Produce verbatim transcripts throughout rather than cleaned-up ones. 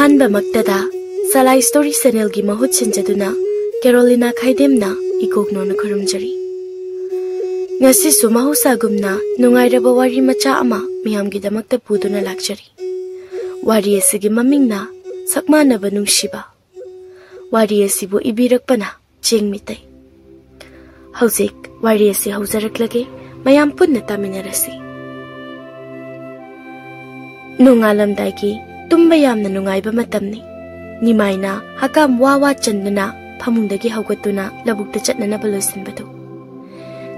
ꯑꯍꯥꯟꯕꯃꯛꯇꯗ ꯁꯂꯥꯏ story ꯆꯦꯅꯦꯜꯒꯤ ꯃꯍꯨꯠ ꯁꯤꯟꯖꯗꯨꯅ ꯀꯦꯔꯣꯂꯤꯅꯥ ꯈꯥꯏꯗꯦꯝꯅ ꯏꯀꯣꯛꯅꯣꯅ ꯈꯨꯔꯨꯝꯖꯔꯤ꯫ ꯉꯁꯤꯁꯨ ꯃꯍꯧꯁꯥꯒꯨꯝꯅ ꯅꯨꯡꯉꯥꯏꯔꯕ ꯋꯥꯔꯤ ꯃꯆꯥ ꯑꯃ ꯃꯤꯌꯥꯝꯒꯤꯗꯃꯛꯇ ꯄꯨꯗꯨꯅ ꯂꯥꯛꯆꯔꯤ꯫ ꯋꯥꯔꯤ ꯑꯁꯤꯒꯤ ꯃꯃꯤꯡꯅ ꯁꯛꯃꯥꯟꯅꯕ ꯅꯨꯡꯁꯤꯕ꯫ ꯋꯥꯔꯤ ꯑꯁꯤꯕꯨ ꯏꯕꯤꯔꯛꯄꯅ ꯆꯦꯡ ꯃꯤꯇꯩ꯫ ꯍꯧꯖꯤꯛ ꯋꯥꯔꯤ ꯑꯁꯤ ꯍꯧꯖꯔꯛꯂꯒꯦ, ꯃꯌꯥꯝ ꯄꯨꯟꯅ ꯇꯥꯃꯤꯟꯅꯔꯁꯤ꯫ ꯅꯣꯡꯉꯥꯜꯂꯝꯗꯥꯏꯒꯤ ꯇꯨꯝꯕ ꯌꯥꯝꯅ ꯅꯨꯡꯉꯥꯏꯕ ꯃꯇꯝꯅꯤ꯫ ꯅꯤꯃꯥꯏꯅ ꯍꯀꯥꯝ ꯋꯥ ꯋꯥ ꯆꯟꯗꯨꯅ ꯐꯃꯨꯡꯗꯒꯤ ꯍꯧꯒꯠꯇꯨꯅ ꯂꯧꯕꯨꯛꯇ ꯆꯠꯅꯅꯕ ꯂꯣꯏꯁꯤꯟꯕꯗꯨ꯫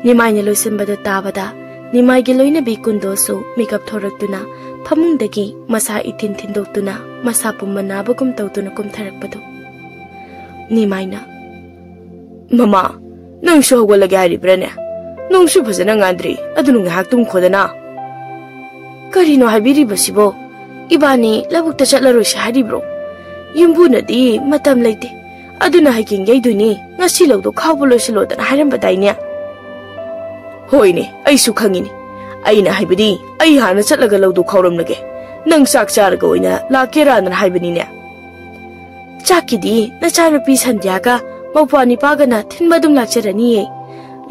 ꯅꯤꯃꯥꯏꯅ ꯂꯣꯏꯁꯤꯟꯕꯗꯨ ꯇꯥꯕꯗ ꯅꯤꯃꯥꯏꯒꯤ ꯂꯣꯏꯅꯕꯤ ꯀꯨꯟꯗꯣꯁꯨ ꯃꯤꯀꯞ ꯊꯣꯔꯛꯇꯨꯅ ꯐꯃꯨꯡꯗꯒꯤ ꯃꯁꯥ ꯏꯊꯤꯟ ꯊꯤꯟꯗꯣꯛꯇꯨꯅ ꯃꯁꯥ ꯄꯨꯝꯕ ꯅꯥꯕꯒꯨꯝ ꯇꯧꯗꯨꯅ ꯀꯨꯝꯊꯔꯛꯄꯗꯨ꯫ ꯅꯤꯃꯥꯏꯅ, "ꯃꯃꯥ, ꯅꯪꯁꯨ ꯍꯧꯒꯠꯂꯒꯦ ꯍꯥꯏꯔꯤꯕ꯭ꯔꯥꯅꯦ? ꯅꯣꯡꯁꯨ ꯐꯖꯅ ꯉꯥꯟꯗ꯭ꯔꯤ, ꯑꯗꯨꯅ ꯉꯥꯏꯍꯥꯛ ꯇꯨꯝꯈꯣꯗꯅ꯫" "ꯀꯔꯤꯅꯣ ꯍꯥꯏꯕꯤꯔꯤꯕꯁꯤꯕꯣ? ꯏꯕꯥꯅꯤ ꯂꯧꯕꯨꯛꯇ ꯆꯠꯂꯔꯣꯏꯁꯤ ꯍꯥꯏꯔꯤꯕ꯭ꯔꯣ? ꯌꯨꯝꯕꯨꯅꯗꯤ ꯃꯇꯝ ꯂꯩꯇꯦ, ꯑꯗꯨꯅ ꯍꯌꯦꯡ ꯌꯩꯗꯣꯏꯅꯤ, ꯉꯁꯤ ꯂꯧꯗꯣ ꯈꯥꯎꯕ ꯂꯣꯏꯁꯤꯜꯂꯣꯗꯅ ꯍꯥꯏꯔꯝꯕꯗꯥꯏꯅꯦ?" "ꯍꯣꯏꯅꯦ, ꯑꯩꯁꯨ ꯈꯪꯉꯤꯅꯦ꯫ ꯑꯩꯅ ꯍꯥꯏꯕꯗꯤ ꯑꯩ ꯍꯥꯟꯅ ꯆꯠꯂꯒ ꯂꯧꯗꯣ ꯈꯥꯎꯔꯝꯂꯒꯦ꯫ ꯅꯪ ꯆꯥꯛ ꯆꯥꯔꯒ ꯑꯣꯏꯅ ꯂꯥꯛꯀꯦꯔꯥꯅ ꯍꯥꯏꯕꯅꯤꯅꯦ꯫" "ꯆꯥꯛꯀꯤꯗꯤ ꯅꯆꯥꯅꯨꯄꯤ ꯁꯟꯙ꯭ꯌꯥꯒ ꯃꯧꯄ꯭ꯋꯥ ꯅꯤꯄꯥꯒꯅ ꯊꯤꯟꯕ ꯑꯗꯨꯝ ꯂꯥꯛꯆꯔꯅꯤꯌꯦ꯫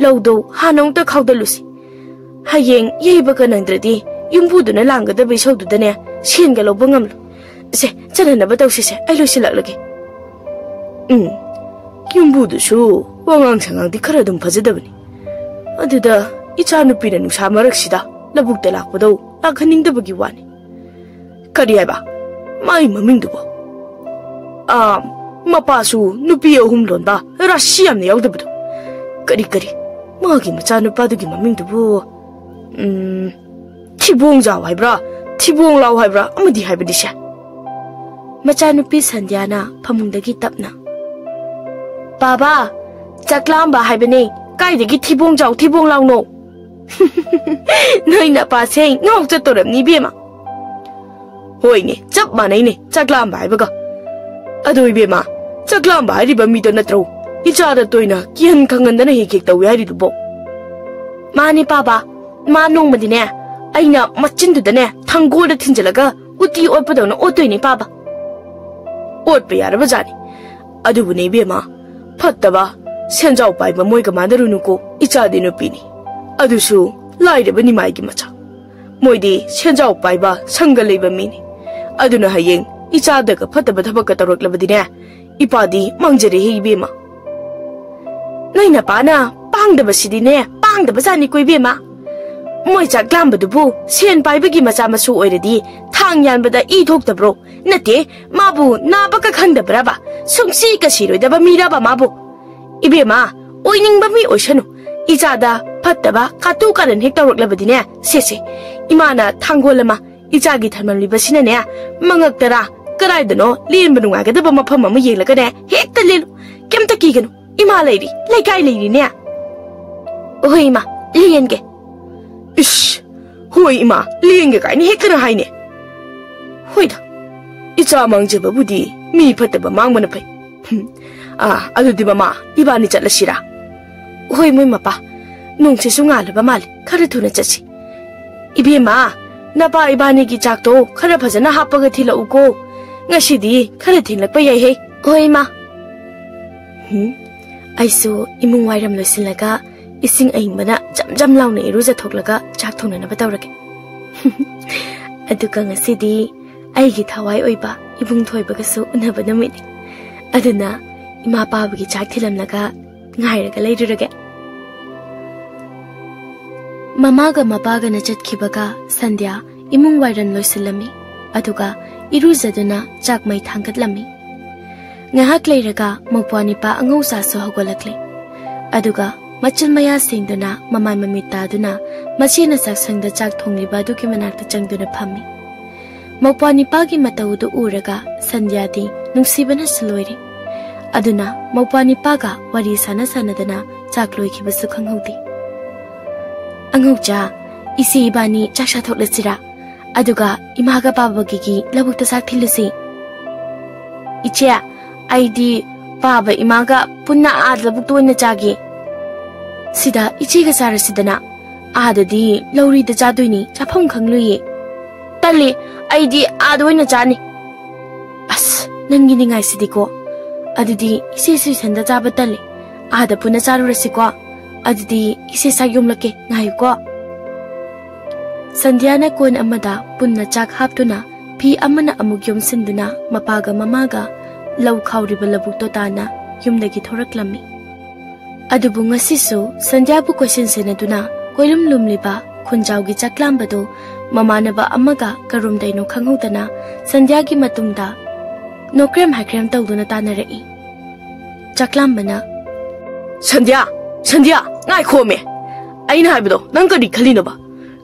ꯂꯧꯗꯣ ꯍꯥꯟꯅ ꯑꯃꯨꯛꯇ ꯈꯥꯎꯗꯠꯂꯨꯁꯤ꯫ ꯍꯌꯦꯡ ꯌꯩꯕꯒ ꯅꯪꯗ꯭ꯔꯗꯤ ꯌꯨꯝꯕꯨꯗꯨꯅ ꯂꯥꯡꯒꯗꯕ ꯏꯁꯧꯗꯨꯗꯅꯦ ꯁꯦꯟꯒ ꯂꯧꯕ ꯉꯝꯂꯣꯏ꯫ ꯁꯦ, ꯆꯠꯅꯅꯕ ꯇꯧꯁꯤꯁꯦ, ꯑꯩ ꯂꯣꯏꯁꯤꯜꯂꯛꯂꯒꯦ꯫" ꯎꯝ, ꯌꯨꯝꯕꯨꯗꯨꯁꯨ ꯋꯥꯉꯥꯡ ꯁꯉꯥꯡꯗꯤ ꯈꯔ ꯑꯗꯨꯝ ꯐꯖꯗꯕꯅꯤ꯫ ꯑꯗꯨꯗ ꯏꯆꯥꯅꯨꯄꯤꯅ ꯅꯨꯡꯁꯥ ꯃꯔꯛꯁꯤꯗ ꯂꯧꯕꯨꯛꯇ ꯂꯥꯛꯄꯗꯣ ꯂꯥꯛꯍꯟꯅꯤꯡꯗꯕꯒꯤ ꯋꯥꯅꯤ꯫ "ꯀꯔꯤ ꯍꯥꯏꯕ? ꯃꯥꯒꯤ ꯃꯃꯤꯡꯗꯨꯕꯣ?" "ꯑꯥ, ꯃꯄꯥꯁꯨ ꯅꯨꯄꯤ ꯑꯍꯨꯝ ꯂꯣꯟꯕ, ꯔꯥꯁꯤ ꯌꯥꯝꯅ ꯌꯥꯎꯗꯕꯗꯣ꯫ ꯀꯔꯤ, ꯀꯔꯤ? ꯃꯥꯒꯤ ꯃꯆꯥꯅꯨꯄꯥꯗꯨꯒꯤ ꯃꯃꯤꯡꯗꯨꯕꯨ, ꯎꯝ, ꯊꯤꯕꯣꯡꯖꯥꯎ ꯍꯥꯏꯕ꯭ꯔꯥ, ꯊꯤꯕꯣꯡ ꯂꯥꯎ ꯍꯥꯏꯕ꯭ꯔꯥ ꯑꯃꯗꯤ ꯍꯥꯏꯕꯅꯤꯁꯦ꯫" ꯃꯆꯥꯅꯨꯄꯤ ꯁꯟꯙ꯭ꯌꯥꯅ ꯐꯃꯨꯡꯗꯒꯤ ꯇꯞꯅ, "ꯕꯥꯕꯥ, ꯆꯥꯛꯂꯥꯝꯕ ꯍꯥꯏꯕꯅꯦ, ꯀꯥꯏꯗꯒꯤ ꯊꯤꯕꯣꯡꯖꯥꯎ ꯊꯤꯕꯣꯡ ꯂꯥꯎꯅꯣ?" "ꯅꯣꯏ ꯅꯄꯥꯁꯦ ꯉꯥꯎ ꯆꯠꯇꯣꯔꯝꯅꯤ ꯏꯕꯦꯝꯃ꯫" "ꯍꯣꯏꯅꯦ, ꯆꯞ ꯃꯥꯟꯅꯩꯅꯦ ꯆꯥꯛꯂꯥꯝꯕ ꯍꯥꯏꯕꯒ꯫ ꯑꯗꯣ ꯏꯕꯦꯝꯃ, ꯆꯥꯛꯂꯥꯝꯕ ꯍꯥꯏꯔꯤꯕ ꯃꯤꯗꯣ ꯅꯠꯇ꯭ꯔꯣ ꯏꯆꯥꯗ ꯇꯣꯏꯅ ꯀꯤꯍꯟ ꯈꯪꯍꯟꯗꯅ ꯍꯦꯛ ꯍꯦꯛ ꯇꯧꯏ ꯍꯥꯏꯔꯤꯗꯨꯕꯣ?" "ꯃꯥꯅꯦ ꯄꯥꯕ, ꯃꯥ ꯅꯣꯡꯃꯗꯤꯅꯦ ꯑꯩꯅ ꯃꯆꯤꯟꯗꯨꯗꯅꯦ ꯊꯥꯡꯒꯣꯜꯗ ꯊꯤꯟꯖꯤꯜꯂꯒ ꯎꯇꯤ ꯑꯣꯠꯄꯗꯧꯅ ꯑꯣꯠꯇꯣꯏꯅꯦ ꯄꯥꯕ꯫" ꯑꯣꯠꯄ ꯌꯥꯔꯕ ꯖꯥꯠꯅꯤ꯫ ꯑꯗꯨꯕꯨꯅꯦ ꯏꯕꯦꯝꯃ, ꯐꯠꯇꯕ ꯁꯦꯟꯖꯥꯎ ꯄꯥꯏꯕ ꯃꯣꯏꯒ ꯃꯥꯟꯅꯔꯨꯅꯨꯀꯣ, ꯏꯆꯥꯗꯤ ꯅꯨꯄꯤꯅꯤ, ꯑꯗꯨꯁꯨ ꯂꯥꯏꯔꯕ ꯅꯤꯃꯥꯏꯒꯤ ꯃꯆꯥ꯫ ꯃꯣꯏꯗꯤ ꯁꯦꯟꯖꯥꯎ ꯄꯥꯏꯕ ꯁꯪꯒ ꯂꯩꯕ ꯃꯤꯅꯤ꯫ ꯑꯗꯨꯅ ꯍꯌꯦꯡ ꯏꯆꯥꯗꯒ ꯐꯠꯇꯕ ꯊꯕꯛꯀ ꯇꯧꯔꯛꯂꯕꯗꯤꯅꯦ, ꯏꯄꯥꯗꯤ ꯃꯥꯡꯖꯔꯦꯍꯦ ꯏꯕꯦꯝꯃ꯫ ꯅꯣꯏ ꯅꯄꯥꯅ ꯄꯥꯡꯗꯕꯁꯤꯗꯤꯅꯦ, ꯄꯥꯡꯗꯕ ꯖꯥꯠꯅꯤꯀꯣ ꯏꯕꯦꯝꯃ꯫ ꯃꯣꯏ ꯆꯥꯛ ꯂꯥꯝꯕꯗꯨꯕꯨ ꯁꯦꯟ ꯄꯥꯏꯕꯒꯤ ꯃꯆꯥ ꯃꯁꯨ ꯑꯣꯏꯔꯗꯤ ꯊꯥꯡ ꯌꯥꯟꯕꯗ ꯏ ꯊꯣꯛꯇꯕ꯭ꯔꯣ? ꯅꯠꯇꯦ, ꯃꯥꯕꯨ ꯅꯥꯕꯒ ꯈꯪꯗꯕ꯭ꯔꯕ? ꯁꯨꯡꯁꯤꯒ ꯁꯤꯔꯣꯏꯗꯕ ꯃꯤꯔꯕ ꯃꯥꯕꯨ? ꯏꯕꯦꯝꯃ, ꯑꯣꯏꯅꯤꯡꯕ ꯃꯤ ꯑꯣꯏꯁꯅꯨ꯫ ꯏꯆꯥꯗ ꯐꯠꯇꯕ ꯀꯥꯇꯨ ꯀꯥꯔꯟ ꯍꯦꯛ ꯇꯧꯔꯛꯂꯕꯗꯤꯅꯦ, ꯁꯦꯁꯦ, ꯏꯃꯥꯅ ꯊꯥꯡꯒꯣꯜ ꯑꯃ ꯏꯆꯥꯒꯤ ꯊꯝꯂꯝꯂꯤꯕꯁꯤꯅꯅꯦ, ꯃꯉꯛ ꯇꯔꯥ ꯀꯗꯥꯏꯗꯅꯣ ꯂꯦꯟꯕ ꯅꯨꯡꯉꯥꯏꯒꯗꯕ ꯃꯐꯝ ꯑꯃ ꯌꯦꯡꯂꯒꯅꯦ ꯍꯦꯛꯇ ꯂꯦꯜꯂꯨ꯫ ꯀꯩꯝꯇ ꯀꯤꯒꯅꯨ, ꯏꯃꯥ ꯂꯩꯔꯤ, ꯂꯩꯀꯥꯏ ꯂꯩꯔꯤꯅꯦ꯫ ꯍꯣꯏ ꯏꯃꯥ, ꯂꯦꯟꯒꯦ꯫ ꯏꯁ, ꯍꯣꯏ ꯏꯃꯥ, ꯂꯦꯟꯒꯦ ꯀꯥꯏꯅ ꯍꯦꯛꯇꯅ ꯍꯥꯏꯅꯦ꯫ ꯍꯣꯏꯗ, ꯏꯆꯥ ꯃꯥꯡꯖꯕꯕꯨꯗꯤ ꯃꯤ ꯐꯠꯇꯕ ꯃꯥꯡꯕꯅ ꯐꯩ꯫ ꯍꯨꯝ, ꯑꯥ, ꯑꯗꯨꯗꯤ ꯃꯃꯥ, ꯏꯕꯥꯅꯤ ꯆꯠꯂꯁꯤꯔꯥ? ꯍꯣꯏ ꯃꯣꯏ ꯃꯄꯥ, ꯅꯣꯡꯁꯤꯁꯨ ꯉꯥꯜꯂꯕ ꯃꯥꯜꯂꯦ, ꯈꯔ ꯊꯨꯅ ꯆꯠꯁꯤ꯫ ꯏꯕꯦꯝꯃ, ꯅꯄꯥ ꯏꯕꯥꯅꯤꯒꯤ ꯆꯥꯛꯇꯣ ꯈꯔ ꯐꯖꯅ ꯍꯥꯞꯄꯒ ꯊꯤꯜꯂꯛꯎꯀꯣ꯫ ꯉꯁꯤꯗꯤ ꯈꯔ ꯊꯦꯡꯂꯛꯄ ꯌꯥꯏꯍꯦ꯫ ꯍꯣꯏ ꯏꯃꯥ꯫ ꯍꯨꯝ, ꯑꯩꯁꯨ ꯏꯃꯨꯡ ꯋꯥꯏꯔꯝ ꯂꯣꯏꯁꯤꯜꯂꯒ ꯏꯁꯤꯡ ꯑꯏꯪꯕꯅ ꯖꯝ ꯖꯝ ꯂꯥꯎꯅ ꯏꯔꯨꯖꯊꯣꯛꯂꯒ ꯆꯥꯛ ꯊꯣꯡꯅꯅꯕ ꯇꯧꯔꯒꯦ꯫ ꯑꯗꯨꯒ ꯉꯁꯤꯗꯤ ꯑꯩꯒꯤ ꯊꯋꯥꯏ ꯑꯣꯏꯕ ꯏꯕꯨꯡ ꯊꯣꯏꯕꯒꯁꯨ ꯎꯅꯕ ꯅꯨꯃꯤꯠꯅꯤ꯫ ꯑꯗꯨꯅ ꯏꯃꯥ ꯄꯥꯕꯒꯤ ꯆꯥꯛ ꯊꯤꯜꯂꯝꯂꯒ ꯉꯥꯏꯔꯒ ꯂꯩꯔꯨꯔꯒꯦ꯫ ꯃꯃꯥꯒ ꯃꯄꯥꯒꯅ ꯆꯠꯈꯤꯕꯒ ꯁꯟꯙ꯭ꯌꯥ ꯏꯃꯨꯡ ꯋꯥꯏꯔꯝ ꯂꯣꯏꯁꯤꯜꯂꯝꯃꯤ꯫ ꯑꯗꯨꯒ ꯏꯔꯨꯖꯗꯨꯅ ꯆꯥꯛ ꯃꯩ ꯊꯥꯡꯒꯠꯂꯝꯃꯤ꯫ ꯉꯥꯏꯍꯥꯛ ꯂꯩꯔꯒ ꯃꯧꯄ꯭ꯋꯥ ꯅꯤꯄꯥ ꯑꯉꯧꯁꯥꯁꯨ ꯍꯧꯒꯠꯂꯛꯂꯦ꯫ ꯑꯗꯨꯒ ꯃꯆꯤꯟ ꯃꯌꯥ ꯁꯦꯡꯗꯨꯅ ꯃꯃꯥꯏ ꯃꯃꯤꯠ ꯇꯥꯗꯨꯅ ꯃꯆꯦꯅ ꯆꯥꯛꯁꯪꯗ ꯆꯥꯛ ꯊꯣꯡꯂꯤꯕ ꯑꯗꯨꯒꯤ ꯃꯅꯥꯛꯇ ꯆꯪꯗꯨꯅ ꯐꯝꯃꯤ꯫ ꯃꯧꯄ꯭ꯋꯥ ꯅꯤꯄꯥꯒꯤ ꯃꯇꯧꯗꯨ ꯎꯔꯒ ꯁꯟꯙ꯭ꯌꯥꯗꯤ ꯅꯨꯡꯁꯤꯕꯅꯁꯨ ꯂꯣꯏꯔꯦ꯫ ꯑꯗꯨꯅ ꯃꯧꯄ꯭ꯋꯥ ꯅꯤꯄꯥꯒ ꯋꯥꯔꯤ ꯁꯥꯟꯅ ꯁꯥꯟꯅꯗꯅ ꯆꯥꯛ ꯂꯣꯏꯈꯤꯕꯁꯨ ꯈꯪꯍꯧꯗꯦ꯫ "ꯑꯉꯧꯆꯥ, ꯏꯆꯦ ꯏꯕꯥꯅꯤ ꯆꯥꯛ ꯆꯥꯊꯣꯛꯂꯁꯤꯔꯥ? ꯑꯗꯨꯒ ꯏꯃꯥꯒ ꯄꯥꯕꯒꯤꯒꯤ ꯂꯧꯕꯨꯛꯇ ꯆꯥꯛ ꯊꯤꯜꯂꯨꯁꯤ꯫" "ꯏꯆꯦ, ꯑꯩꯗꯤ ꯄꯥꯕ ꯏꯃꯥꯒ ꯄꯨꯟꯅ ꯑꯥ ꯂꯧꯕꯨꯛꯇ ꯑꯣꯏꯅ ꯆꯥꯒꯦ꯫" "ꯁꯤꯗ ꯏꯆꯦꯒ ꯆꯥꯔꯁꯤꯗꯅ꯫ ꯑꯥꯗꯗꯤ ꯂꯧꯔꯤꯗ ꯆꯥꯗꯣꯏꯅꯤ, ꯆꯥꯐꯝ ꯈꯪꯂꯣꯏꯌꯦ꯫" "ꯇꯜꯂꯤ, ꯑꯩꯗꯤ ꯑꯥꯗ ꯑꯣꯏꯅ ꯆꯥꯅꯤ꯫" "ꯑꯁ, ꯅꯪꯒꯤ ꯅꯤꯡꯉꯥꯏꯁꯤꯗꯤꯀꯣ꯫ ꯑꯗꯨꯗꯤ ꯏꯆꯦꯁꯨ ꯏꯊꯟꯗ ꯆꯥꯕ ꯇꯜꯂꯦ꯫ ꯑꯥꯗ ꯄꯨꯟꯅ ꯆꯥꯔꯨꯔꯁꯤꯀꯣ꯫ ꯑꯗꯨꯗꯤ ꯏꯆꯦ ꯆꯥꯛ ꯌꯣꯝꯂꯛꯀꯦ, ꯉꯥꯏꯌꯨꯀꯣ꯫ ꯁꯟꯙ꯭ꯌꯥꯅ ꯀꯣꯟ ꯑꯃꯗ ꯄꯨꯟꯅ ꯆꯥꯛ ꯍꯥꯞꯇꯨꯅ ꯐꯤ ꯑꯃꯅ ꯑꯃꯨꯛ ꯌꯣꯝꯁꯤꯟꯗꯨꯅ ꯃꯄꯥꯒ ꯃꯃꯥꯒ ꯂꯧ ꯈꯥꯎꯔꯤꯕ ꯂꯧꯕꯨꯛꯇꯣ ꯇꯥꯟꯅ ꯌꯨꯝꯗꯒꯤ ꯊꯣꯔꯛꯂꯝꯃꯤ꯫ ꯑꯗꯨꯕꯨ ꯉꯁꯤꯁꯨ ꯁꯟꯙ꯭ꯌꯥꯕꯨ ꯀꯣꯏꯁꯟ ꯁꯦꯟꯅꯗꯨꯅ ꯀꯣꯏꯂꯨꯝ ꯂꯨꯝꯂꯤꯕ ꯈꯨꯟꯖꯥꯎꯒꯤ ꯆꯥꯛꯂꯥꯝꯕꯗꯨ ꯃꯃꯥꯟꯅꯕ ꯑꯃꯒ ꯀꯔꯣꯝꯗꯩꯅꯣ ꯈꯪꯍꯧꯗꯅ ꯁꯟꯙ꯭ꯌꯥꯒꯤ ꯃꯇꯨꯡꯗ ꯅꯣꯀ꯭ꯔꯦꯝ ꯍꯥꯏꯈ꯭ꯔꯦꯝ ꯇꯧꯗꯨꯅ ꯇꯥꯟꯅꯔꯛꯏ꯫ ꯆꯥꯛꯂꯥꯝꯕꯅ, "ꯁꯟꯙ꯭ꯌꯥ, ꯁꯟꯙ꯭ꯌꯥ, ꯉꯥꯏꯈꯣꯃꯦ! ꯑꯩꯅ ꯍꯥꯏꯕꯗꯣ ꯅꯪ ꯀꯔꯤ ꯈꯜꯂꯤꯅꯣꯕ?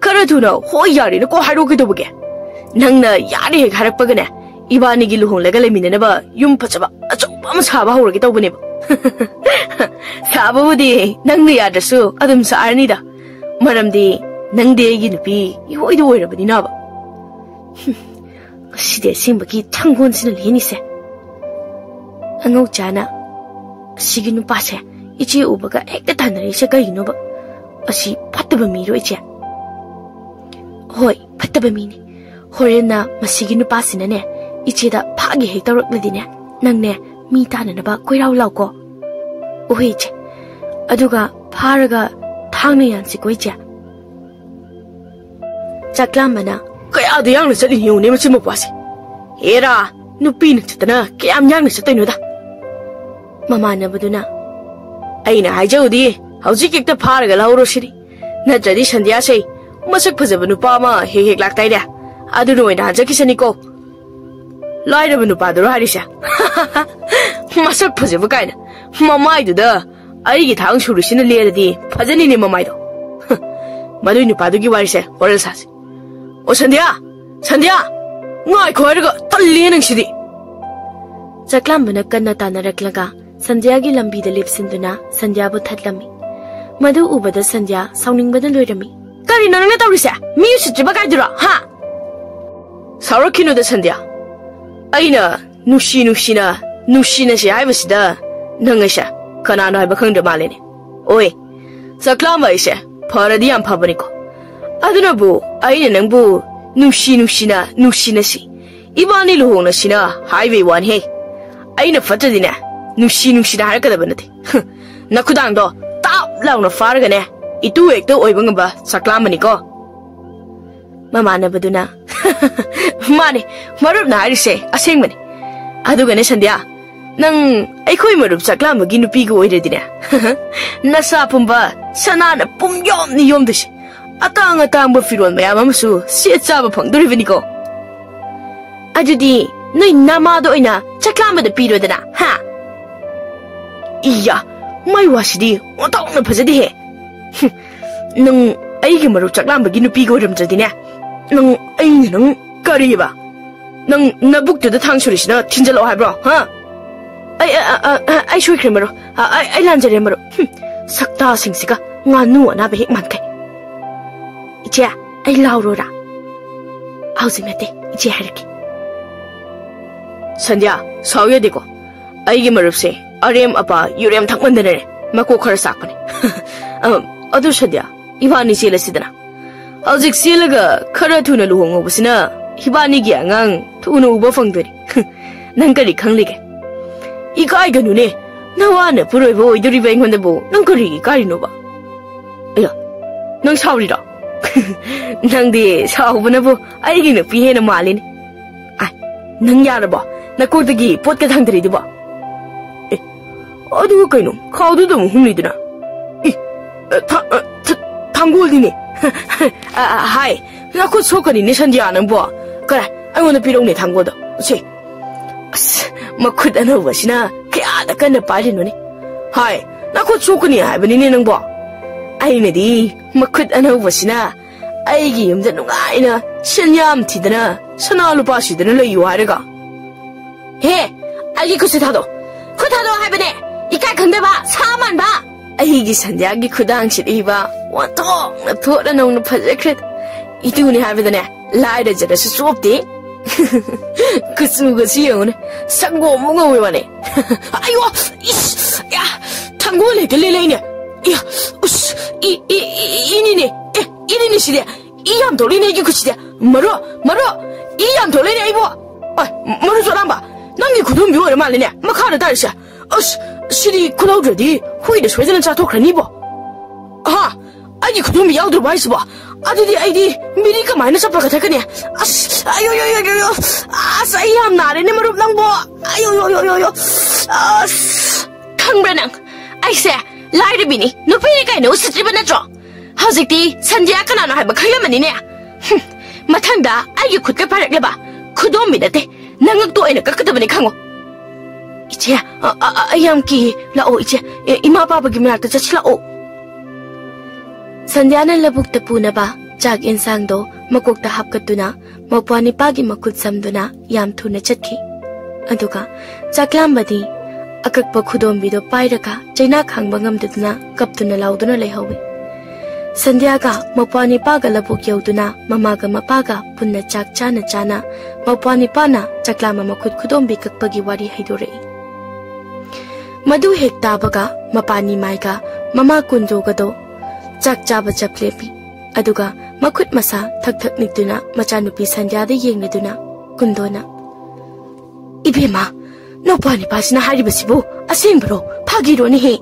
ꯈꯔ ꯊꯨꯅ ꯍꯣꯏ ꯌꯥꯔꯦꯅ ꯀꯣ ꯍꯥꯏꯔꯛꯑꯣ ꯀꯩꯗꯧꯕꯒꯦ? ꯅꯪꯅ ꯌꯥꯔꯦ ꯍꯦꯛ ꯍꯥꯏꯔꯛꯄꯒꯅꯦ, ꯏꯕꯥꯅꯤꯒꯤ ꯂꯨꯍꯣꯡꯂꯒ ꯂꯩꯃꯤꯟꯅꯅꯕ ꯌꯨꯝ ꯐꯖꯕ ꯑꯆꯧꯕ ꯑꯃ ꯁꯥꯕ ꯍꯧꯔꯒꯦ ꯇꯧꯕꯅꯦꯕ꯫" "ꯁꯥꯕꯕꯨꯗꯤ ꯅꯪꯅ ꯌꯥꯗ꯭ꯔꯁꯨ ꯑꯗꯨꯝ ꯁꯥꯔꯅꯤꯗ꯫ ꯃꯔꯝꯗꯤ ꯅꯪꯗꯤ ꯑꯩꯒꯤ ꯅꯨꯄꯤ ꯏꯍꯣꯏꯗ ꯑꯣꯏꯔꯕꯅꯤꯅꯕ꯫" ꯍꯨꯝ, ꯉꯁꯤꯗꯤ ꯑꯁꯦꯡꯕꯒꯤ ꯊꯥꯡꯒꯣꯟꯁꯤꯅ ꯂꯦꯟꯅꯤꯁꯦ꯫ ꯑꯉꯧꯆꯥꯅ, "ꯑꯁꯤꯒꯤ ꯅꯨꯄꯥꯁꯦ ꯏꯆꯦ ꯎꯕꯒ ꯍꯦꯛꯇ ꯇꯥꯟꯅꯔꯛꯏꯁꯦ ꯀꯩꯒꯤꯅꯣꯕ? ꯑꯁꯤ ꯐꯠꯇꯕ ꯃꯤꯔꯣ, ꯏꯆꯦ?" "ꯍꯣꯏ, ꯐꯠꯇꯕ ꯃꯤꯅꯤ꯫ ꯍꯣꯔꯦꯟꯅ ꯃꯁꯤꯒꯤ ꯅꯨꯄꯥꯁꯤꯅꯅꯦ, ꯏꯆꯦꯗ ꯐꯥꯒꯦ ꯍꯦꯛ ꯇꯧꯔꯛꯂꯗꯤꯅꯦ, ꯅꯪꯅꯦ ꯃꯤ ꯇꯥꯟꯅꯅꯕ ꯀꯣꯏꯔꯥꯎ ꯂꯥꯎꯀꯣ꯫" "ꯎꯍꯦ, ꯏꯆꯦ꯫ ꯑꯗꯨꯒ ꯐꯥꯔꯒ ꯊꯥꯡꯅ ꯌꯥꯟꯁꯤꯀꯣ, ꯏꯆꯦ꯫" ꯆꯥꯛꯂꯥꯝꯕꯅ, "ꯀꯌꯥꯗ ꯌꯥꯡꯅ ꯆꯠꯂꯤꯅꯣ ꯌꯦꯡꯉꯨꯅꯦ ꯃꯁꯤ ꯃꯄꯥꯁꯦ꯫ ꯍꯦꯔꯥ, ꯅꯨꯄꯤꯅ ꯆꯠꯇꯅ ꯀꯌꯥꯝ ꯌꯥꯡꯅ ꯆꯠꯇꯣꯏꯅꯣꯗ?" ꯃꯃꯥꯟꯅꯕꯗꯨꯅ, "ꯑꯩꯅ ꯍꯥꯏꯖꯧꯗꯤ, ꯍꯧꯖꯤꯛ ꯍꯦꯛꯇ ꯐꯥꯔꯒ ꯂꯧꯔꯣ ꯁꯤꯅꯤ꯫ ꯅꯠꯇ꯭ꯔꯗꯤ ꯁꯟꯙ꯭ꯌꯥꯁꯦ ꯃꯁꯛ ꯐꯖꯕ ꯅꯨꯄꯥ ꯑꯃ ꯍꯦꯛ ꯍꯦꯛ ꯂꯥꯛꯇꯥꯏꯅꯦ, ꯑꯗꯨꯅ ꯑꯣꯏꯅ ꯍꯟꯖꯈꯤꯁꯅꯤꯀꯣ꯫" "ꯂꯥꯏꯔꯕ ꯅꯨꯄꯥꯗꯨꯔꯣ ꯍꯥꯏꯔꯤꯁꯦ?" "ꯃꯁꯛ ꯐꯖꯕ ꯀꯥꯏꯅ, ꯃꯃꯥꯏꯗꯨꯗ ꯑꯩꯒꯤ ꯊꯥꯡ ꯁꯨꯔꯤꯁꯤꯅ ꯂꯦꯜꯂꯗꯤ ꯐꯖꯅꯤꯅꯦ ꯃꯃꯥꯏꯗꯣ꯫ ꯃꯗꯨꯏ ꯅꯨꯄꯥꯗꯨꯒꯤ ꯋꯥꯔꯤꯁꯦ ꯍꯣꯔꯦꯟ ꯁꯥꯁꯤ꯫ ꯑꯣ ꯁꯟꯙ꯭ꯌꯥ, ꯁꯟꯙ꯭ꯌꯥ, ꯉꯥꯏꯈꯣ ꯍꯥꯏꯔꯒ ꯇꯜꯂꯦ ꯅꯪꯁꯤꯗꯤ꯫" ꯆꯥꯛꯂꯥꯝꯕꯅ ꯀꯟꯅ ꯇꯥꯟꯅꯔꯛꯂꯒ ꯁꯟꯙ꯭ꯌꯥꯒꯤ ꯂꯝꯕꯤꯗ ꯂꯦꯞꯁꯤꯟꯗꯨꯅ ꯁꯟꯙ꯭ꯌꯥꯕꯨ ꯊꯠꯂꯝꯃꯤ꯫ ꯃꯗꯨ ꯎꯕꯗ ꯁꯟꯙ꯭ꯌꯥ ꯁꯥꯎꯅꯤꯡꯕꯅ ꯂꯣꯏꯔꯝꯃꯤ꯫ "ꯀꯔꯤꯅꯣ ꯅꯪꯅ ꯇꯧꯔꯤꯁꯦ? ꯃꯤ ꯎꯁꯤꯠꯇ꯭ꯔꯤꯕ ꯀꯥꯏꯗꯨꯔꯣ, ꯍꯥ?" "ꯁꯥꯎꯔꯛꯈꯤꯅꯨꯗ ꯁꯟꯙ꯭ꯌꯥ꯫ ꯑꯩꯅ ꯅꯨꯡꯁꯤ ꯅꯨꯡꯁꯤꯅ ꯅꯨꯡꯁꯤꯅꯁꯤ ꯍꯥꯏꯕꯁꯤꯗ ꯅꯪ ꯑꯩꯁꯦ ꯀꯅꯥꯅꯣ ꯍꯥꯏꯕ ꯈꯪꯗ꯭ꯔ ꯃꯥꯜꯂꯦꯅꯦ꯫ ꯑꯣꯏ, ꯆꯥꯛꯂꯥꯝꯕ ꯑꯩꯁꯦ ꯐꯔꯗꯤ ꯌꯥꯝ ꯐꯕꯅꯤꯀꯣ꯫ ꯑꯗꯨꯅꯕꯨ ꯑꯩꯅ ꯅꯪꯕꯨ ꯅꯨꯡꯁꯤ ꯅꯨꯡꯁꯤꯅ ꯅꯨꯡꯁꯤꯅꯁꯤ, ꯏꯕꯥꯅꯤ ꯂꯨꯍꯣꯡꯅꯁꯤꯅ ꯍꯥꯏꯕꯩ ꯋꯥꯅꯤꯍꯦ꯫ ꯑꯩꯅ ꯐꯠꯇ꯭ꯔꯗꯤꯅꯦ, ꯅꯨꯡꯁꯤ ꯅꯨꯡꯁꯤꯅ ꯍꯥꯏꯔꯛꯀꯗꯕ ꯅꯠꯇꯦ꯫ ꯍꯨꯝ, ꯅꯈꯨꯗꯥꯡꯗꯣ ꯇꯥꯞ ꯂꯥꯎꯅ ꯐꯥꯔꯒꯅꯦ, ꯏꯇꯨ ꯍꯦꯛꯇ ꯑꯣꯏꯕ ꯉꯝꯕ ꯆꯥꯛꯂꯥꯝꯕꯅꯤꯀꯣ꯫ ꯃꯃꯥꯟꯅꯕꯗꯨꯅ, "ꯃꯥꯅꯦ, ꯃꯔꯨꯞꯅ ꯍꯥꯏꯔꯤꯁꯦ ꯑꯁꯦꯡꯕꯅꯤ꯫ ꯑꯗꯨꯒꯅꯦ ꯁꯟꯙ꯭ꯌꯥ, ꯅꯪ ꯑꯩꯈꯣꯏ ꯃꯔꯨꯞ ꯆꯥꯛꯂꯥꯝꯕꯒꯤ ꯅꯨꯄꯤꯒ ꯑꯣꯏꯔꯗꯤꯅꯦ, ꯅꯁꯥ ꯄꯨꯝꯕ ꯁꯅꯥꯅ ꯄꯨꯝ ꯌꯣꯝꯅ ꯌꯣꯝꯗꯣꯏꯁꯦ꯫ ꯑꯇꯥꯡ ꯑꯇꯥꯡꯕ ꯐꯤꯔꯣꯜ ꯃꯌꯥꯝ ꯑꯃꯁꯨ ꯁꯦꯠ ꯆꯥꯕ ꯐꯪꯗꯣꯔꯤꯕꯅꯤꯀꯣ꯫ ꯑꯗꯨꯗꯤ ꯅꯣꯏ ꯅꯃꯥꯗ ꯑꯣꯏꯅ ꯆꯥꯛꯂꯥꯝꯕꯗ ꯄꯤꯔꯣꯗꯅ, ꯍꯥ?" ꯏꯌꯥ, ꯃꯥꯏ ꯋꯥꯁꯤꯗꯤ ꯑꯣꯟꯊꯣꯛꯅ ꯐꯖꯗꯦꯍꯦ꯫ ꯍꯨꯝ, ꯅꯪ ꯑꯩꯒꯤ ꯃꯔꯨꯞ ꯆꯥꯛꯂꯥꯝꯕꯒꯤ ꯅꯨꯄꯤꯒ ꯑꯣꯏꯔꯝꯗ꯭ꯔꯗꯤꯅꯦ, ꯅꯪ, ꯑꯩꯅ ꯅꯪ ꯀꯔꯤꯕ? ꯅꯪ ꯅꯕꯨꯛꯇꯨꯗ ꯊꯥꯡ ꯁꯨꯔꯤꯁꯤꯅ ꯊꯤꯟꯖꯜꯂꯛꯑꯣ ꯍꯥꯏꯕ꯭ꯔꯣ, ꯍꯥ? ꯑꯩ, ꯑ, ꯑ, ꯑ, ꯑꯩ ꯁꯣꯏꯈ꯭ꯔꯦ, ꯃꯔꯨꯞ꯫ ꯑ, ꯑꯩ, ꯑꯩ ꯂꯥꯟꯖꯔꯦ, ꯃꯔꯨꯞ꯫ ꯍꯨꯝ, ꯁꯛꯇꯥꯁꯤꯡꯁꯤꯒ ꯉꯥꯅꯨ ꯑꯅꯥꯕ ꯍꯦꯛ ꯃꯥꯟꯈꯩ꯫ ꯏꯆꯦ, ꯑꯩ ꯂꯥꯎꯔꯣꯔꯥ? ꯍꯧꯖꯤꯛ ꯅꯠꯇꯦ, ꯏꯆꯦ ꯍꯥꯏꯔꯛꯀꯦ꯫ ꯁꯟꯙ꯭ꯌꯥ, ꯁꯥꯎ ꯌꯥꯗꯦꯀꯣ꯫ ꯑꯩꯒꯤ ꯃꯔꯨꯞꯁꯦ ꯑꯔꯦꯝ ꯑꯄꯥ ꯌꯨꯔꯦꯝ ꯊꯛꯃꯟꯗꯅꯅꯦ ꯃꯀꯣꯛ ꯈꯔ ꯆꯥꯛꯄꯅꯦ꯫ ꯑ, ꯑꯗꯨ ꯁꯟꯙ꯭ꯌꯥ, ꯏꯕꯥꯅꯤ ꯆꯦꯜꯂꯁꯤꯗꯅ꯫ ꯍꯧꯖꯤꯛ ꯆꯦꯜꯂꯒ ꯈꯔ ꯊꯨꯅ ꯂꯨꯍꯣꯡꯍꯧꯕꯁꯤꯅ ꯏꯕꯥꯅꯤꯒꯤ ꯑꯉꯥꯡ ꯊꯨꯅ ꯎꯕ ꯐꯪꯗꯣꯏꯅꯤ꯫ ꯅꯪ ꯀꯔꯤ ꯈꯪꯂꯤꯒꯦ? ꯏꯀꯥꯏꯒꯅꯨꯅꯦ, ꯅꯋꯥꯅ ꯄꯨꯔꯣꯏꯕ ꯑꯣꯏꯗꯣꯔꯤꯕ ꯑꯩꯉꯣꯟꯗꯕꯨ ꯅꯪ ꯀꯔꯤꯒꯤ ꯏꯀꯥꯏꯔꯤꯅꯣꯕ? ꯑꯌꯥ, ꯅꯪ ꯁꯥꯎꯔꯤꯔꯣ? ꯅꯪꯗꯤ ꯁꯥꯎꯕꯅꯕꯨ ꯑꯩꯒꯤ ꯅꯨꯄꯤ ꯍꯦꯟꯅ ꯃꯥꯜꯂꯤꯅꯦ꯫ ꯑꯥꯏ, ꯅꯪ ꯌꯥꯔꯕꯣ? ꯅꯀꯣꯛꯇꯒꯤ ꯄꯣꯠꯀ ꯊꯥꯡꯗꯔꯤꯗꯨꯕꯣ? ꯑꯦ, ꯑꯗꯨꯒ ꯀꯩꯅꯣ, ꯈꯥꯎꯗꯨꯗ ꯑꯃꯨꯛ ꯍꯨꯝꯂꯤꯗꯨꯅ? ꯏ, ꯑ, ꯊꯥ-, ꯑ, ꯊ-, ꯊꯥꯡꯒꯣꯜꯅꯤꯅꯦ꯫ ꯑ, ꯑ, ꯍꯥꯏ, ꯅꯈꯨꯠ ꯁꯣꯛꯀꯅꯤꯅꯦ ꯁꯟꯗꯤꯌꯥ ꯅꯪꯕꯣ꯫ ꯀꯔꯥꯏ, ꯑꯩꯉꯣꯟꯗ ꯄꯤꯔꯧꯅꯦ ꯊꯥꯡꯒꯣꯜꯗꯣ꯫ ꯁꯦ꯫ ꯑꯁ, ꯃꯈꯨꯠ ꯑꯅꯧꯕꯁꯤꯅ ꯀꯌꯥꯗ ꯀꯟꯅ ꯄꯥꯏꯔꯤꯅꯣꯅꯦ꯫ ꯍꯥꯏ, ꯅꯈꯨꯠ ꯁꯣꯛꯀꯅꯤ ꯍꯥꯏꯕꯅꯤꯅꯦ ꯅꯪꯕꯣ꯫ ꯑꯩꯅꯗꯤ ꯃꯈꯨꯠ ꯑꯅꯧꯕꯁꯤꯅ ꯑꯩꯒꯤ ꯌꯨꯝꯗ ꯅꯨꯡꯉꯥꯏꯅ ꯁꯦꯟ ꯌꯥꯝ ꯊꯤꯗꯅ ꯁꯅꯥ ꯂꯨꯄꯥ ꯁꯤꯗꯅ ꯂꯩꯌꯨ ꯍꯥꯏꯔꯒ꯫ ꯍꯦ, ꯑꯩꯒꯤ ꯈꯨꯠꯁꯤ ꯊꯥꯗꯣꯛ꯫ ꯈꯨꯠ ꯊꯥꯗꯣꯛ ꯍꯥꯏꯕꯅꯦ꯫ ꯏꯀꯥꯏ ꯈꯪꯗꯕ, ꯁꯥ ꯃꯥꯟꯕ꯫ ꯑꯩꯒꯤ ꯁꯟꯗ꯭ꯌꯥꯒꯤ ꯈꯨꯗꯥꯡꯁꯤꯗ ꯏꯕ ꯑꯣꯟꯊꯣꯛꯅ ꯊꯣꯠꯅ ꯅꯧꯅ ꯐꯖꯈ꯭ꯔꯦ꯫ ꯏꯇꯨꯅꯤ ꯍꯥꯏꯕꯗꯅꯦ, ꯂꯥꯏꯔꯖꯔꯁꯨ ꯆꯣꯞꯇꯦ꯫ ꯀꯨꯆꯨꯒꯁꯤ ꯌꯦꯡꯉꯨꯅꯦ, ꯁꯪꯒꯣꯝ ꯑꯃ ꯉꯧꯋꯦ ꯋꯥꯅꯦ꯫ ꯑꯌꯣ! ꯏꯁ! ꯌꯥ! ꯊꯥꯡꯒꯣꯜ ꯍꯦꯛꯇ ꯂꯦꯜꯂꯛꯏꯅꯦ꯫ ꯏꯌꯥ! ꯎꯁ! E, E, E, ꯏꯅꯤꯅꯦ꯫ ꯑꯦ, ꯏꯅꯤꯅꯦ ꯁꯤꯗꯤ꯫ ꯏ ꯌꯥꯝ ꯊꯣꯛꯂꯛꯏꯅꯦ ꯑꯩꯒꯤ ꯈꯨꯠꯁꯤꯗꯤ꯫ ꯃꯔꯨ, ꯃꯔꯨ! ꯏ ꯌꯥꯝ ꯊꯣꯛꯂꯛꯏꯅꯦ ꯑꯩꯕꯨ꯫ ꯑꯣꯏ, ꯃꯔꯨ ꯆꯣꯠꯂꯝꯕ, ꯅꯪꯒꯤ ꯈꯨꯗꯣꯝꯕꯤ ꯑꯣꯏꯔ ꯃꯥꯜꯂꯦꯅꯦ ꯃꯈꯥꯗ ꯇꯥꯔꯤꯁꯦ꯫ ꯑꯁ, ꯁꯤꯗꯤ ꯈꯨꯠꯍꯧꯗ꯭ꯔꯗꯤ ꯍꯨꯏꯅ ꯁꯣꯏꯗꯅ ꯆꯥꯊꯣꯛꯈ꯭ꯔꯅꯤꯕꯣ꯫ ꯑꯍꯥ, ꯑꯩꯒꯤ ꯈꯨꯗꯣꯝꯕꯤ ꯌꯥꯎꯗ꯭ꯔꯕ ꯍꯥꯏꯁꯤꯕꯣ? ꯑꯗꯨꯗꯤ ꯑꯩꯗꯤ ꯃꯤꯗꯤ ꯀꯃꯥꯏꯅ ꯆꯠꯄꯒ ꯊꯛꯀꯅꯤ? ꯑꯁ, ꯑꯌꯣ, ꯌꯣ, ꯌꯣ, ꯌꯣ, ꯌꯣ꯫ ꯑꯁ, ꯑꯩ ꯌꯥꯝ ꯅꯥꯔꯦꯅꯦ ꯃꯔꯨꯞ ꯅꯪꯕꯣ꯫ ꯑꯌꯣ, ꯌꯣ, ꯌꯣ, ꯌꯣ, ꯌꯣ꯫ ꯑꯁ, ꯈꯪꯕ꯭ꯔꯥ ꯅꯪ? ꯑꯩꯁꯦ ꯂꯥꯏꯔꯕꯤꯅꯤ, ꯅꯨꯄꯤꯅꯤ ꯀꯥꯏꯅ ꯎꯁꯤꯠꯇ꯭ꯔꯤꯕ ꯅꯠꯇ꯭ꯔꯣ? ꯍꯧꯖꯤꯛꯇꯤ ꯁꯟꯗ꯭ꯌꯥ ꯀꯅꯥꯅꯣ ꯍꯥꯏꯕ ꯈꯪꯂꯝꯃꯅꯤꯅꯦ꯫ ꯍꯨꯝ, ꯃꯊꯪꯗ ꯑꯩꯒꯤ ꯈꯨꯠꯀ ꯄꯥꯏꯔꯛꯂꯕ ꯈꯨꯗꯣꯝꯕꯤ ꯅꯠꯇꯦ, ꯅꯉꯛꯇꯣ ꯑꯣꯏꯅ ꯀꯛꯀꯗꯕꯅꯤ ꯈꯪꯉꯣ꯫ ꯏꯆꯦ, ꯑ, ꯑ, ꯑ, ꯑꯩ ꯌꯥꯝ ꯀꯤꯌꯦ꯫ ꯂꯥꯛꯑꯣ ꯏꯆꯦ, ꯑꯦ, ꯏꯃꯥ ꯄꯥꯕꯒꯤ ꯃꯅꯥꯛꯇ ꯆꯠꯁꯤ ꯂꯥꯛꯑꯣ꯫ ꯁꯟꯗ꯭ꯌꯥꯅ ꯂꯧꯕꯨꯛꯇ ꯄꯨꯅꯕ ꯆꯥꯛ ꯏꯟꯁꯥꯡꯗꯣ ꯃꯀꯣꯛꯇ ꯍꯥꯞꯀꯠꯇꯨꯅ ꯃꯧꯄ꯭ꯋꯥ ꯅꯤꯄꯥꯒꯤ ꯃꯈꯨꯠ ꯁꯝꯗꯨꯅ ꯌꯥꯝ ꯊꯨꯅ ꯆꯠꯈꯤ꯫ ꯑꯗꯨꯒ ꯆꯥꯛꯂꯥꯝꯕꯗꯤ ꯑꯀꯛꯄ ꯈꯨꯗꯣꯝꯕꯤꯗꯣ ꯄꯥꯏꯔꯒ ꯆꯩꯅꯥ ꯈꯥꯡꯕ ꯉꯝꯗꯗꯨꯅ ꯀꯞꯇꯨꯅ ꯂꯥꯎꯗꯨꯅ ꯂꯩꯍꯧꯏ꯫ ꯁꯟꯗ꯭ꯌꯥꯒ ꯃꯧꯄ꯭ꯋꯥ ꯅꯤꯄꯥꯒ ꯂꯧꯕꯨꯛ ꯌꯧꯗꯨꯅ ꯃꯃꯥꯒ ꯃꯄꯥꯒ ꯄꯨꯟꯅ ꯆꯥꯛ ꯆꯥꯅ ꯆꯥꯅ ꯃꯧꯄ꯭ꯋꯥ ꯅꯤꯄꯥꯅ ꯆꯥꯛꯂꯥꯝꯕ ꯃꯈꯨꯠ ꯈꯨꯗꯣꯝꯕꯤ ꯀꯛꯄꯒꯤ ꯋꯥꯔꯤ ꯍꯥꯏꯗꯣꯔꯛꯏ꯫ ꯃꯗꯨ ꯍꯦꯛ ꯇꯥꯕꯒ ꯃꯄꯥ ꯅꯤꯃꯥꯏꯒ ꯃꯃꯥ ꯀꯨꯟꯗꯣꯒꯗꯣ ꯆꯥꯛ ꯆꯥꯕ ꯆꯞ ꯂꯦꯞꯄꯤ꯫ ꯑꯗꯨꯒ ꯃꯈꯨꯠ ꯃꯁꯥ ꯊꯛ ꯊꯛ ꯅꯤꯛꯇꯨꯅ ꯃꯆꯥꯅꯨꯄꯤ ꯁꯟꯗ꯭ꯌꯥꯗ ꯌꯦꯡꯂꯗꯨꯅ ꯀꯨꯟꯗꯣꯅ, "ꯏꯕꯦꯝꯃ, ꯅꯧꯄ꯭ꯋꯥ ꯅꯤꯄꯥꯁꯤꯅ ꯍꯥꯏꯔꯤꯕꯁꯤꯕꯨ ꯑꯁꯦꯡꯕꯔꯣ, ꯐꯥꯒꯤꯔꯣꯅꯦꯍꯦ?"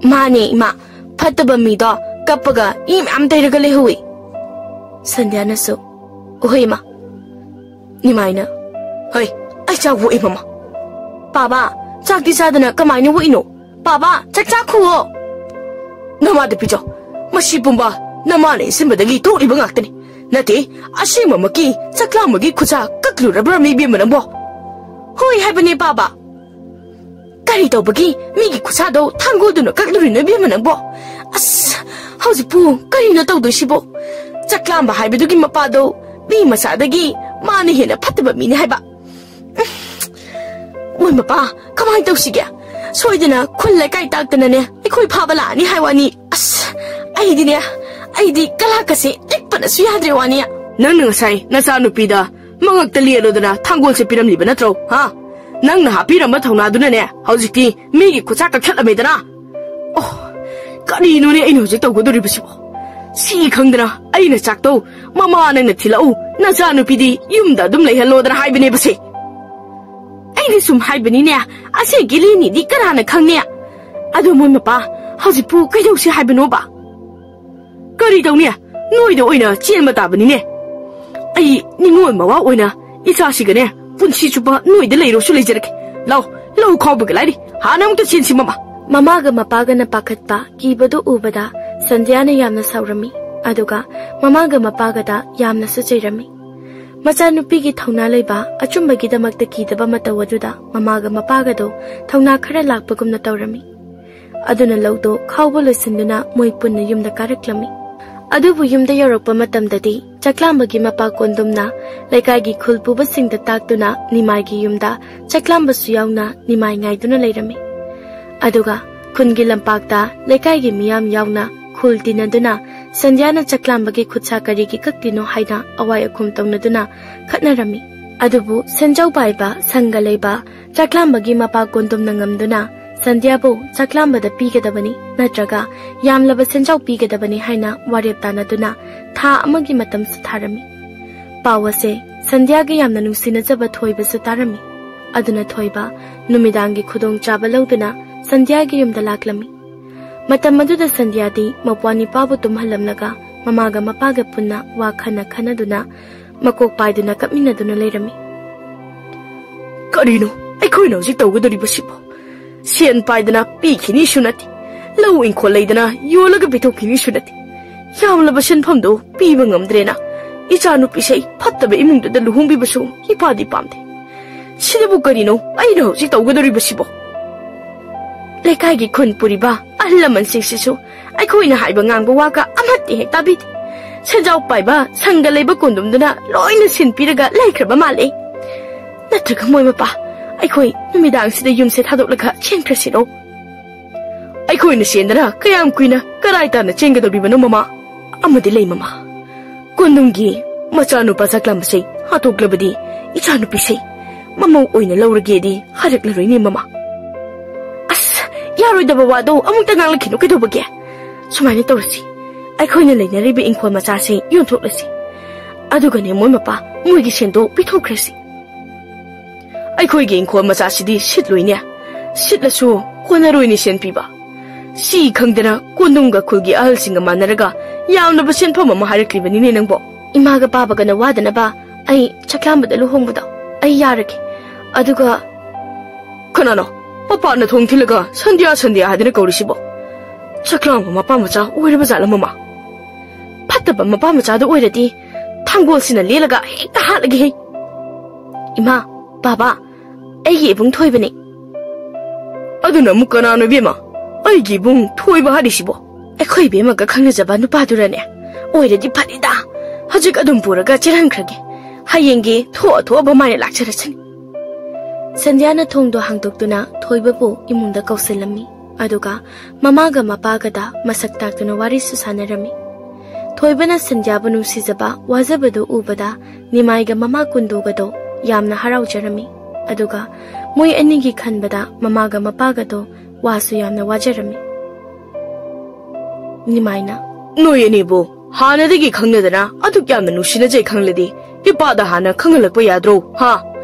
"ꯃꯥꯅꯦ ꯏꯃꯥ, ꯐꯠꯇꯕ ꯃꯤꯗꯣ ꯀꯞꯄꯒ ꯏ ꯃꯌꯥꯝ ꯇꯩꯔꯒ ꯂꯩꯍꯧꯏ꯫" ꯁꯟꯗ꯭ꯌꯥꯅꯁꯨ, "ꯍꯣꯏ ꯏꯃꯥ꯫" ꯅꯤꯃꯥꯏꯅ, "ꯍꯩ, ꯑꯩ ꯆꯥꯛ ꯑꯣꯛꯑꯦ ꯃꯃꯥ꯫" "ꯄꯥꯕ, ꯆꯥꯛꯇꯤ ꯆꯥꯗꯅ ꯀꯃꯥꯏꯅ ꯑꯣꯛꯏꯅꯣ? ꯄꯥꯕ, ꯆꯥꯛ ꯆꯥꯈꯨꯑꯣ꯫" "ꯅꯃꯥꯗ ꯄꯤꯖꯧ꯫ ꯃꯁꯤ ꯄꯨꯝꯕ ꯅꯃꯥꯅ ꯏꯟꯁꯤꯟꯕꯗꯒꯤ ꯊꯣꯛꯂꯤꯕ ꯉꯥꯛꯇꯅꯤ꯫ ꯅꯠꯇꯦ, ꯑꯁꯦꯡꯕꯃꯛꯀꯤ ꯆꯥꯛꯂꯥꯝꯕꯒꯤ ꯈꯨꯠꯁꯥ ꯀꯛꯂꯨꯔꯕ꯭ꯔꯥ ꯃꯤ ꯏꯕꯦꯝꯃ ꯅꯪꯕꯣ?" "ꯍꯣꯏ ꯍꯥꯏꯕꯅꯦ ꯄꯥꯕ꯫ ꯀꯔꯤ ꯇꯧꯕꯒꯤ ꯃꯤꯒꯤ ꯈꯨꯠꯁꯥꯗꯣ ꯊꯥꯡꯒꯣꯜꯗꯨꯅ ꯀꯛꯂꯨꯔꯤꯅꯣ ꯏꯕꯦꯝꯃ ꯅꯪꯕꯣ? ꯑꯁ, ꯍꯧꯖꯤꯛꯄꯨ ꯀꯔꯤꯅꯣ ꯇꯧꯗꯣꯏꯁꯤꯕꯣ? ꯆꯥꯛꯂꯥꯝꯕ ꯍꯥꯏꯕꯗꯨꯒꯤ ꯃꯄꯥꯗꯣ ꯃꯤ ꯃꯆꯥꯗꯒꯤ ꯃꯥꯅ ꯍꯦꯟꯅ ꯐꯠꯇꯕ ꯃꯤꯅꯤ ꯍꯥꯏꯕ꯫ ꯃꯣꯏ ꯃꯄꯥ, ꯀꯃꯥꯏꯅ ꯇꯧꯁꯤꯒꯦ? ꯁꯣꯏꯗꯅ ꯈꯨꯜ ꯂꯩꯀꯥꯏ ꯇꯥꯛꯇꯅꯅꯦ ꯑꯩꯈꯣꯏ ꯐꯥꯕ ꯂꯥꯛꯑꯅꯤ ꯍꯥꯏ ꯋꯥꯅꯤ꯫ ꯑꯁ, ꯑꯩꯗꯤꯅꯦ, ꯑꯩꯗꯤ ꯀꯂꯥꯀꯁꯦ ꯂꯤꯛꯄꯅꯁꯨ ꯌꯥꯗ꯭ꯔꯦ ꯋꯥꯅꯤ꯫" "ꯅꯪꯅ ꯉꯁꯥꯏ ꯅꯆꯥꯅꯨꯄꯤꯗ ꯃꯉꯛꯇ ꯂꯦꯜꯂꯣꯗꯅ ꯊꯥꯡꯒꯣꯜꯁꯦ ꯄꯤꯔꯝꯂꯤꯕ ꯅꯠꯇ꯭ꯔꯣ? ꯍꯥ? ꯅꯪꯅ ꯍꯥꯞꯄꯤꯔꯝꯕ ꯊꯧꯅꯥꯗꯨꯅꯅꯦ ꯍꯧꯖꯤꯛꯇꯤ ꯃꯤꯒꯤ ꯈꯨꯠꯁꯥ ꯀꯛꯊꯠꯂꯝꯃꯦꯗꯅ꯫ ꯑꯣ, ꯀꯔꯤꯅꯣꯅꯦ ꯑꯩꯅ ꯍꯧꯖꯤꯛ ꯇꯧꯒꯗꯧꯔꯤꯕꯁꯤꯕꯣ? ꯁꯤ ꯈꯪꯗꯅ ꯑꯩꯅ ꯆꯥꯛꯇꯧ, "ꯃꯃꯥ, ꯅꯪꯅ ꯊꯤꯜꯂꯛꯎ, ꯅꯆꯥꯅꯨꯄꯤꯗꯤ ꯌꯨꯝꯗ ꯑꯗꯨꯝ ꯂꯩꯍꯜꯂꯣꯗꯅ" ꯍꯥꯏꯕꯅꯦꯕꯁꯦ꯫ ꯑꯩꯗꯤ ꯁꯨꯝ ꯍꯥꯏꯕꯅꯤꯅꯦ, ꯑꯁꯦꯡꯀꯤ ꯂꯤꯅꯤꯗꯤ ꯀꯅꯥꯅ ꯈꯪꯅꯤ? ꯑꯗꯣ ꯃꯣꯏ ꯃꯄꯥ, ꯍꯧꯖꯤꯛꯄꯨ ꯀꯩꯗꯧꯁꯤ ꯍꯥꯏꯕꯅꯣꯕ? ꯀꯔꯤ ꯇꯧꯅꯤ? ꯅꯣꯏꯗ ꯑꯣꯏꯅ ꯆꯦꯟꯕ ꯇꯥꯕꯅꯤꯅꯦ꯫ ꯑꯩ ꯅꯤꯉꯣꯜ ꯃꯋꯥ ꯑꯣꯏꯅ ꯏꯆꯥꯁꯤꯒꯅꯦ ꯄꯨꯟꯁꯤ ꯆꯨꯞꯄ ꯅꯣꯏꯗ ꯂꯩꯔꯣꯁꯨ ꯂꯩꯖꯔꯒꯦ꯫ ꯂꯥꯎ, ꯂꯧ ꯈꯥꯎꯕꯒ ꯂꯥꯏꯔꯤ, ꯍꯥꯟꯅ ꯑꯃꯨꯛꯇ ꯆꯦꯟꯁꯤ ꯃꯃꯥ꯫ ꯃꯃꯥꯒ ꯃꯄꯥꯒꯅ ꯄꯥꯈꯠꯄ, ꯀꯤꯕꯗꯨ ꯎꯕꯗ ꯁꯟꯙ꯭ꯌꯥꯅ ꯌꯥꯝꯅ ꯁꯥꯎꯔꯝꯃꯤ꯫ ꯑꯗꯨꯒ ꯃꯃꯥꯒ ꯃꯄꯥꯒꯗ ꯌꯥꯝꯅꯁꯨ ꯆꯩꯔꯝꯃꯤ꯫ ꯃꯆꯥꯅꯨꯄꯤꯒꯤ ꯊꯧꯅꯥ ꯂꯩꯕ, ꯑꯆꯨꯝꯕꯒꯤꯗꯃꯛꯇ ꯀꯤꯗꯕ ꯃꯇꯧ ꯑꯗꯨꯗ ꯃꯃꯥꯒ ꯃꯄꯥꯒꯗꯣ ꯊꯧꯅꯥ ꯈꯔ ꯂꯥꯛꯄꯒꯨꯝꯅ ꯇꯧꯔꯝꯃꯤ꯫ ꯑꯗꯨꯅ ꯂꯧꯗꯣ ꯈꯥꯎꯕ ꯂꯣꯏꯁꯤꯟꯗꯨꯅ ꯃꯣꯏ ꯄꯨꯟꯅ ꯌꯨꯝꯗ ꯀꯥꯔꯛꯂꯝꯃꯤ꯫ ꯑꯗꯨꯕꯨ ꯌꯨꯝꯗ ꯌꯧꯔꯛꯄ ꯃꯇꯝꯗꯗꯤ ꯆꯥꯛꯂꯥꯝꯕꯒꯤ ꯃꯄꯥ ꯀꯣꯟꯗꯨꯝꯅ ꯂꯩꯀꯥꯏꯒꯤ ꯈꯨꯜ ꯄꯨꯕꯁꯤꯡꯗ ꯇꯥꯛꯇꯨꯅ ꯅꯤꯃꯥꯏꯒꯤ ꯌꯨꯝꯗ ꯆꯥꯛꯂꯥꯝꯕꯁꯨ ꯌꯥꯎꯅ ꯅꯤꯃꯥꯏ ꯉꯥꯏꯗꯨꯅ ꯂꯩꯔꯝꯃꯤ꯫ ꯑꯗꯨꯒ ꯈꯨꯟꯒꯤ ꯂꯝꯄꯥꯛꯇ ꯂꯩꯀꯥꯏꯒꯤ ꯃꯤꯌꯥꯝ ꯌꯥꯎꯅ ꯈꯨꯜ ꯇꯤꯟꯅꯗꯨꯅ ꯁꯟꯙ꯭ꯌꯥꯅ ꯆꯥꯛꯂꯥꯝꯕꯒꯤ ꯈꯨꯠꯁꯥ ꯀꯔꯤꯒꯤ ꯀꯛꯂꯤꯅꯣ ꯍꯥꯏꯅ ꯑꯋꯥꯏ ꯑꯈꯨꯝ ꯇꯧꯅꯗꯨꯅ ꯈꯠꯅꯔꯝꯃꯤ꯫ ꯑꯗꯨꯕꯨ ꯁꯦꯟꯖꯥꯎ ꯄꯥꯏꯕ, ꯁꯪꯒ ꯂꯩꯕ ꯆꯥꯛꯂꯥꯝꯕꯒꯤ ꯃꯄꯥ ꯀꯣꯟꯗꯨꯝꯅ ꯉꯝꯗꯨꯅ ꯁꯟꯙ꯭ꯌꯥꯕꯨ ꯆꯥꯛꯂꯥꯝꯕꯗ ꯄꯤꯒꯗꯕꯅꯤ ꯅꯠꯇ꯭ꯔꯒ ꯌꯥꯝꯂꯕ ꯁꯦꯟꯖꯥꯎ ꯄꯤꯒꯗꯕꯅꯤ ꯍꯥꯏꯅ ꯋꯥꯔꯦꯞ ꯇꯥꯅꯗꯨꯅ ꯊꯥ ꯑꯃꯒꯤ ꯃꯇꯝꯁꯨ ꯊꯥꯔꯝꯃꯤ꯫ ꯄꯥꯎ ꯑꯁꯦ ꯁꯟꯙ꯭ꯌꯥꯒꯤ ꯌꯥꯝꯅ ꯅꯨꯡꯁꯤꯅꯖꯕ ꯊꯣꯏꯕꯁꯨ ꯇꯥꯔꯝꯃꯤ꯫ ꯑꯗꯨꯅ ꯊꯣꯏꯕ ꯅꯨꯃꯤꯗꯥꯡꯒꯤ ꯈꯨꯗꯣꯡꯆꯥꯕ ꯂꯧꯗꯨꯅ ꯁꯟꯙ꯭ꯌꯥꯒꯤ ꯌꯨꯝꯗ ꯂꯥꯛꯂꯝꯃꯤ꯫ ꯃꯇꯝ ꯑꯗꯨꯗ ꯁꯟꯙ꯭ꯌꯥꯗꯤ ꯃꯄ꯭ꯋꯥ ꯅꯤꯄꯥꯕꯨ ꯇꯨꯝꯍꯜꯂꯝꯂꯒ ꯃꯃꯥꯒ ꯃꯄꯥꯒ ꯄꯨꯟꯅ ꯋꯥ ꯈꯟꯅ ꯈꯟꯅꯗꯨꯅ ꯃꯀꯣꯛ ꯄꯥꯏꯗꯨꯅ ꯀꯞꯃꯤꯟꯅꯗꯨꯅ ꯂꯩꯔꯝꯃꯤ꯫ ꯀꯔꯤꯅꯣ ꯑꯩꯈꯣꯏꯅ ꯍꯧꯖꯤꯛ ꯇꯧꯒꯗꯧꯔꯤꯕꯁꯤꯕꯣ? ꯁꯦꯟ ꯄꯥꯏꯗꯅ ꯄꯤꯈꯤꯅꯤꯁꯨ ꯅꯠꯇꯦ, ꯂꯧ ꯏꯪꯈꯣꯜ ꯂꯩꯗꯅ ꯌꯣꯜꯂꯒ ꯄꯤꯊꯣꯛꯈꯤꯅꯤꯁꯨ ꯅꯠꯇꯦ꯫ ꯌꯥꯝꯂꯕ ꯁꯦꯟꯐꯝꯗꯣ ꯄꯤꯕ ꯉꯝꯗ꯭ꯔꯦꯅ ꯏꯆꯥꯅꯨꯄꯤꯁꯦ ꯐꯠꯇꯕ ꯏꯃꯨꯡꯗꯨꯗ ꯂꯨꯍꯣꯡꯕꯤꯕꯁꯨ ꯏꯄꯥꯗꯤ ꯄꯥꯝꯗꯦ꯫ ꯁꯤꯗꯕꯨ ꯀꯔꯤꯅꯣ ꯑꯩꯅ ꯍꯧꯖꯤꯛ ꯇꯧꯒꯗꯧꯔꯤꯕꯁꯤꯕꯣ? ꯂꯩꯀꯥꯏꯒꯤ ꯈꯨꯟ ꯄꯨꯔꯤꯕ ꯑꯍꯜ ꯂꯃꯟꯁꯤꯡꯁꯤꯁꯨ ꯑꯩꯈꯣꯏꯅ ꯍꯥꯏꯕ ꯉꯥꯡꯕ ꯋꯥꯒ ꯑꯃꯠꯇ ꯍꯦꯛ ꯇꯥꯕꯤꯗꯦ꯫ ꯁꯦꯟꯖꯥꯎ ꯄꯥꯏꯕ ꯁꯪꯒ ꯂꯩꯕ ꯀꯣꯟꯗꯨꯝꯗꯨꯅ ꯂꯣꯏꯅ ꯁꯤꯟ ꯄꯤꯔꯒ ꯂꯩꯈ꯭ꯔꯕ ꯃꯥꯜꯂꯦ꯫ ꯅꯠꯇ꯭ꯔꯒ ꯃꯣꯏ ꯃꯄꯥ, ꯑꯩꯈꯣꯏ ꯅꯨꯃꯤꯗꯥꯡꯁꯤꯗ ꯌꯨꯝꯁꯦ ꯊꯥꯗꯣꯛꯂꯒ ꯆꯦꯟꯈ꯭ꯔꯁꯤꯔꯣ? ꯑꯩꯈꯣꯏꯅ ꯆꯦꯟꯗꯅ ꯀꯌꯥꯝ ꯀꯨꯏꯅ ꯀꯔꯥꯏ ꯇꯥꯅ ꯆꯦꯟꯒꯗꯧꯔꯤꯕꯅꯣ ꯃꯃꯥ? ꯑꯃꯗꯤ ꯂꯩ ꯃꯃꯥ, ꯀꯣꯟꯗꯨꯝꯒꯤ ꯃꯆꯥꯅꯨꯄꯥ ꯆꯥꯛꯂꯥꯝꯕꯁꯦ ꯍꯥꯠꯇꯣꯛꯂꯕꯗꯤ ꯏꯆꯥꯅꯨꯄꯤꯁꯦ ꯃꯃꯧ ꯑꯣꯏꯅ ꯂꯧꯔꯒꯦꯗꯤ ꯍꯥꯏꯔꯛꯂꯔꯣꯏꯅꯦ ꯃꯃꯥ꯫ ꯑꯁ, ꯌꯥꯔꯣꯏꯗꯕ ꯋꯥꯗꯣ ꯑꯃꯨꯛꯇ ꯉꯥꯡꯂꯛꯈꯤꯅꯨ ꯀꯩꯗꯧꯕꯒꯦ? ꯁꯨꯃꯥꯏꯅ ꯇꯧꯔꯁꯤ, ꯑꯩꯈꯣꯏꯅ ꯂꯩꯅꯔꯤꯕ ꯏꯪꯈꯣꯜ ꯃꯆꯥꯁꯤ ꯌꯣꯟꯊꯣꯛꯂꯁꯤ꯫ ꯑꯗꯨꯒꯅꯦ, ꯃꯣꯏ ꯃꯄꯥ ꯃꯣꯏꯒꯤ ꯁꯦꯟꯗꯣ ꯄꯤꯊꯣꯛꯈ꯭ꯔꯁꯤ꯫ ꯑꯩꯈꯣꯏꯒꯤ ꯏꯪꯈꯣꯜ ꯃꯆꯥꯁꯤꯗꯤ ꯁꯤꯠꯂꯣꯏꯅꯦ꯫ ꯁꯤꯠꯂꯁꯨ ꯀꯣꯟꯅꯔꯣꯏꯅꯦ ꯁꯦꯟ ꯄꯤꯕ꯫ ꯁꯤ ꯈꯪꯗꯅ ꯀꯣꯅꯨꯡꯒ ꯈꯨꯜꯒꯤ ꯑꯍꯜꯁꯤꯡꯒ ꯃꯥꯟꯅꯔꯒ ꯌꯥꯝꯂꯕ ꯁꯦꯟꯐꯝ ꯑꯃ ꯍꯥꯏꯔꯛꯂꯤꯕꯅꯤꯅꯦ ꯅꯪꯕꯣ꯫ ꯏꯃꯥꯒ ꯄꯥꯕꯒꯅ ꯋꯥꯗꯅꯕ ꯑꯩ ꯆꯥꯛꯂꯥꯝꯕꯗ ꯂꯨꯍꯣꯡꯕꯗꯣ ꯑꯩ ꯌꯥꯔꯒꯦ꯫ ꯑꯗꯨꯒ ꯀꯅꯥꯅꯣ ꯃꯄꯥꯅ ꯊꯣꯡ ꯊꯤꯜꯂꯒ "ꯁꯟꯙ꯭ꯌꯥ, ꯁꯟꯙ꯭ꯌꯥ" ꯍꯥꯏꯗꯅ ꯀꯧꯔꯤꯁꯤꯕꯣ? ꯆꯥꯛꯂꯥꯝꯕ ꯃꯄꯥ ꯃꯆꯥ ꯑꯣꯏꯔꯕ ꯖꯥꯠꯂ ꯃꯃꯥ? ꯐꯠꯇꯕ ꯃꯄꯥ ꯃꯆꯥꯗꯣ ꯑꯣꯏꯔꯗꯤ ꯊꯥꯡꯒꯣꯜꯁꯤꯅ ꯂꯦꯜꯂꯒ ꯍꯦꯛꯇ ꯍꯥꯠꯂꯒꯦ ꯍꯦ꯫ ꯏꯃꯥ, ꯕꯥꯕꯥ, ꯑꯩꯒꯤ ꯏꯕꯨꯡ ꯊꯣꯏꯕꯅꯤ꯫ ꯑꯗꯨꯅ ꯑꯃꯨꯛ ꯀꯅꯥꯅꯣ ꯏꯕꯦꯝꯃ? ꯑꯩꯒꯤ ꯏꯕꯨꯡ ꯊꯣꯏꯕ ꯍꯥꯏꯔꯤꯁꯤꯕꯣ? ꯑꯩꯈꯣꯏ ꯏꯕꯦꯝꯃꯒ ꯈꯪꯅꯖꯕ ꯅꯨꯄꯥꯗꯨꯔꯅꯦ? ꯑꯣꯏꯔꯗꯤ ꯐꯅꯤꯗ꯫ ꯍꯧꯖꯤꯛ ꯑꯗꯨꯝ ꯄꯨꯔꯒ ꯆꯦꯜꯍꯟꯈ꯭ꯔꯒꯦ꯫ ꯍꯌꯦꯡꯒꯤ ꯊꯣꯛꯑ ꯊꯣꯛꯑꯕ ꯃꯥꯏꯅ ꯂꯥꯛꯆꯔꯁꯅꯤ꯫ ꯁꯟꯙ꯭ꯌꯥꯅ ꯊꯣꯡꯗꯣ ꯍꯥꯡꯗꯣꯛꯇꯨꯅ ꯊꯣꯏꯕꯕꯨ ꯏꯃꯨꯡꯗ ꯀꯧꯁꯤꯜꯂꯝꯃꯤ꯫ ꯑꯗꯨꯒ ꯃꯃꯥꯒ ꯃꯄꯥꯒꯗ ꯃꯁꯛ ꯇꯥꯛꯇꯨꯅ ꯋꯥꯔꯤꯁꯨ ꯁꯥꯟꯅꯔꯝꯃꯤ꯫ ꯊꯣꯏꯕꯅ ꯁꯟꯙ꯭ꯌꯥꯕꯨ ꯅꯨꯡꯁꯤꯖꯕ, ꯋꯥꯖꯕꯗꯨ ꯎꯕꯗ ꯅꯤꯃꯥꯏꯒ ꯃꯃꯥ ꯀꯨꯟꯗꯣꯒꯗꯣ ꯌꯥꯝꯅ ꯍꯔꯥꯎꯖꯔꯝꯃꯤ꯫ ꯑꯗꯨꯒ ꯃꯣꯏ ꯑꯅꯤꯒꯤ ꯈꯟꯕꯗ ꯃꯃꯥꯒ ꯃꯄꯥꯒꯗꯣ ꯋꯥꯁꯨ ꯌꯥꯝꯅ ꯋꯥꯖꯔꯝꯃꯤ꯫ ꯅꯤꯃꯥꯏꯅ, "ꯅꯣꯏ ꯑꯅꯤꯕꯨ ꯍꯥꯟꯅꯗꯒꯤ ꯈꯪꯅꯗꯅ ꯑꯗꯨꯛ ꯌꯥꯝꯅ ꯅꯨꯡꯁꯤꯅꯖꯩ ꯈꯪꯂꯗꯤ ꯏꯄꯥꯗ ꯍꯥꯟꯅ ꯈꯪꯍꯜꯂꯛꯄ ꯌꯥꯗ꯭ꯔꯣ, ꯍꯥ?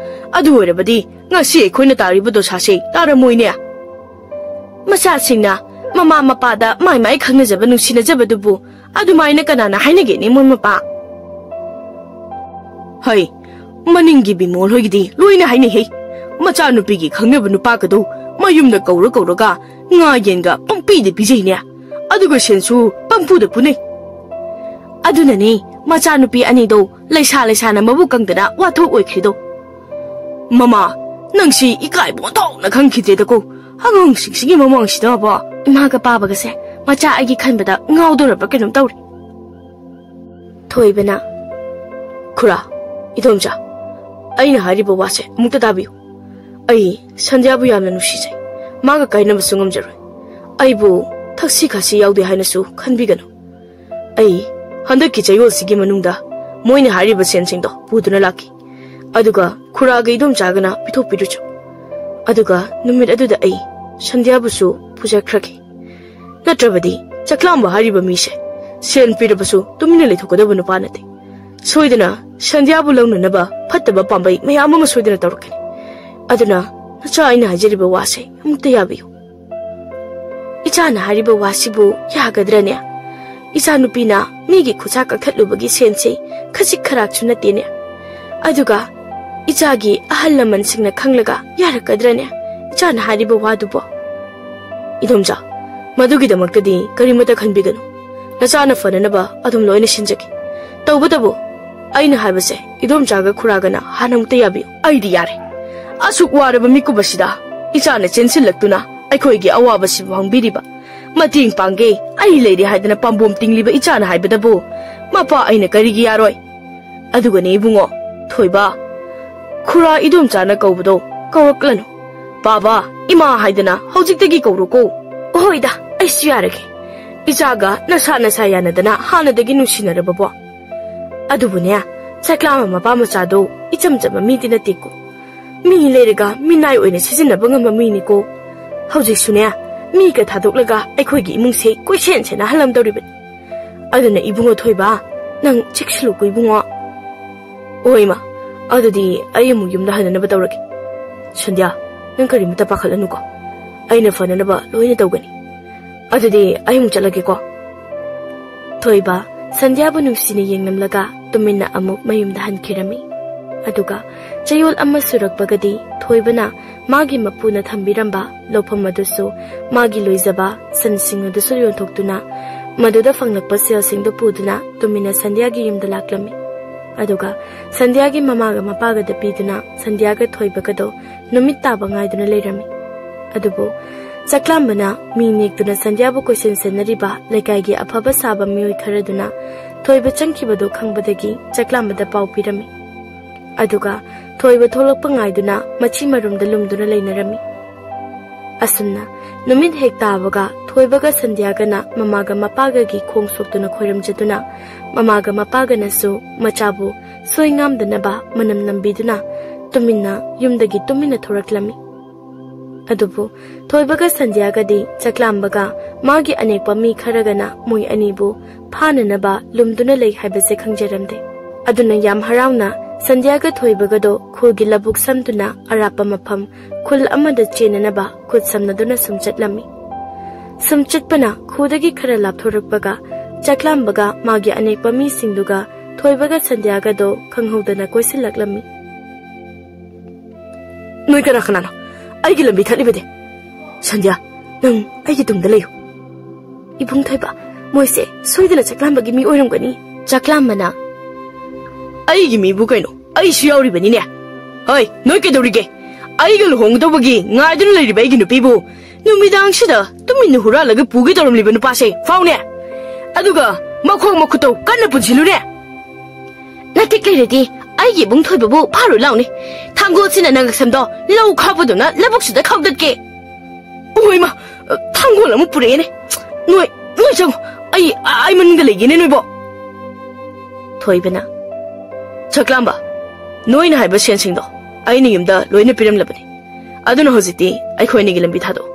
ꯑꯗꯨ ꯑꯣꯏꯔꯕꯗꯤ ꯉꯁꯤ ꯑꯩꯈꯣꯏꯅ ꯇꯥꯔꯤꯕ ꯗꯣꯁꯥꯁꯦ ꯇꯥꯔꯝꯃꯣꯏꯅꯦ꯫" ꯃꯆꯥꯁꯤꯡꯅ ꯃꯃꯥ ꯃꯄꯥꯗ ꯃꯥꯏ ꯃꯥꯏ ꯈꯪꯅꯖꯕ ꯅꯨꯡꯁꯤꯅꯖꯕꯗꯨꯕꯨ ꯑꯗꯨꯃꯥꯏꯅ ꯀꯅꯥꯅ ꯍꯥꯏꯅꯒꯦꯅꯦ, ꯃꯣꯏ ꯃꯄꯥ? ꯍꯩ, ꯃꯅꯤꯡꯒꯤ ꯕꯤꯃꯣꯜ ꯍꯣꯏꯒꯤꯗꯤ ꯂꯣꯏꯅ ꯍꯥꯏꯅꯩꯍꯦ꯫ ꯃꯆꯥꯅꯨꯄꯤꯒꯤ ꯈꯪꯅꯕ ꯅꯨꯄꯥꯒꯗꯣ ꯃꯌꯨꯝꯗ ꯀꯧꯔ ꯀꯧꯔꯒ ꯉꯥ ꯌꯦꯟꯒ ꯄꯪꯄꯤꯗ ꯄꯤꯖꯩꯅꯦ꯫ ꯑꯗꯨꯒ ꯁꯦꯟꯁꯨ ꯄꯪꯄꯨꯗ ꯄꯨꯅꯩ꯫ ꯑꯗꯨꯅꯅꯦ ꯃꯆꯥꯅꯨꯄꯤ ꯑꯅꯤꯗꯣ ꯂꯩꯁꯥ ꯂꯩꯁꯥꯅ ꯃꯕꯨꯛ ꯀꯪꯗꯅ ꯋꯥꯊꯣꯛ ꯑꯣꯏꯈ꯭ꯔꯤꯗꯣ꯫ ꯃꯃꯥ, ꯅꯪꯁꯤ ꯏꯀꯥꯏꯕ ꯑꯣꯟꯊꯣꯛꯅ ꯈꯪꯈꯤꯗ꯭ꯔꯦꯗꯀꯣ꯫ ꯑꯉꯥꯡꯁꯤꯡꯁꯤꯒꯤ ꯃꯃꯥꯡꯁꯤꯗꯕꯣ꯫ ꯏꯃꯥꯒ ꯄꯥꯕꯒꯁꯦ ꯃꯆꯥ ꯑꯩꯒꯤ ꯈꯟꯕꯗ ꯉꯥꯎꯗꯧꯔꯕ ꯀꯩꯅꯣꯝ ꯇꯧꯔꯦ꯫ ꯊꯣꯏꯕꯅ, "ꯈꯨꯔꯥ, ꯏꯗꯣꯝꯆꯥ, ꯑꯩꯅ ꯍꯥꯏꯔꯤꯕ ꯋꯥꯁꯦ ꯑꯃꯨꯛꯇ ꯇꯥꯕꯤꯌꯨ꯫ ꯑꯩ ꯁꯟꯙ꯭ꯌꯥꯕꯨ ꯌꯥꯝꯅ ꯅꯨꯡꯁꯤꯖꯩ꯫ ꯃꯥꯒ ꯀꯥꯏꯅꯕꯁꯨ ꯉꯝꯖꯔꯣꯏ꯫ ꯑꯩꯕꯨ ꯊꯛꯁꯤ ꯈꯥꯁꯤ ꯌꯥꯎꯗꯦ ꯍꯥꯏꯅꯁꯨ ꯈꯟꯕꯤꯒꯅꯨ꯫ ꯑꯩ ꯍꯟꯗꯛꯀꯤ ꯆꯌꯣꯜꯁꯤꯒꯤ ꯃꯅꯨꯡꯗ ꯃꯣꯏꯅ ꯍꯥꯏꯔꯤꯕ ꯁꯦꯟꯁꯤꯡꯗꯣ ꯄꯨꯗꯨꯅ ꯂꯥꯛꯈꯤ꯫ ꯑꯗꯨꯒ ꯈꯨꯔꯥꯒ ꯏꯗꯣꯝꯆꯥꯒꯅ ꯄꯤꯊꯣꯛꯄꯤꯔꯨꯆꯣ꯫ ꯑꯗꯨꯒ ꯅꯨꯃꯤꯠ ꯑꯗꯨꯗ ꯑꯩ ꯁꯟꯙ꯭ꯌꯥꯕꯨꯁꯨ ꯄꯨꯖꯈ꯭ꯔꯒꯦ꯫ ꯅꯠꯇ꯭ꯔꯕꯗꯤ ꯆꯥꯛꯂꯥꯝꯕ ꯍꯥꯏꯔꯤꯕ ꯃꯤꯁꯦ ꯁꯦꯟ ꯄꯤꯔꯕꯁꯨ ꯇꯨꯃꯤꯟꯅ ꯂꯩꯊꯣꯛꯀꯗꯕ ꯅꯨꯄꯥ ꯅꯠꯇꯦ꯫ ꯁꯣꯏꯗꯅ ꯁꯟꯙ꯭ꯌꯥꯕꯨ ꯂꯧꯅꯅꯕ ꯐꯠꯇꯕ ꯄꯥꯝꯕꯩ ꯃꯌꯥꯝ ꯑꯃ ꯁꯣꯏꯗꯅ ꯇꯧꯔꯛꯀꯅꯤ꯫ ꯑꯗꯨꯅ ꯅꯆꯥ, ꯑꯩꯅ ꯍꯥꯏꯖꯔꯤꯕ ꯋꯥꯁꯦ ꯑꯃꯨꯛꯇ ꯌꯥꯕꯤꯌꯨ꯫ ꯏꯆꯥꯅ ꯍꯥꯏꯔꯤꯕ ꯋꯥꯁꯤꯕꯨ ꯌꯥꯒꯗ꯭ꯔꯅꯦ? ꯏꯆꯥꯅꯨꯄꯤꯅ ꯃꯤꯒꯤ ꯈꯨꯠꯁꯥ ꯀꯛꯊꯠꯂꯨꯕꯒꯤ ꯁꯦꯟꯁꯦ ꯈꯖꯤꯛ ꯈꯔꯥꯛꯁꯨ ꯅꯠꯇꯦꯅꯦ꯫ ꯑꯗꯨꯒ ꯏꯆꯥꯒꯤ ꯑꯍꯜ ꯂꯃꯟꯁꯤꯡꯅ ꯈꯪꯂꯒ ꯌꯥꯔꯛꯀꯗ꯭ꯔꯅꯦ ꯏꯆꯥꯅ ꯍꯥꯏꯔꯤꯕ ꯋꯥꯗꯨꯕꯣ? ꯏꯗꯣꯝꯆꯥ, ꯃꯗꯨꯒꯤꯗꯃꯛꯇꯗꯤ ꯀꯔꯤꯃꯇ ꯈꯟꯕꯤꯒꯅꯨ꯫ ꯅꯆꯥꯅ ꯐꯅꯅꯕ ꯑꯗꯨꯝ ꯂꯣꯏꯅ ꯁꯤꯟꯖꯒꯦ꯫ ꯇꯧꯕꯇꯕꯨ ꯑꯩꯅ ꯍꯥꯏꯕꯁꯦ ꯏꯗꯣꯝꯆꯥꯒ ꯈꯨꯔꯥꯒꯅ ꯍꯥꯟꯅ ꯑꯃꯨꯛꯇ ꯌꯥꯕꯤꯌꯨ꯫ ꯑꯩꯗꯤ ꯌꯥꯔꯦ꯫ ꯑꯁꯨꯛ ꯋꯥꯔꯕ ꯃꯤꯀꯨꯞ ꯑꯁꯤꯗ ꯏꯆꯥꯅ ꯆꯦꯟꯁꯤꯜꯂꯛꯇꯨꯅ ꯑꯩꯈꯣꯏꯒꯤ ꯑꯋꯥꯕꯁꯤꯕꯨ ꯍꯪꯕꯤꯔꯤꯕ, ꯃꯇꯦꯡ ꯄꯥꯡꯒꯦ, ꯑꯩ ꯂꯩꯔꯦ ꯍꯥꯏꯗꯅ ꯄꯥꯝꯕꯣꯝ ꯇꯤꯡꯂꯤꯕ ꯏꯆꯥꯅ ꯍꯥꯏꯕꯗꯕꯨ ꯃꯄꯥ ꯑꯩꯅ ꯀꯔꯤꯒꯤ ꯌꯥꯔꯣꯏ? ꯑꯗꯨꯒꯅꯦ ꯏꯕꯨꯡꯉꯣ, ꯊꯣꯏꯕ, ꯈꯨꯔꯥ ꯏꯗꯣꯝꯆꯥꯅ ꯀꯧꯕꯗꯣ ꯀꯧꯔꯛꯂꯅꯨ꯫ ꯕꯥꯕꯥ, ꯏꯃꯥ ꯍꯥꯏꯗꯅ ꯍꯧꯖꯤꯛꯇꯒꯤ ꯀꯧꯔꯣꯀꯣ꯫ ꯍꯣꯏꯗ, ꯑꯩꯁꯨ ꯌꯥꯔꯒꯦ꯫ ꯏꯆꯥꯒ ꯅꯁꯥ ꯅꯁꯥ ꯌꯥꯅꯗꯅ ꯍꯥꯟꯅꯗꯒꯤ ꯅꯨꯡꯁꯤꯅꯔꯕꯕꯣ꯫ ꯑꯗꯨꯕꯨꯅꯦ, ꯆꯥꯛꯂꯥꯝꯕ ꯃꯄꯥ ꯃꯆꯥꯗꯣ ꯏꯆꯝ ꯆꯝꯕ ꯃꯤꯗꯤ ꯅꯠꯇꯦꯀꯣ꯫ ꯃꯤ ꯂꯩꯔꯒ ꯃꯤꯅꯥꯏ ꯑꯣꯏꯅ ꯁꯤꯖꯤꯟꯅꯕ ꯉꯝꯕ ꯃꯤꯅꯤꯀꯣ꯫ ꯍꯧꯖꯤꯛꯁꯨꯅꯦ, ꯃꯤꯒ ꯊꯥꯗꯣꯛꯂꯒ ꯑꯩꯈꯣꯏꯒꯤ ꯏꯃꯨꯡꯁꯦ ꯀꯣꯏꯁꯦꯟ ꯁꯦꯟꯅꯍꯜꯂꯝꯗꯧꯔꯤꯕꯅꯤ꯫ ꯑꯗꯨꯅ ꯏꯕꯨꯡꯉꯣ ꯊꯣꯏꯕ, ꯅꯪ ꯆꯦꯛꯁꯤꯜꯂꯨꯀꯣ ꯏꯕꯨꯡꯉꯣ꯫ ꯍꯣꯏ ꯏꯃꯥ, ꯑꯗꯨꯗꯤ ꯑꯩ ꯑꯃꯨꯛ ꯌꯨꯝꯗ ꯍꯟꯅꯅꯕ ꯇꯧꯔꯒꯦ꯫ ꯁꯟꯙ꯭ꯌꯥ, ꯅꯪ ꯀꯔꯤꯃꯇ ꯄꯥꯈꯠꯂꯅꯨꯀꯣ꯫ ꯑꯩꯅ ꯐꯅꯅꯕ ꯂꯣꯏꯅ ꯇꯧꯒꯅꯤ꯫ ꯑꯗꯨꯗꯤ ꯑꯩ ꯑꯃꯨꯛ ꯆꯠꯂꯒꯦꯀꯣ꯫ ꯊꯣꯏꯕ ꯁꯟꯙ꯭ꯌꯥꯕꯨ ꯅꯨꯡꯁꯤꯅ ꯌꯦꯡꯂꯝꯂꯒ ꯇꯨꯃꯤꯟꯅ ꯑꯃꯨꯛ ꯃꯌꯨꯝꯗ ꯍꯟꯈꯤꯔꯝꯃꯤ꯫ ꯑꯗꯨꯒ ꯆꯌꯣꯜ ꯑꯃ ꯁꯨꯔꯛꯄꯒꯗꯤ ꯊꯣꯏꯕꯅ ꯃꯥꯒꯤ ꯃꯄꯨꯅ ꯊꯝꯕꯤꯔꯝꯕ ꯂꯧꯐꯝ ꯑꯗꯨꯁꯨ, ꯃꯥꯒꯤ ꯂꯣꯏꯖꯕ ꯁꯟꯁꯤꯡ ꯑꯗꯨꯁꯨ ꯌꯣꯟꯊꯣꯛꯇꯨꯅ, ꯃꯗꯨꯗ ꯐꯪꯂꯛꯄ ꯁꯦꯜꯁꯤꯡꯗꯨ ꯄꯨꯗꯨꯅ ꯇꯨꯃꯤꯟꯅ ꯁꯟꯙ꯭ꯌꯥꯒꯤ ꯌꯨꯝꯗ ꯂꯥꯛꯂꯝꯃꯤ꯫ ꯑꯗꯨꯒ ꯁꯟꯙ꯭ꯌꯥꯒꯤ ꯃꯃꯥꯒ ꯃꯄꯥꯒꯗ ꯄꯤꯗꯨꯅ ꯁꯟꯙ꯭ꯌꯥꯒ ꯊꯣꯏꯕꯒꯗꯣ ꯅꯨꯃꯤꯠ ꯇꯥꯕ ꯉꯥꯏꯗꯨꯅ ꯂꯩꯔꯝꯃꯤ꯫ ꯑꯗꯨꯕꯨ ꯆꯥꯛꯂꯥꯝꯕꯅ ꯃꯤ ꯅꯦꯛꯇꯨꯅ ꯁꯟꯙ꯭ꯌꯥꯕꯨ ꯀꯣꯏꯁꯦꯟ ꯁꯦꯟꯅꯔꯤꯕ ꯂꯩꯀꯥꯏꯒꯤ ꯑꯐꯕ ꯁꯥꯕ ꯃꯤꯑꯣꯏ ꯈꯔꯗꯨꯅ ꯊꯣꯏꯕ ꯆꯪꯈꯤꯕꯗꯨ ꯈꯪꯕꯗꯒꯤ ꯆꯥꯛꯂꯥꯝꯕꯗ ꯄꯥꯎ ꯄꯤꯔꯝꯃꯤ꯫ ꯑꯗꯨꯒ ꯊꯣꯏꯕ ꯊꯣꯛꯂꯛꯄ ꯉꯥꯏꯗꯨꯅ ꯃꯆꯤ ꯃꯔꯨꯝꯗ ꯂꯨꯝꯗꯨꯅ ꯂꯩꯅꯔꯝꯃꯤ꯫ ꯑꯁꯨꯝꯅ ꯅꯨꯃꯤꯠ ꯍꯦꯛ ꯇꯥꯕꯒ ꯊꯣꯏꯕꯒ ꯁꯟꯙ꯭ꯌꯥꯒꯅ ꯃꯃꯥꯒ ꯃꯄꯥꯒꯒꯤ ꯈꯣꯡ ꯁꯣꯛꯇꯨꯅ ꯈꯣꯏꯔꯝꯖꯗꯨꯅ, ꯃꯃꯥꯒ ꯃꯄꯥꯒꯅꯁꯨ ꯃꯆꯥꯕꯨ ꯁꯣꯏ ꯉꯥꯝꯗꯅꯕ ꯃꯅꯝ ꯅꯝꯕꯤꯗꯨꯅ ꯇꯨꯃꯤꯟꯅ ꯌꯨꯝꯗꯒꯤ ꯇꯨꯃꯤꯟꯅ ꯊꯣꯔꯛꯂꯝꯃꯤ꯫ ꯑꯗꯨꯕꯨ ꯊꯣꯏꯕꯒ ꯁꯟꯙ꯭ꯌꯥꯒꯗꯤ ꯆꯥꯛꯂꯥꯝꯕꯒ ꯃꯥꯒꯤ ꯑꯅꯦꯛꯄ ꯃꯤ ꯈꯔꯒꯅ ꯃꯣꯏ ꯑꯅꯤꯕꯨ ꯐꯥꯅꯅꯕ ꯂꯨꯝꯗꯨꯅ ꯂꯩ ꯍꯥꯏꯕꯁꯦ ꯈꯪꯖꯔꯝꯗꯦ꯫ ꯑꯗꯨꯅ ꯌꯥꯝ ꯍꯔꯥꯎꯅ ꯁꯟꯙ꯭ꯌꯥꯒ ꯊꯣꯏꯕꯒꯗꯣ ꯈꯨꯜꯒꯤ ꯂꯧꯕꯨꯛ ꯁꯝꯗꯨꯅ ꯑꯔꯥꯞꯄ ꯃꯐꯝ ꯈꯨꯜ ꯑꯃꯗ ꯆꯦꯟꯅꯅꯕ ꯈꯨꯠ ꯁꯝꯅꯗꯨꯅ ꯁꯨꯝ ꯆꯠꯂꯝꯃꯤ꯫ ꯁꯨꯝ ꯆꯠꯄꯅ ꯈꯨꯗꯒꯤ ꯈꯔ ꯂꯥꯞꯊꯣꯔꯛꯄꯒ ꯆꯥꯛꯂꯥꯝꯕꯒ ꯃꯥꯒꯤ ꯑꯅꯦꯛꯄ ꯃꯤꯁꯤꯡꯗꯨꯒ ꯊꯣꯏꯕꯒ ꯁꯟꯙ꯭ꯌꯥꯒꯗꯣ ꯈꯪꯍꯧꯗꯅ ꯀꯣꯏꯁꯤꯜꯂꯛꯂꯝꯃꯤ꯫ "ꯅꯣꯏ ꯀꯅꯥ ꯀꯅꯥꯅꯣ? ꯑꯩꯒꯤ ꯂꯝꯕꯤ ꯊꯠꯂꯤꯕꯗꯤ? ꯁꯟꯙ꯭ꯌꯥ, ꯅꯪ ꯑꯩꯒꯤ ꯇꯨꯡꯗ ꯂꯩꯌꯨ꯫" "ꯏꯕꯨꯡ ꯊꯣꯏꯕ, ꯃꯣꯏꯁꯦ ꯁꯣꯏꯗꯅ ꯆꯥꯛꯂꯥꯝꯕꯒꯤ ꯃꯤ ꯑꯣꯏꯔꯝꯒꯅꯤ꯫" ꯆꯥꯛꯂꯥꯝꯕꯅ, "ꯑꯩꯒꯤ ꯃꯤꯕꯨ ꯀꯩꯅꯣ? ꯑꯩꯁꯨ ꯌꯥꯎꯔꯤꯕꯅꯤꯅꯦ꯫ ꯍꯣꯏ, ꯅꯣꯏ ꯀꯩꯗꯧꯔꯤꯒꯦ? ꯑꯩꯒ ꯂꯨꯍꯣꯡꯒꯗꯧꯕꯒꯤ ꯉꯥꯏꯗꯨꯅ ꯂꯩꯔꯤꯕ ꯑꯩꯒꯤ ꯅꯨꯄꯤꯕꯨ ꯅꯨꯃꯤꯗꯥꯡꯁꯤꯗ ꯇꯨꯃꯤꯟꯅ ꯍꯨꯔꯥꯜꯂꯒ ꯄꯨꯒꯦ ꯇꯧꯔꯝꯂꯤꯕ ꯅꯨꯄꯥꯁꯦ ꯐꯥꯎꯅꯦ꯫ ꯑꯗꯨꯒ ꯃꯈꯣꯡ ꯃꯈꯨꯠꯇꯣ ꯀꯟꯅ ꯄꯨꯟꯁꯤꯜꯂꯨꯅꯦ꯫" "ꯅꯇꯤꯛ ꯂꯩꯔꯗꯤ ꯑꯩꯒꯤ ꯏꯕꯨꯡ ꯊꯣꯏꯕꯕꯨ ꯐꯥꯔꯨ ꯂꯥꯎꯅꯦ꯫ ꯊꯥꯡꯒꯣꯜꯁꯤꯅ ꯅꯪꯒꯛꯁꯝꯗꯣ ꯂꯧ ꯈꯥꯎꯕꯗꯧꯅ ꯂꯧꯕꯨꯛꯁꯤꯗ ꯈꯥꯎꯗꯠꯀꯦ꯫" "ꯑꯣꯏꯃ, ꯊꯥꯡꯒꯣꯜ ꯑꯃꯨꯛ ꯄꯨꯔꯛꯑꯦꯅꯦ꯫ ꯅꯣꯏ, ꯅꯣꯏ ꯆꯪꯉꯣ꯫ ꯑꯩ, ꯑꯩ ꯃꯅꯨꯡꯗ ꯂꯩꯒꯦꯅꯦ ꯅꯣꯏꯕꯣ꯫" ꯊꯣꯏꯕꯅ, "ꯆꯥꯛꯂꯥꯝꯕ, ꯅꯣꯏꯅ ꯍꯥꯏꯕ ꯁꯦꯟꯁꯤꯡꯗꯣ ꯑꯩꯅ ꯌꯨꯝꯗ ꯂꯣꯏꯅ ꯄꯤꯔꯝꯂꯕꯅꯤ꯫ ꯑꯗꯨꯅ ꯍꯧꯖꯤꯛꯇꯤ ꯑꯩꯈꯣꯏ ꯑꯅꯤꯒꯤ ꯂꯝꯕꯤ ꯊꯥꯗꯣꯛꯑꯣ꯫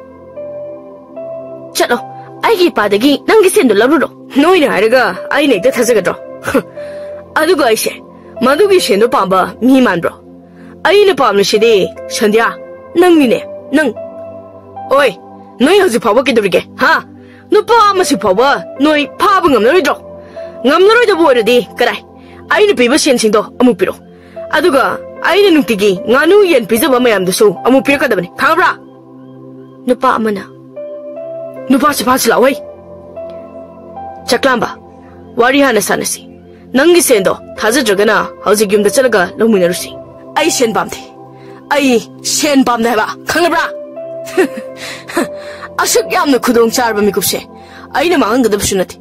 ꯆꯠꯂꯣ, ꯑꯩꯒꯤ ꯏꯄꯥꯗꯒꯤ ꯅꯪꯒꯤ ꯁꯦꯟꯗꯣ ꯂꯧꯔꯨꯔꯣ꯫" "ꯅꯣꯏꯅ ꯍꯥꯏꯔꯒ ꯑꯩꯅ ꯍꯦꯛꯇ ꯊꯥꯖꯒꯗ꯭ꯔꯣ? ꯑꯗꯨꯒ ꯑꯩꯁꯦ ꯃꯗꯨꯒꯤ ꯁꯦꯟꯗꯣ ꯄꯥꯝꯕ ꯃꯤ ꯃꯥꯟꯕ꯭ꯔꯣ? ꯑꯩꯅ ꯄꯥꯝꯂꯤꯁꯤꯗꯤ, ꯁꯟꯙ꯭ꯌꯥ, ꯅꯪꯅꯤꯅꯦ, ꯅꯪ꯫ ꯑꯣꯏ, ꯅꯣꯏ ꯍꯧꯖꯤꯛ ꯐꯥꯎꯕ ꯀꯩꯗꯧꯔꯤꯒꯦ, ꯍꯥ? ꯅꯨꯄꯥ ꯑꯃꯁꯤ ꯐꯥꯎꯕ ꯅꯣꯏ ꯐꯥꯕ ꯉꯝꯂꯔꯣꯏꯗ꯭ꯔꯣ? ꯉꯝꯂꯔꯣꯏꯗꯕ ꯑꯣꯏꯔꯗꯤ ꯀꯗꯥꯏ? ꯑꯩꯅ ꯄꯤꯕ ꯁꯦꯟꯁꯤꯡꯗꯣ ꯑꯃꯨꯛ ꯄꯤꯔꯛꯑꯣ꯫ ꯑꯗꯨꯒ ꯑꯩꯅ ꯅꯨꯡꯇꯤꯒꯤ ꯉꯥꯅꯨ ꯌꯦꯟ ꯄꯤꯖꯕ ꯃꯌꯥꯝꯗꯨꯁꯨ ꯑꯃꯨꯛ ꯄꯤꯔꯛꯀꯗꯕꯅꯤ, ꯈꯪꯉꯕ꯭ꯔꯥ?" ꯅꯨꯄꯥ ꯑꯃꯅ, "ꯅꯨꯄꯥꯁꯤ ꯐꯥꯁꯤ ꯂꯥꯛꯑꯣꯍꯦ꯫" "ꯆꯥꯛꯂꯥꯝꯕ, ꯋꯥꯔꯤ ꯍꯥꯟꯅ ꯁꯥꯟꯅꯁꯤ꯫ ꯅꯪꯒꯤ ꯁꯦꯟꯗꯣ ꯊꯥꯖꯗ꯭ꯔꯒꯅ ꯍꯧꯖꯤꯛ ꯌꯨꯝꯗ ꯆꯠꯂꯒ ꯂꯧꯃꯤꯟꯅꯔꯨꯁꯤ꯫" "ꯑꯩ ꯁꯦꯟ ꯄꯥꯝꯗꯦ꯫ ꯑꯩ ꯁꯦꯟ ꯄꯥꯝꯗꯦ ꯍꯥꯏꯕ, ꯈꯪꯉꯕ꯭ꯔꯥ?" "ꯑꯁꯨꯛ ꯌꯥꯝꯅ ꯈꯨꯗꯣꯡ ꯆꯥꯔꯕ ꯃꯤꯀꯨꯞꯁꯦ ꯑꯩꯅ ꯃꯥꯡꯍꯟꯒꯗꯕꯁꯨ ꯅꯠꯇꯦ꯫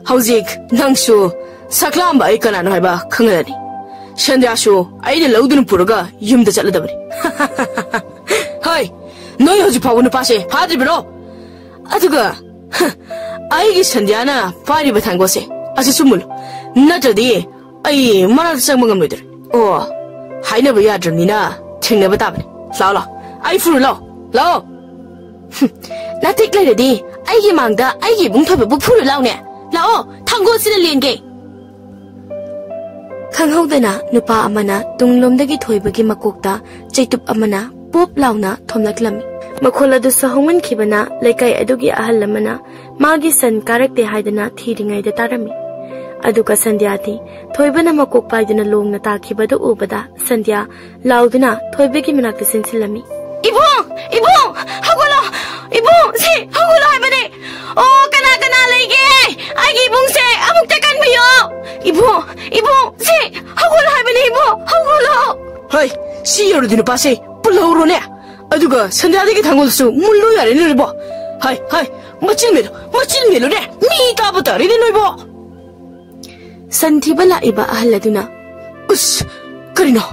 ꯍꯧꯖꯤꯛ ꯅꯪꯁꯨ ꯆꯥꯛꯂꯥꯝꯕ ꯑꯩ ꯀꯅꯥꯅꯣ ꯍꯥꯏꯕ ꯈꯪꯍꯜꯂꯅꯤ꯫ ꯁꯟꯙ꯭ꯌꯥꯁꯨ ꯑꯩꯅ ꯂꯧꯗꯨꯅ ꯄꯨꯔꯒ ꯌꯨꯝꯗ ꯆꯠꯂꯗꯕꯅꯤ꯫" "ꯍꯣꯏ, ꯅꯣꯏ ꯍꯧꯖꯤꯛ ꯐꯥꯎꯕ ꯅꯨꯄꯥꯁꯦ ꯐꯥꯗ꯭ꯔꯤꯕꯔꯣ? ꯑꯗꯨꯒ, ꯍ, ꯑꯩꯒꯤ ꯁꯟꯙ꯭ꯌꯥꯅ ꯄꯥꯏꯔꯤꯕ ꯊꯥꯡꯒꯣꯜꯁꯦ ꯑꯁꯤꯁꯨ ꯃꯨꯜꯂꯨ, ꯅꯠꯇ꯭ꯔꯗꯤ ꯑꯩ ꯃꯅꯥꯛꯇ ꯆꯪꯕ ꯉꯝꯂꯣꯏꯗꯧꯔꯦ꯫ ꯑꯣ, ꯍꯥꯏꯅꯕ ꯌꯥꯗ꯭ꯔꯕꯅꯤꯅ ꯊꯦꯡꯅꯕ ꯇꯥꯕꯅꯤ꯫ ꯂꯥꯛꯑꯣ, ꯂꯥꯛꯑꯣ, ꯑꯩ ꯐꯨꯔꯨ ꯂꯥꯛꯑꯣ꯫" ꯂꯥꯛꯑꯣ꯫ ꯍꯨꯝ, ꯅꯥꯇꯤꯛ ꯂꯩꯔꯗꯤ ꯑꯩꯒꯤ ꯃꯥꯡꯗ ꯑꯩꯒꯤ ꯏꯕꯨꯡ ꯊꯣꯏꯕꯕꯨ ꯐꯨꯔꯨ ꯂꯥꯎꯅꯦ꯫ ꯂꯥꯛꯑꯣ, ꯊꯥꯡꯒꯣꯜꯁꯤꯅ ꯂꯦꯟꯒꯦ꯫ ꯈꯪꯍꯧꯗꯅ ꯅꯨꯄꯥ ꯑꯃꯅ ꯇꯨꯡꯂꯣꯝꯗꯒꯤ ꯊꯣꯏꯕꯒꯤ ꯃꯀꯣꯛꯇ ꯆꯩꯇꯨꯞ ꯑꯃꯅ ꯄꯣꯞ ꯂꯥꯎꯅ ꯊꯣꯝꯂꯛꯂꯝꯃꯤ꯫ ꯃꯈꯣꯜ ꯑꯗꯨ ꯁꯥꯍꯧꯃꯟꯈꯤꯕꯅ ꯂꯩꯀꯥꯏ ꯑꯗꯨꯒꯤ ꯑꯍꯜ ꯑꯃꯅ ꯃꯥꯒꯤ ꯁꯟ ꯀꯥꯔꯛꯇꯦ ꯍꯥꯏꯗꯨꯅ ꯊꯤꯔꯤꯉꯩꯗ ꯇꯥꯔꯝꯃꯤ꯫ ꯑꯗꯨꯒ ꯁꯟꯙ꯭ꯌꯥꯗꯤ ꯊꯣꯏꯕꯅ ꯃꯀꯣꯛ ꯄꯥꯏꯗꯨꯅ ꯂꯣꯡꯅ ꯇꯥꯈꯤꯕꯗꯨ ꯎꯕꯗ ꯁꯟꯙ꯭ꯌꯥ ꯂꯥꯎꯗꯨꯅ ꯊꯣꯏꯕꯒꯤ ꯃꯅꯥꯛꯇ ꯆꯦꯟꯁꯤꯜꯂꯝꯃꯤ꯫ "ꯏꯕꯨꯡ! ꯏꯕꯨꯡ! ꯍꯧꯒꯠꯂꯣ! ꯏꯕꯨꯡ! ꯁꯤ ꯍꯧꯒꯠꯂꯣ ꯍꯥꯏꯕꯅꯦ! ꯑꯣ, ꯀꯅꯥ ꯀꯅꯥ ꯂꯩꯒꯦ? ꯑꯩꯒꯤ ꯏꯕꯨꯡꯁꯦ ꯑꯃꯨꯛꯇ ꯀꯟꯕꯤꯌꯣ! ꯏꯕꯨꯡ! ꯏꯕꯨꯡ! ꯁꯤ ꯍꯧꯒꯠꯂꯣ ꯍꯥꯏꯕꯅꯦ, ꯏꯕꯨꯡ! ꯍꯧꯒꯠꯂꯣ!" ꯍꯣꯏ, ꯁꯤ ꯌꯧꯔꯗꯤ ꯅꯨꯄꯥꯁꯦ ꯄꯨꯜꯍꯧꯔꯣꯅꯦ꯫ ꯑꯗꯨꯒ ꯁꯟꯙ꯭ꯌꯥꯗꯒꯤ ꯊꯥꯡꯒꯣꯜꯁꯨ ꯃꯨꯜꯂꯨ ꯌꯥꯔꯦꯅꯦ ꯅꯣꯏꯕꯣ꯫ ꯍꯥꯏ, ꯍꯥꯏ, ꯃꯆꯤꯟ ꯃꯦꯜꯂꯨ, ꯃꯆꯤꯟ ꯃꯦꯜꯂꯨꯅꯦ꯫ ꯃꯤ ꯇꯥꯕ ꯇꯥꯔꯦꯅꯦ ꯅꯣꯏꯕꯣ꯫ ꯁꯟ ꯊꯤꯕ ꯂꯥꯛꯏꯕ ꯑꯍꯜ ꯑꯗꯨꯅ, "ꯎꯁ, ꯀꯔꯤꯅꯣ?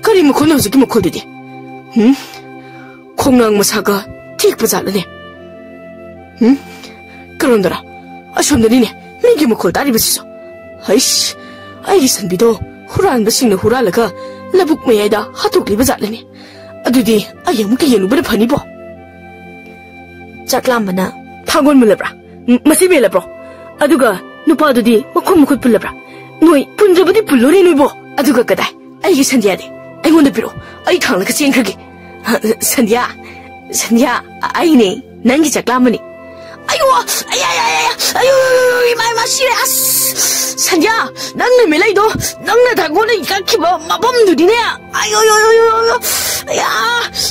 ꯀꯔꯤ ꯃꯈꯣꯜꯅꯣ ꯍꯧꯖꯤꯛꯀꯤ ꯃꯈꯣꯜꯗꯨꯗꯤ? ꯍꯨꯝ? ꯈꯣꯡꯅꯥꯡ ꯃꯁꯥꯒ ꯊꯦꯛꯄ ꯖꯥꯠꯂꯅꯦ? ꯍꯨꯝ? ꯀꯔꯣꯝꯗꯔ? ꯑꯁꯣꯝꯗꯅꯤꯅꯦ ꯃꯤꯒꯤ ꯃꯈꯣꯜ ꯇꯥꯔꯤꯕꯁꯤꯁꯨ꯫ ꯍꯩꯁ, ꯑꯩꯒꯤ ꯁꯟꯕꯤꯗꯣ ꯍꯨꯔꯥꯟꯕꯁꯤꯡꯅ ꯍꯨꯔꯥꯜꯂꯒ ꯂꯧꯕꯨꯛ ꯃꯌꯥꯏꯗ ꯍꯥꯠꯇꯣꯛꯂꯤꯕ ꯖꯥꯠꯂꯅꯦ꯫ ꯑꯗꯨꯗꯤ ꯑꯩ ꯑꯃꯨꯛꯀ ꯌꯦꯡꯂꯨꯕꯅ ꯐꯅꯤꯕꯣ?" ꯆꯥꯛꯂꯥꯝꯕꯅ, "ꯊꯥꯡꯒꯣꯜ ꯃꯨꯜꯂꯕ꯭ꯔꯥ? ꯃꯁꯤ ꯃꯦꯜꯂꯕ꯭ꯔꯣ? ꯑꯗꯨꯒ ꯅꯨꯄꯥꯗꯨꯗꯤ ꯃꯈꯣꯡ ꯃꯈꯨꯠ ꯄꯨꯜꯂꯕ꯭ꯔꯥ? ꯅꯣꯏ ꯄꯨꯟꯗ꯭ꯔꯕꯗꯤ ꯄꯨꯜꯂꯨꯅꯦ ꯅꯣꯏꯕꯣ꯫ ꯑꯗꯨꯒ ꯀꯗꯥꯏ? ꯑꯩꯒꯤ ꯁꯟꯙ꯭ꯌꯥꯗꯤ ꯑꯩꯉꯣꯟꯗ ꯄꯤꯔꯛꯑꯣ, ꯑꯩ ꯊꯥꯡꯂꯒ ꯆꯦꯟꯈ꯭ꯔꯒꯦ꯫ ꯍ, ꯁꯟꯙ꯭ꯌꯥ, ꯁꯟꯙ꯭ꯌꯥ, ꯑꯩꯅꯦ, ꯅꯪꯒꯤ ꯆꯥꯛꯂꯥꯝꯕꯅꯤ꯫" "ꯑꯌꯣ, ꯑꯌꯥ, ꯑꯌꯥ, ꯑꯌꯥ, ꯑꯌꯣ, ꯏꯃꯥ, ꯏꯃꯥ, ꯁꯤꯔꯦ, ꯑꯁ, ꯁꯟꯙ꯭ꯌꯥ, ꯅꯪꯅ ꯃꯦꯂꯩꯗꯣ, ꯅꯪꯅ ꯊꯥꯡꯒꯣꯜꯅ ꯀꯛꯈꯤꯕ ꯃꯐꯝꯗꯨꯗꯤꯅꯦ, ꯑꯌꯣ, ꯌꯣ, ꯌꯣ, ꯌꯣ, ꯌꯣ, ꯑꯌꯥ,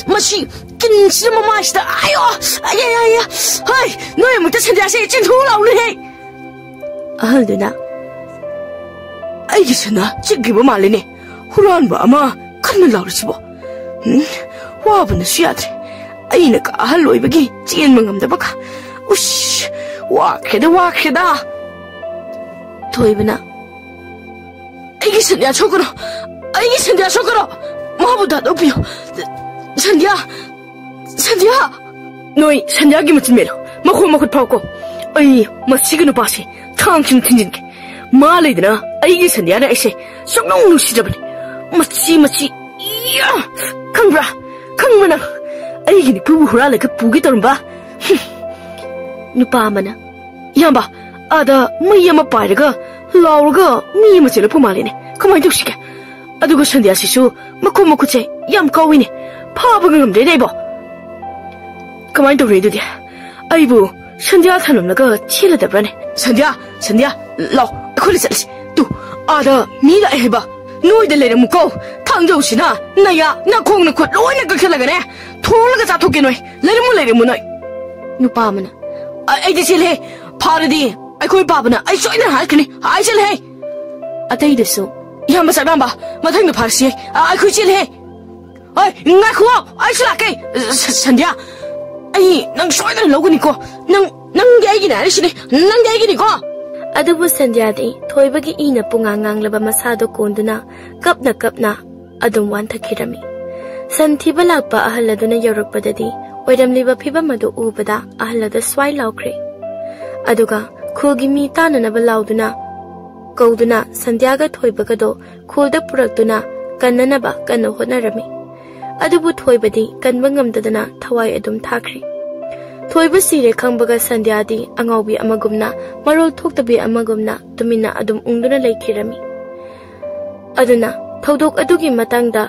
ꯃꯁꯤ ꯀꯤꯟꯁꯤꯗ ꯃꯃꯥꯏꯁꯤꯗ, ꯑꯌꯣ, ꯑꯌꯥ, ꯑꯌꯥ, ꯑꯌꯥ, ꯍꯣꯏ, ꯅꯣꯏ ꯑꯃꯨꯛꯇ ꯁꯟꯙ꯭ꯌꯥꯁꯦ ꯆꯦꯟꯊꯣꯛꯎ ꯂꯥꯎꯅꯦꯍꯦ꯫" ꯑꯍꯜꯗꯨꯅ, "ꯑꯩꯒꯤ ꯁꯅꯥ ꯆꯤꯛꯈꯤꯕ ꯃꯥꯜꯂꯤꯅꯦ, ꯍꯨꯔꯥꯟꯕ ꯑꯃ ꯀꯟꯅ ꯂꯥꯎꯔꯤꯁꯤꯕꯣ꯫ ꯎꯝ, ꯋꯥꯕꯅꯁꯨ ꯌꯥꯗ꯭ꯔꯦ, ꯑꯩꯅ ꯀ ꯑꯍꯜ ꯑꯣꯏꯕꯒꯤ ꯆꯦꯟꯕ ꯉꯝꯗꯕꯒ꯫ ꯎꯁ, ꯋꯥꯈ꯭ꯔꯦꯗ, ꯋꯥꯈ꯭ꯔꯦꯗ꯫" ꯊꯣꯏꯕꯅ, "ꯑꯩꯒꯤ ꯁꯟꯙ꯭ꯌꯥ ꯁꯣꯛꯀꯅꯣ, ꯑꯩꯒꯤ ꯁꯟꯙ꯭ꯌꯥ ꯁꯣꯛꯀꯅꯣ, ꯃꯥꯕꯨ ꯊꯥꯗꯣꯛꯄꯤꯌꯨ꯫ ꯁꯟꯙ꯭ꯌꯥ, ꯁꯟꯙ꯭ꯌꯥ!" "ꯅꯣꯏ ꯁꯟꯙ꯭ꯌꯥꯒꯤ ꯃꯆꯤꯟ ꯃꯦꯜꯂꯣ, ꯃꯈꯣꯡ ꯃꯈꯨꯠ ꯐꯥꯎꯀꯣ꯫ ꯑꯩ ꯃꯁꯤꯒꯤ ꯅꯨꯄꯥꯁꯦ ꯊꯥꯡꯁꯤꯡ ꯊꯤꯟꯖꯤꯟꯒꯦ꯫ ꯃꯥ ꯂꯩꯗꯅ ꯑꯩꯒꯤ ꯁꯟꯙ꯭ꯌꯥꯅ ꯑꯩꯁꯦ ꯁꯨꯛꯅꯨꯡ ꯅꯨꯡꯁꯤꯗꯕꯅꯤ꯫ ꯃꯆꯤ, ꯃꯆꯤ, ꯏꯌꯥ! ꯈꯪꯕ꯭ꯔꯥ? ꯈꯪꯕ ꯅꯪ? ꯑꯩꯒꯤ ꯅꯤꯐꯨꯕꯨ ꯍꯨꯔꯥꯜꯂꯒ ꯄꯨꯒꯦ ꯇꯧꯔꯝꯕ? ꯍꯨꯝ꯫ ꯅꯨꯄꯥ ꯑꯃꯅ, "ꯏꯌꯥꯝꯕ, ꯑꯥꯗ ꯃꯩ ꯑꯃ ꯄꯥꯏꯔꯒ ꯂꯥꯎꯔꯒ ꯃꯤ ꯑꯃ ꯆꯦꯜꯂꯛꯄ ꯃꯥꯜꯂꯤꯅꯦ꯫ ꯀꯃꯥꯏꯅ ꯇꯧꯁꯤꯒꯦ? ꯑꯗꯨꯒ ꯁꯟꯙ꯭ꯌꯥꯁꯤꯁꯨ ꯃꯈꯣꯡ ꯃꯈꯨꯠꯁꯦ ꯌꯥꯝ ꯀꯥꯎꯏꯅꯦ꯫ ꯐꯥꯕꯒ ꯉꯝꯗ꯭ꯔꯦꯅꯦ ꯑꯩꯕꯣ꯫ ꯀꯃꯥꯏꯅ ꯇꯧꯔꯦ ꯑꯗꯨꯗꯤ? ꯑꯩꯕꯨ ꯁꯟꯙ꯭ꯌꯥ ꯊꯅꯝꯂꯒ ꯆꯦꯜꯂꯗꯕ꯭ꯔꯥꯅꯦ? ꯁꯟꯙ꯭ꯌꯥ, ꯁꯟꯙ꯭ꯌꯥ, ꯂꯥꯎ, ꯑꯩꯈꯣꯏꯅ ꯆꯠꯂꯁꯤ꯫ ꯇꯨ, ꯑꯥꯗ ꯃꯤ ꯂꯥꯛꯑꯦ ꯍꯥꯏꯕ꯫ ꯅꯣꯏꯗ ꯂꯩꯔꯝꯃꯨꯀꯣ꯫ ꯊꯥꯡꯖꯧꯁꯤꯅ ꯅꯌꯥ, ꯅꯈꯣꯡ, ꯅꯈꯨꯠ ꯂꯣꯏꯅ ꯀꯛꯊꯠꯂꯒꯅꯦ, ꯊꯣꯡꯂꯒ ꯆꯥꯊꯣꯛꯀꯦ ꯅꯣꯏ꯫ ꯂꯩꯔꯝꯃꯨ, ꯂꯩꯔꯝꯃꯨ ꯅꯣꯏ꯫" ꯅꯨꯄꯥ ꯑꯃꯅ, "ꯑ-, ꯑꯩꯗꯤ ꯆꯦꯜꯂꯦ꯫ ꯐꯥꯔꯗꯤ ꯑꯩꯈꯣꯏ ꯄꯥꯕꯅ ꯑꯩ ꯁꯣꯏꯗꯅ ꯍꯥꯠꯀꯅꯤ꯫ ꯑꯩ ꯆꯦꯜꯂꯦ꯫" ꯑꯇꯩꯗꯁꯨ, "ꯏꯌꯥꯝꯕ ꯆꯥꯛꯅꯥꯝꯕ, ꯃꯊꯪꯗ ꯐꯥꯔꯁꯤ꯫ ꯑ-, ꯑꯩꯈꯣꯏ ꯆꯦꯜꯂꯦ꯫" "ꯑꯩ, ꯉꯥꯏꯈꯣ, ꯑꯩꯁꯨ ꯂꯥꯛꯀꯦ꯫ ꯁ-, ꯁꯟꯙ꯭ꯌꯥ, ꯑꯩ ꯅꯪ ꯁꯣꯏꯗꯅ ꯂꯧꯒꯅꯤꯀꯣ꯫ ꯅꯪ, ꯅꯪꯗꯤ ꯑꯩꯒꯤꯅꯦ ꯍꯥꯏꯔꯤꯁꯤꯅꯦ꯫ ꯅꯪꯗꯤ ꯑꯩꯒꯤꯅꯤꯀꯣ꯫" ꯑꯗꯨꯕꯨ ꯁꯟꯙ꯭ꯌꯥꯗꯤ ꯊꯣꯏꯕꯒꯤ ꯏꯅ ꯄꯨꯡꯉꯥꯡ ꯉꯥꯡꯂꯕ ꯃꯁꯥꯗꯣ ꯀꯣꯟꯗꯨꯅ ꯀꯞꯅ ꯀꯞꯅ ꯑꯗꯨꯝ ꯋꯥꯟꯊꯈꯤꯔꯝꯃꯤ꯫ ꯁꯟ ꯊꯤꯕ ꯂꯥꯛꯄ ꯑꯍꯜ ꯑꯗꯨꯅ ꯌꯧꯔꯛꯄꯗꯗꯤ ꯑꯣꯏꯔꯝꯂꯤꯕ ꯐꯤꯕꯝ ꯑꯗꯨ ꯎꯕꯗ ꯑꯍꯜ ꯑꯗꯨ ꯁ꯭ꯋꯥꯏ ꯂꯥꯎꯈ꯭ꯔꯦ꯫ ꯑꯗꯨꯒ ꯈꯨꯜꯒꯤ ꯃꯤ ꯇꯥꯅꯅꯕ ꯂꯥꯎꯗꯨꯅ ꯀꯧꯗꯨꯅ ꯁꯟꯙ꯭ꯌꯥꯒ ꯊꯣꯏꯕꯒꯗꯣ ꯈꯨꯜꯗ ꯄꯨꯔꯛꯇꯨꯅ ꯀꯟꯅꯅꯕ ꯀꯟꯅ ꯍꯣꯠꯅꯔꯝꯃꯤ꯫ ꯑꯗꯨꯕꯨ ꯊꯣꯏꯕꯗꯤ ꯀꯟꯕ ꯉꯝꯗꯗꯅ ꯊꯋꯥꯏ ꯑꯗꯨꯝ ꯊꯥꯈ꯭ꯔꯦ꯫ ꯊꯣꯏꯕ ꯁꯤꯔꯦ ꯈꯪꯕꯒ ꯁꯟꯙ꯭ꯌꯥꯗꯤ ꯑꯉꯥꯎꯕꯤ ꯑꯃꯒꯨꯝꯅ, ꯃꯔꯣꯜ ꯊꯣꯛꯇꯕꯤ ꯑꯃꯒꯨꯝꯅ ꯇꯨꯃꯤꯟꯅ ꯑꯗꯨꯝ ꯎꯪꯗꯨꯅ ꯂꯩꯈꯤꯔꯝꯃꯤ꯫ ꯑꯗꯨꯅ ꯊꯧꯗꯣꯛ ꯑꯗꯨꯒꯤ ꯃꯇꯥꯡꯗ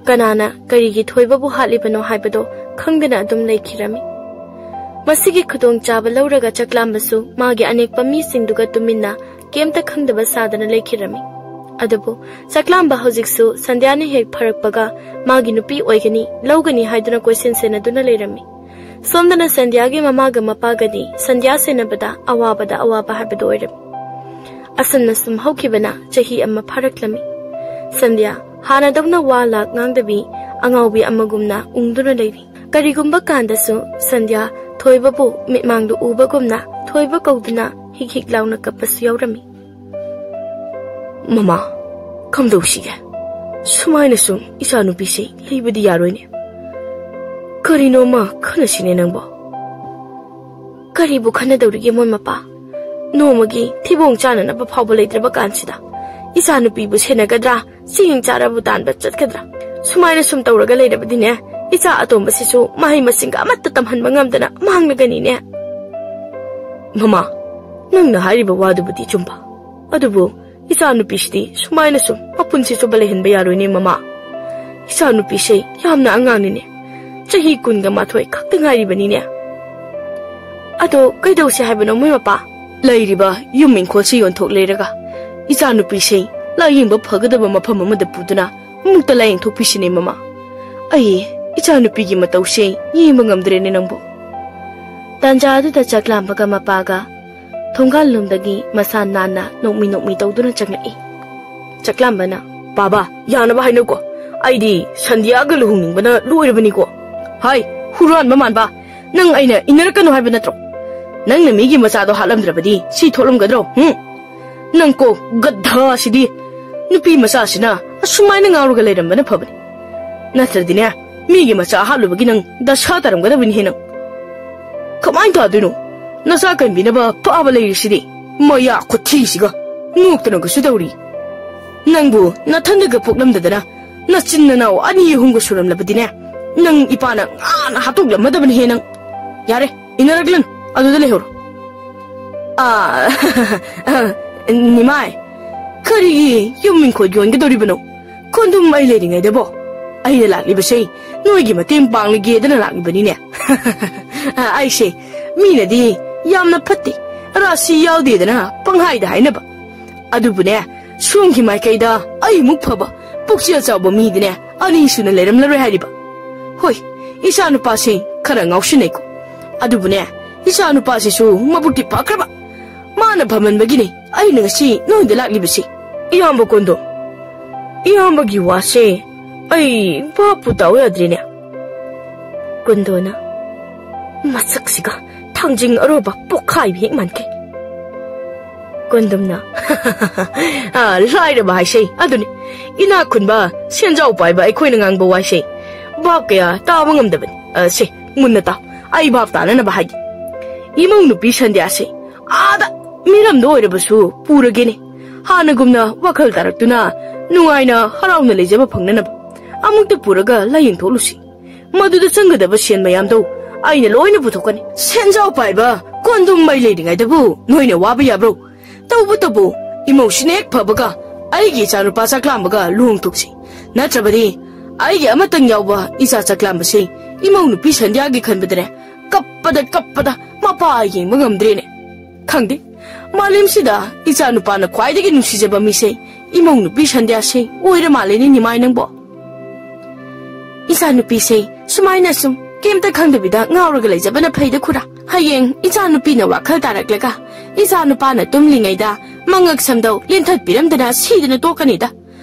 ꯀꯅꯥꯅ ꯀꯔꯤꯒꯤ ꯊꯣꯏꯕꯕꯨ ꯍꯥꯠꯂꯤꯕꯅꯣ ꯍꯥꯏꯕꯗꯣ ꯈꯪꯗꯅ ꯑꯗꯨꯝ ꯂꯩꯈꯤꯔꯝꯃꯤ꯫ ꯃꯁꯤꯒꯤ ꯈꯨꯗꯣꯡꯆꯥꯕ ꯂꯧꯔꯒ ꯆꯥꯛꯂꯥꯝꯕꯁꯨ ꯃꯥꯒꯤ ꯑꯅꯦꯛꯄ ꯃꯤꯁꯤꯡꯗꯨꯒ ꯇꯨꯃꯤꯟꯅ ꯀꯩꯝꯇ ꯈꯪꯗꯕ ꯁꯥꯗꯅ ꯂꯩꯈꯤꯔꯝꯃꯤ꯫ ꯑꯗꯨꯕꯨ ꯆꯥꯛꯂꯥꯝꯕ ꯍꯧꯖꯤꯛꯁꯨ ꯁꯟꯙ꯭ꯌꯥꯅ ꯍꯦꯛ ꯐꯔꯛꯄꯒ ꯃꯥꯒꯤ ꯅꯨꯄꯤ ꯑꯣꯏꯒꯅꯤ, ꯂꯧꯒꯅꯤ ꯍꯥꯏꯗꯨꯅ ꯀꯣꯏꯁꯦꯟ ꯁꯦꯟꯅꯗꯨꯅ ꯂꯩꯔꯝꯃꯤ꯫ ꯁꯣꯝꯗꯅ ꯁꯟꯙ꯭ꯌꯥꯒꯤ ꯃꯃꯥꯒ ꯃꯄꯥꯒꯗꯤ ꯁꯟꯙ꯭ꯌꯥ ꯁꯦꯟꯅꯕꯗ ꯑꯋꯥꯕꯗ ꯑꯋꯥꯕ ꯍꯥꯏꯕꯗꯨ ꯑꯣꯏꯔꯝꯃꯤ꯫ ꯑꯁꯨꯝꯅ ꯁꯨꯝ ꯍꯧꯈꯤꯕꯅ ꯆꯍꯤ ꯑꯃ ꯐꯥꯔꯛꯂꯝꯃꯤ꯫ ꯁꯟꯙ꯭ꯌꯥ ꯍꯥꯟꯅꯗꯧꯅ ꯋꯥ ꯂꯥꯛ ꯉꯥꯡꯗꯕꯤ ꯑꯉꯥꯎꯕꯤ ꯑꯃꯒꯨꯝꯅ ꯎꯪꯗꯨꯅ ꯂꯩꯔꯤ꯫ ꯀꯔꯤꯒꯨꯝꯕ ꯀꯥꯟꯗꯁꯨ ꯁꯟꯙ꯭ꯌꯥ ꯊꯣꯏꯕꯕꯨ ꯃꯤꯠꯃꯥꯡꯗ ꯎꯕꯒꯨꯝꯅ ꯊꯣꯏꯕ ꯀꯧꯗꯨꯅ ꯍꯤꯛ ꯍꯤꯛ ꯂꯥꯎꯅ ꯀꯞꯄꯁꯨ ꯌꯥꯎꯔꯝꯃꯤ꯫ "ꯃꯃꯥ, ꯀꯝꯗꯧꯁꯤꯒꯦ? ꯁꯨꯃꯥꯏꯅ ꯁꯨꯝ ꯏꯆꯥꯅꯨꯄꯤꯁꯤ ꯂꯩꯕꯗꯤ ꯌꯥꯔꯣꯏꯅꯦ꯫ ꯀꯔꯤꯅꯣꯃ ꯈꯟꯅꯁꯤꯅꯦ ꯅꯪꯕꯣ꯫" "ꯀꯔꯤꯕꯨ ꯈꯟꯅꯗꯧꯔꯤꯒꯦ ꯃꯣꯏ ꯃꯄꯥ? ꯅꯣꯡꯃꯒꯤ ꯊꯤꯕꯣꯡ ꯆꯥꯅꯅꯕ ꯐꯥꯎꯕ ꯂꯩꯇ꯭ꯔꯕ ꯀꯥꯟꯁꯤꯗ ꯏꯆꯥꯅꯨꯄꯤꯕꯨ ꯁꯦꯟꯅꯒꯗ꯭ꯔꯥ, ꯆꯦꯡ ꯆꯥꯔꯕꯨ ꯇꯥꯟꯕ ꯆꯠꯀꯗ꯭ꯔꯥ? ꯁꯨꯃꯥꯏꯅ ꯁꯨꯝ ꯇꯧꯔꯒ ꯂꯩꯔꯕꯗꯤꯅꯦ, ꯏꯆꯥ ꯑꯇꯣꯝꯕꯁꯤꯁꯨ ꯃꯍꯩ ꯃꯁꯤꯡꯒ ꯑꯃꯠꯇ ꯇꯝꯍꯟꯕ ꯉꯝꯗꯅ ꯃꯥꯡꯂꯒꯅꯤꯅꯦ꯫ ꯃꯃꯥ, ꯅꯪꯅ ꯍꯥꯏꯔꯤꯕ ꯋꯥꯗꯨꯕꯨꯗꯤ ꯆꯨꯝꯕ, ꯑꯗꯨꯕꯨ ꯏꯆꯥꯅꯨꯄꯤꯁꯤꯗꯤ ꯁꯨꯃꯥꯏꯅ ꯁꯨꯝ ꯃꯄꯨꯟꯁꯤ ꯆꯨꯞꯕ ꯂꯩꯍꯟꯕ ꯌꯥꯔꯣꯏꯅꯦ ꯃꯃꯥ꯫ ꯏꯆꯥꯅꯨꯄꯤꯁꯦ ꯌꯥꯝꯅ ꯑꯉꯥꯡꯅꯤꯅꯦ, ꯆꯍꯤ ꯀꯨꯟꯒ ꯃꯥꯊꯣꯏ ꯈꯛꯇ ꯉꯥꯏꯔꯤꯕꯅꯤꯅꯦ꯫ ꯑꯗꯣ ꯀꯩꯗꯧꯁꯦ ꯍꯥꯏꯕꯅꯣ ꯃꯣꯏ ꯃꯄꯥ? ꯂꯩꯔꯤꯕ ꯌꯨꯝ ꯏꯪꯈꯣꯜꯁꯤ ꯌꯣꯟꯊꯣꯛ ꯂꯩꯔꯒ ꯏꯆꯥꯅꯨꯄꯤꯁꯦ ꯂꯥꯌꯦꯡꯕ ꯐꯒꯗꯕ ꯃꯐꯝ ꯑꯃꯗ ꯄꯨꯗꯨꯅ ꯑꯃꯨꯛꯇ ꯂꯥꯌꯦꯡꯊꯣꯛꯄꯤꯁꯤꯅꯦ ꯃꯃꯥ꯫ ꯑꯩ ꯏꯆꯥꯅꯨꯄꯤꯒꯤ ꯃꯇꯧꯁꯦ ꯌꯦꯡꯕ ꯉꯝꯗ꯭ꯔꯦꯅꯦ ꯅꯪꯕꯨ꯫ ꯇꯥꯟꯖꯥ ꯑꯗꯨꯗ ꯆꯥꯛꯂꯥꯝꯕꯒ ꯃꯄꯥꯒ ꯊꯣꯡꯒꯥꯜ ꯂꯣꯝꯗꯒꯤ ꯃꯁꯥ ꯅꯥꯟꯅ ꯅꯣꯛꯃꯤ ꯅꯣꯛꯃꯤ ꯇꯧꯗꯨꯅ ꯆꯪꯂꯛꯏ꯫ ꯆꯥꯛꯂꯥꯝꯕꯅ, "ꯕꯥꯕꯥ, ꯌꯥꯅꯕ ꯍꯥꯏꯅꯧꯀꯣ꯫ ꯑꯩꯗꯤ ꯁꯟꯙ꯭ꯌꯥꯒ ꯂꯨꯍꯣꯡꯅꯤꯡꯕꯅ ꯂꯣꯏꯔꯕꯅꯤꯀꯣ꯫" "ꯍꯥꯏ, ꯍꯨꯔꯥꯟꯕ ꯃꯥꯟꯕ, ꯅꯪ ꯑꯩꯅ ꯏꯟꯅꯔꯛꯀꯅꯨ ꯍꯥꯏꯕ ꯅꯠꯇ꯭ꯔꯣ? ꯅꯪꯅ ꯃꯤꯒꯤ ꯃꯆꯥꯗꯣ ꯍꯥꯠꯂꯝꯗ꯭ꯔꯕꯗꯤ ꯁꯤ ꯊꯣꯛꯂꯝꯒꯗ꯭ꯔꯣ? ꯍꯨꯝ? ꯅꯪ ꯀꯣ, ꯒꯙꯥꯁꯤꯗꯤ꯫ ꯅꯨꯄꯤ ꯃꯆꯥꯁꯤꯅ ꯑꯁꯨꯃꯥꯏꯅ ꯉꯥꯎꯔꯒ ꯂꯩꯔꯝꯕꯅ ꯐꯕꯅꯤ꯫ ꯅꯠꯇ꯭ꯔꯗꯤꯅꯦ, ꯃꯤꯒꯤ ꯃꯆꯥ ꯍꯥꯠꯂꯨꯕꯒꯤ ꯅꯪ ꯗꯁꯥ ꯇꯥꯔꯝꯒꯗꯕꯅꯤꯍꯦ ꯅꯪ꯫ ꯀꯃꯥꯏꯅ ꯇꯧꯗꯣꯏꯅꯣ? ꯅꯆꯥ ꯀꯟꯕꯤꯅꯕ ꯐꯥꯕ ꯂꯩꯔꯤꯁꯤꯗꯤ꯫ ꯃꯌꯥ ꯈꯨꯊꯤꯁꯤꯒ ꯅꯣꯛꯇꯅꯒꯁꯨ ꯇꯧꯔꯤ꯫ ꯅꯪꯕꯨ ꯅꯊꯟꯗꯒ ꯄꯣꯛꯂꯝꯗꯗꯅ ꯅꯆꯤꯟ ꯅꯅꯥꯎ ꯑꯅꯤ ꯑꯍꯨꯝꯒ ꯁꯨꯔꯝꯂꯕꯗꯤꯅꯦ, ꯅꯪ ꯏꯄꯥꯅ ꯉꯥꯅ ꯍꯥꯠꯇꯣꯛꯂꯝꯃꯗꯕꯅꯤꯍꯦ ꯅꯪ꯫ ꯌꯥꯔꯦ, ꯏꯟꯅꯔꯛꯂꯅꯨ, ꯑꯗꯨꯗ ꯂꯩꯍꯧꯔꯣ꯫" "ꯑꯥ, ꯅꯤꯃꯥꯏ, ꯀꯔꯤꯒꯤ ꯌꯨꯝ ꯏꯪꯈꯣꯜ ꯌꯣꯟꯒꯗꯧꯔꯤꯕꯅꯣ? ꯀꯣꯟꯗꯨꯝ ꯑꯩ ꯂꯩꯔꯤꯉꯩꯗꯕꯣ? ꯑꯩꯅ ꯂꯥꯛꯂꯤꯕꯁꯦ ꯅꯣꯏꯒꯤ ꯃꯇꯦꯡ ꯄꯥꯡꯂꯒꯦꯗꯅ ꯂꯥꯛꯂꯤꯕꯅꯤꯅꯦ꯫" "ꯑꯩꯁꯦ ꯃꯤꯅꯗꯤ ꯌꯥꯝꯅ ꯐꯠꯇꯦ, ꯔꯥꯁꯤ ꯌꯥꯎꯗꯦꯗꯅ ꯄꯪꯍꯥꯏꯗ ꯍꯥꯏꯅꯕ꯫ ꯑꯗꯨꯕꯨꯅꯦ, ꯁꯣꯝꯒꯤ ꯃꯥꯏꯀꯩꯗ ꯑꯩꯃꯨꯛ ꯐꯕ ꯄꯨꯛꯆꯦꯜ ꯆꯥꯎꯕ ꯃꯤꯗꯤꯅꯦ ꯑꯅꯤ ꯁꯨꯅ ꯂꯩꯔꯝꯂꯔꯣꯏ ꯍꯥꯏꯔꯤꯕ꯫ ꯍꯣꯏ, ꯏꯆꯥ ꯅꯨꯄꯥꯁꯦ ꯈꯔ ꯉꯥꯎꯁꯤꯟꯅꯩꯀꯣ꯫ ꯑꯗꯨꯕꯨꯅꯦ, ꯏꯆꯥ ꯅꯨꯄꯥꯁꯤꯁꯨ ꯃꯕꯨꯛꯇꯤ ꯐꯈ꯭ꯔꯕ꯫ ꯃꯥꯅ ꯐꯃꯟꯕꯒꯤꯅꯦ ꯑꯩꯅ ꯉꯁꯤ ꯅꯣꯏꯗ ꯂꯥꯛꯂꯤꯕꯁꯦ꯫" "ꯏꯌꯥꯝꯕ ꯀꯣꯟꯗꯣ, ꯏꯌꯥꯝꯕꯒꯤ ꯋꯥꯁꯦ ꯑꯩ ꯚꯥꯞꯄꯨ ꯇꯥꯎ ꯌꯥꯗ꯭ꯔꯦꯅꯦ꯫" ꯀꯣꯟꯗꯣꯅ, "ꯃꯁꯛꯁꯤꯒ ꯊꯥꯡꯖꯤꯡ ꯑꯔꯣꯕ ꯄꯣꯛꯈꯥꯏꯕ ꯍꯦꯛ ꯃꯥꯟꯈꯩ꯫" ꯀꯣꯟꯗꯨꯝꯅ, "ꯑ, ꯂꯥꯏꯔꯕ ꯍꯥꯏꯁꯦ ꯑꯗꯨꯅꯤ꯫ ꯏꯅꯥꯛ ꯈꯨꯟꯕ, ꯁꯦꯟꯖꯥꯎ ꯄꯥꯏꯕ ꯑꯩꯈꯣꯏꯅ ꯉꯥꯡꯕ ꯋꯥꯏꯁꯦ ꯚꯥꯞ ꯀꯌꯥ ꯇꯥꯕ ꯉꯝꯗꯕꯅꯤ꯫ ꯑ, ꯁꯦ, ꯃꯨꯟꯅ ꯇꯥꯎ, ꯑꯩ ꯚꯥꯞ ꯇꯥꯅꯅꯕ ꯍꯥꯏꯒꯦ꯫ ꯏꯃꯧ ꯅꯨꯄꯤ ꯁꯟꯙ꯭ꯌꯥꯁꯦ ꯑꯥꯗ ꯃꯤꯔꯝꯗ ꯑꯣꯏꯔꯕꯁꯨ ꯄꯨꯔꯒꯦꯅꯦ꯫ ꯍꯥꯟꯅꯒꯨꯝꯅ ꯋꯥꯈꯜ ꯇꯥꯔꯛꯇꯨꯅ ꯅꯨꯡꯉꯥꯏꯅ ꯍꯔꯥꯎꯅ ꯂꯩꯖꯕ ꯐꯪꯅꯅꯕ ꯑꯃꯨꯛꯇ ꯄꯨꯔꯒ ꯂꯥꯌꯦꯡꯊꯣꯛꯂꯨꯁꯤ꯫ ꯃꯗꯨꯗ ꯆꯪꯒꯗꯕ ꯁꯦꯟ ꯃꯌꯥꯝꯗꯣ ꯑꯩꯅ ꯂꯣꯏꯅ ꯄꯨꯊꯣꯛꯀꯅꯤ꯫ ꯁꯦꯟꯖꯥꯎ ꯄꯥꯏꯕ ꯀꯣꯟꯗꯨꯝ ꯃꯩ ꯂꯩꯔꯤꯉꯩꯗꯕꯨ ꯅꯣꯏꯅ ꯋꯥꯕ ꯌꯥꯕ꯭ꯔꯣ? ꯇꯧꯕꯇꯕꯨ ꯏꯃꯧꯁꯤꯅ ꯍꯦꯛ ꯐꯕꯒ ꯑꯩꯒꯤ ꯏꯆꯥꯅꯨꯄꯥ ꯆꯥꯛꯂꯥꯝꯕꯒ ꯂꯨꯍꯣꯡꯊꯣꯛꯁꯤ꯫ ꯅꯠꯇ꯭ꯔꯕꯗꯤ ꯑꯩꯒꯤ ꯑꯃꯇꯪ ꯌꯥꯎꯕ ꯏꯆꯥ ꯆꯥꯛꯂꯥꯝꯕꯁꯦ ꯏꯃꯧ ꯅꯨꯄꯤ ꯁꯟꯙ꯭ꯌꯥꯒꯤ ꯈꯟꯕꯗꯅꯦ ꯀꯞꯄꯗ ꯀꯞꯄꯗ ꯃꯄꯥ ꯌꯦꯡꯕ ꯉꯝꯗ꯭ꯔꯦꯅꯦ꯫ ꯈꯪꯗꯦ, ꯃꯥꯂꯦꯝꯁꯤꯗ ꯏꯆꯥꯅꯨꯄꯥꯅ ꯈ꯭ꯋꯥꯏꯗꯒꯤ ꯅꯨꯡꯁꯤꯖꯕ ꯃꯤꯁꯦ ꯏꯃꯧ ꯅꯨꯄꯤ ꯁꯟꯙ꯭ꯌꯥꯁꯦ ꯑꯣꯏꯔ ꯃꯥꯜꯂꯦꯅꯦ ꯅꯤꯃꯥꯏ ꯅꯪꯕꯣ꯫ ꯏꯆꯥꯅꯨꯄꯤꯁꯦ ꯁꯨꯃꯥꯏꯅ ꯁꯨꯝ ꯀꯩꯝꯇ ꯈꯪꯗꯕꯤꯗ ꯉꯥꯎꯔꯒ ꯂꯩꯖꯕꯅ ꯐꯩꯗ ꯈꯨꯔꯥ꯫ ꯍꯌꯦꯡ ꯏꯆꯥꯅꯨꯄꯤꯅ ꯋꯥꯈꯜ ꯇꯥꯔꯛꯂꯒ ꯏꯆꯥꯅꯨꯄꯥꯅ ꯇꯨꯝꯂꯤꯉꯩꯗ ꯃꯉꯛ ꯁꯝꯗꯧ ꯂꯦꯟꯊꯠꯄꯤꯔꯝꯗꯅ ꯁꯤꯗꯅ ꯇꯣꯛꯀꯅꯤꯗ꯫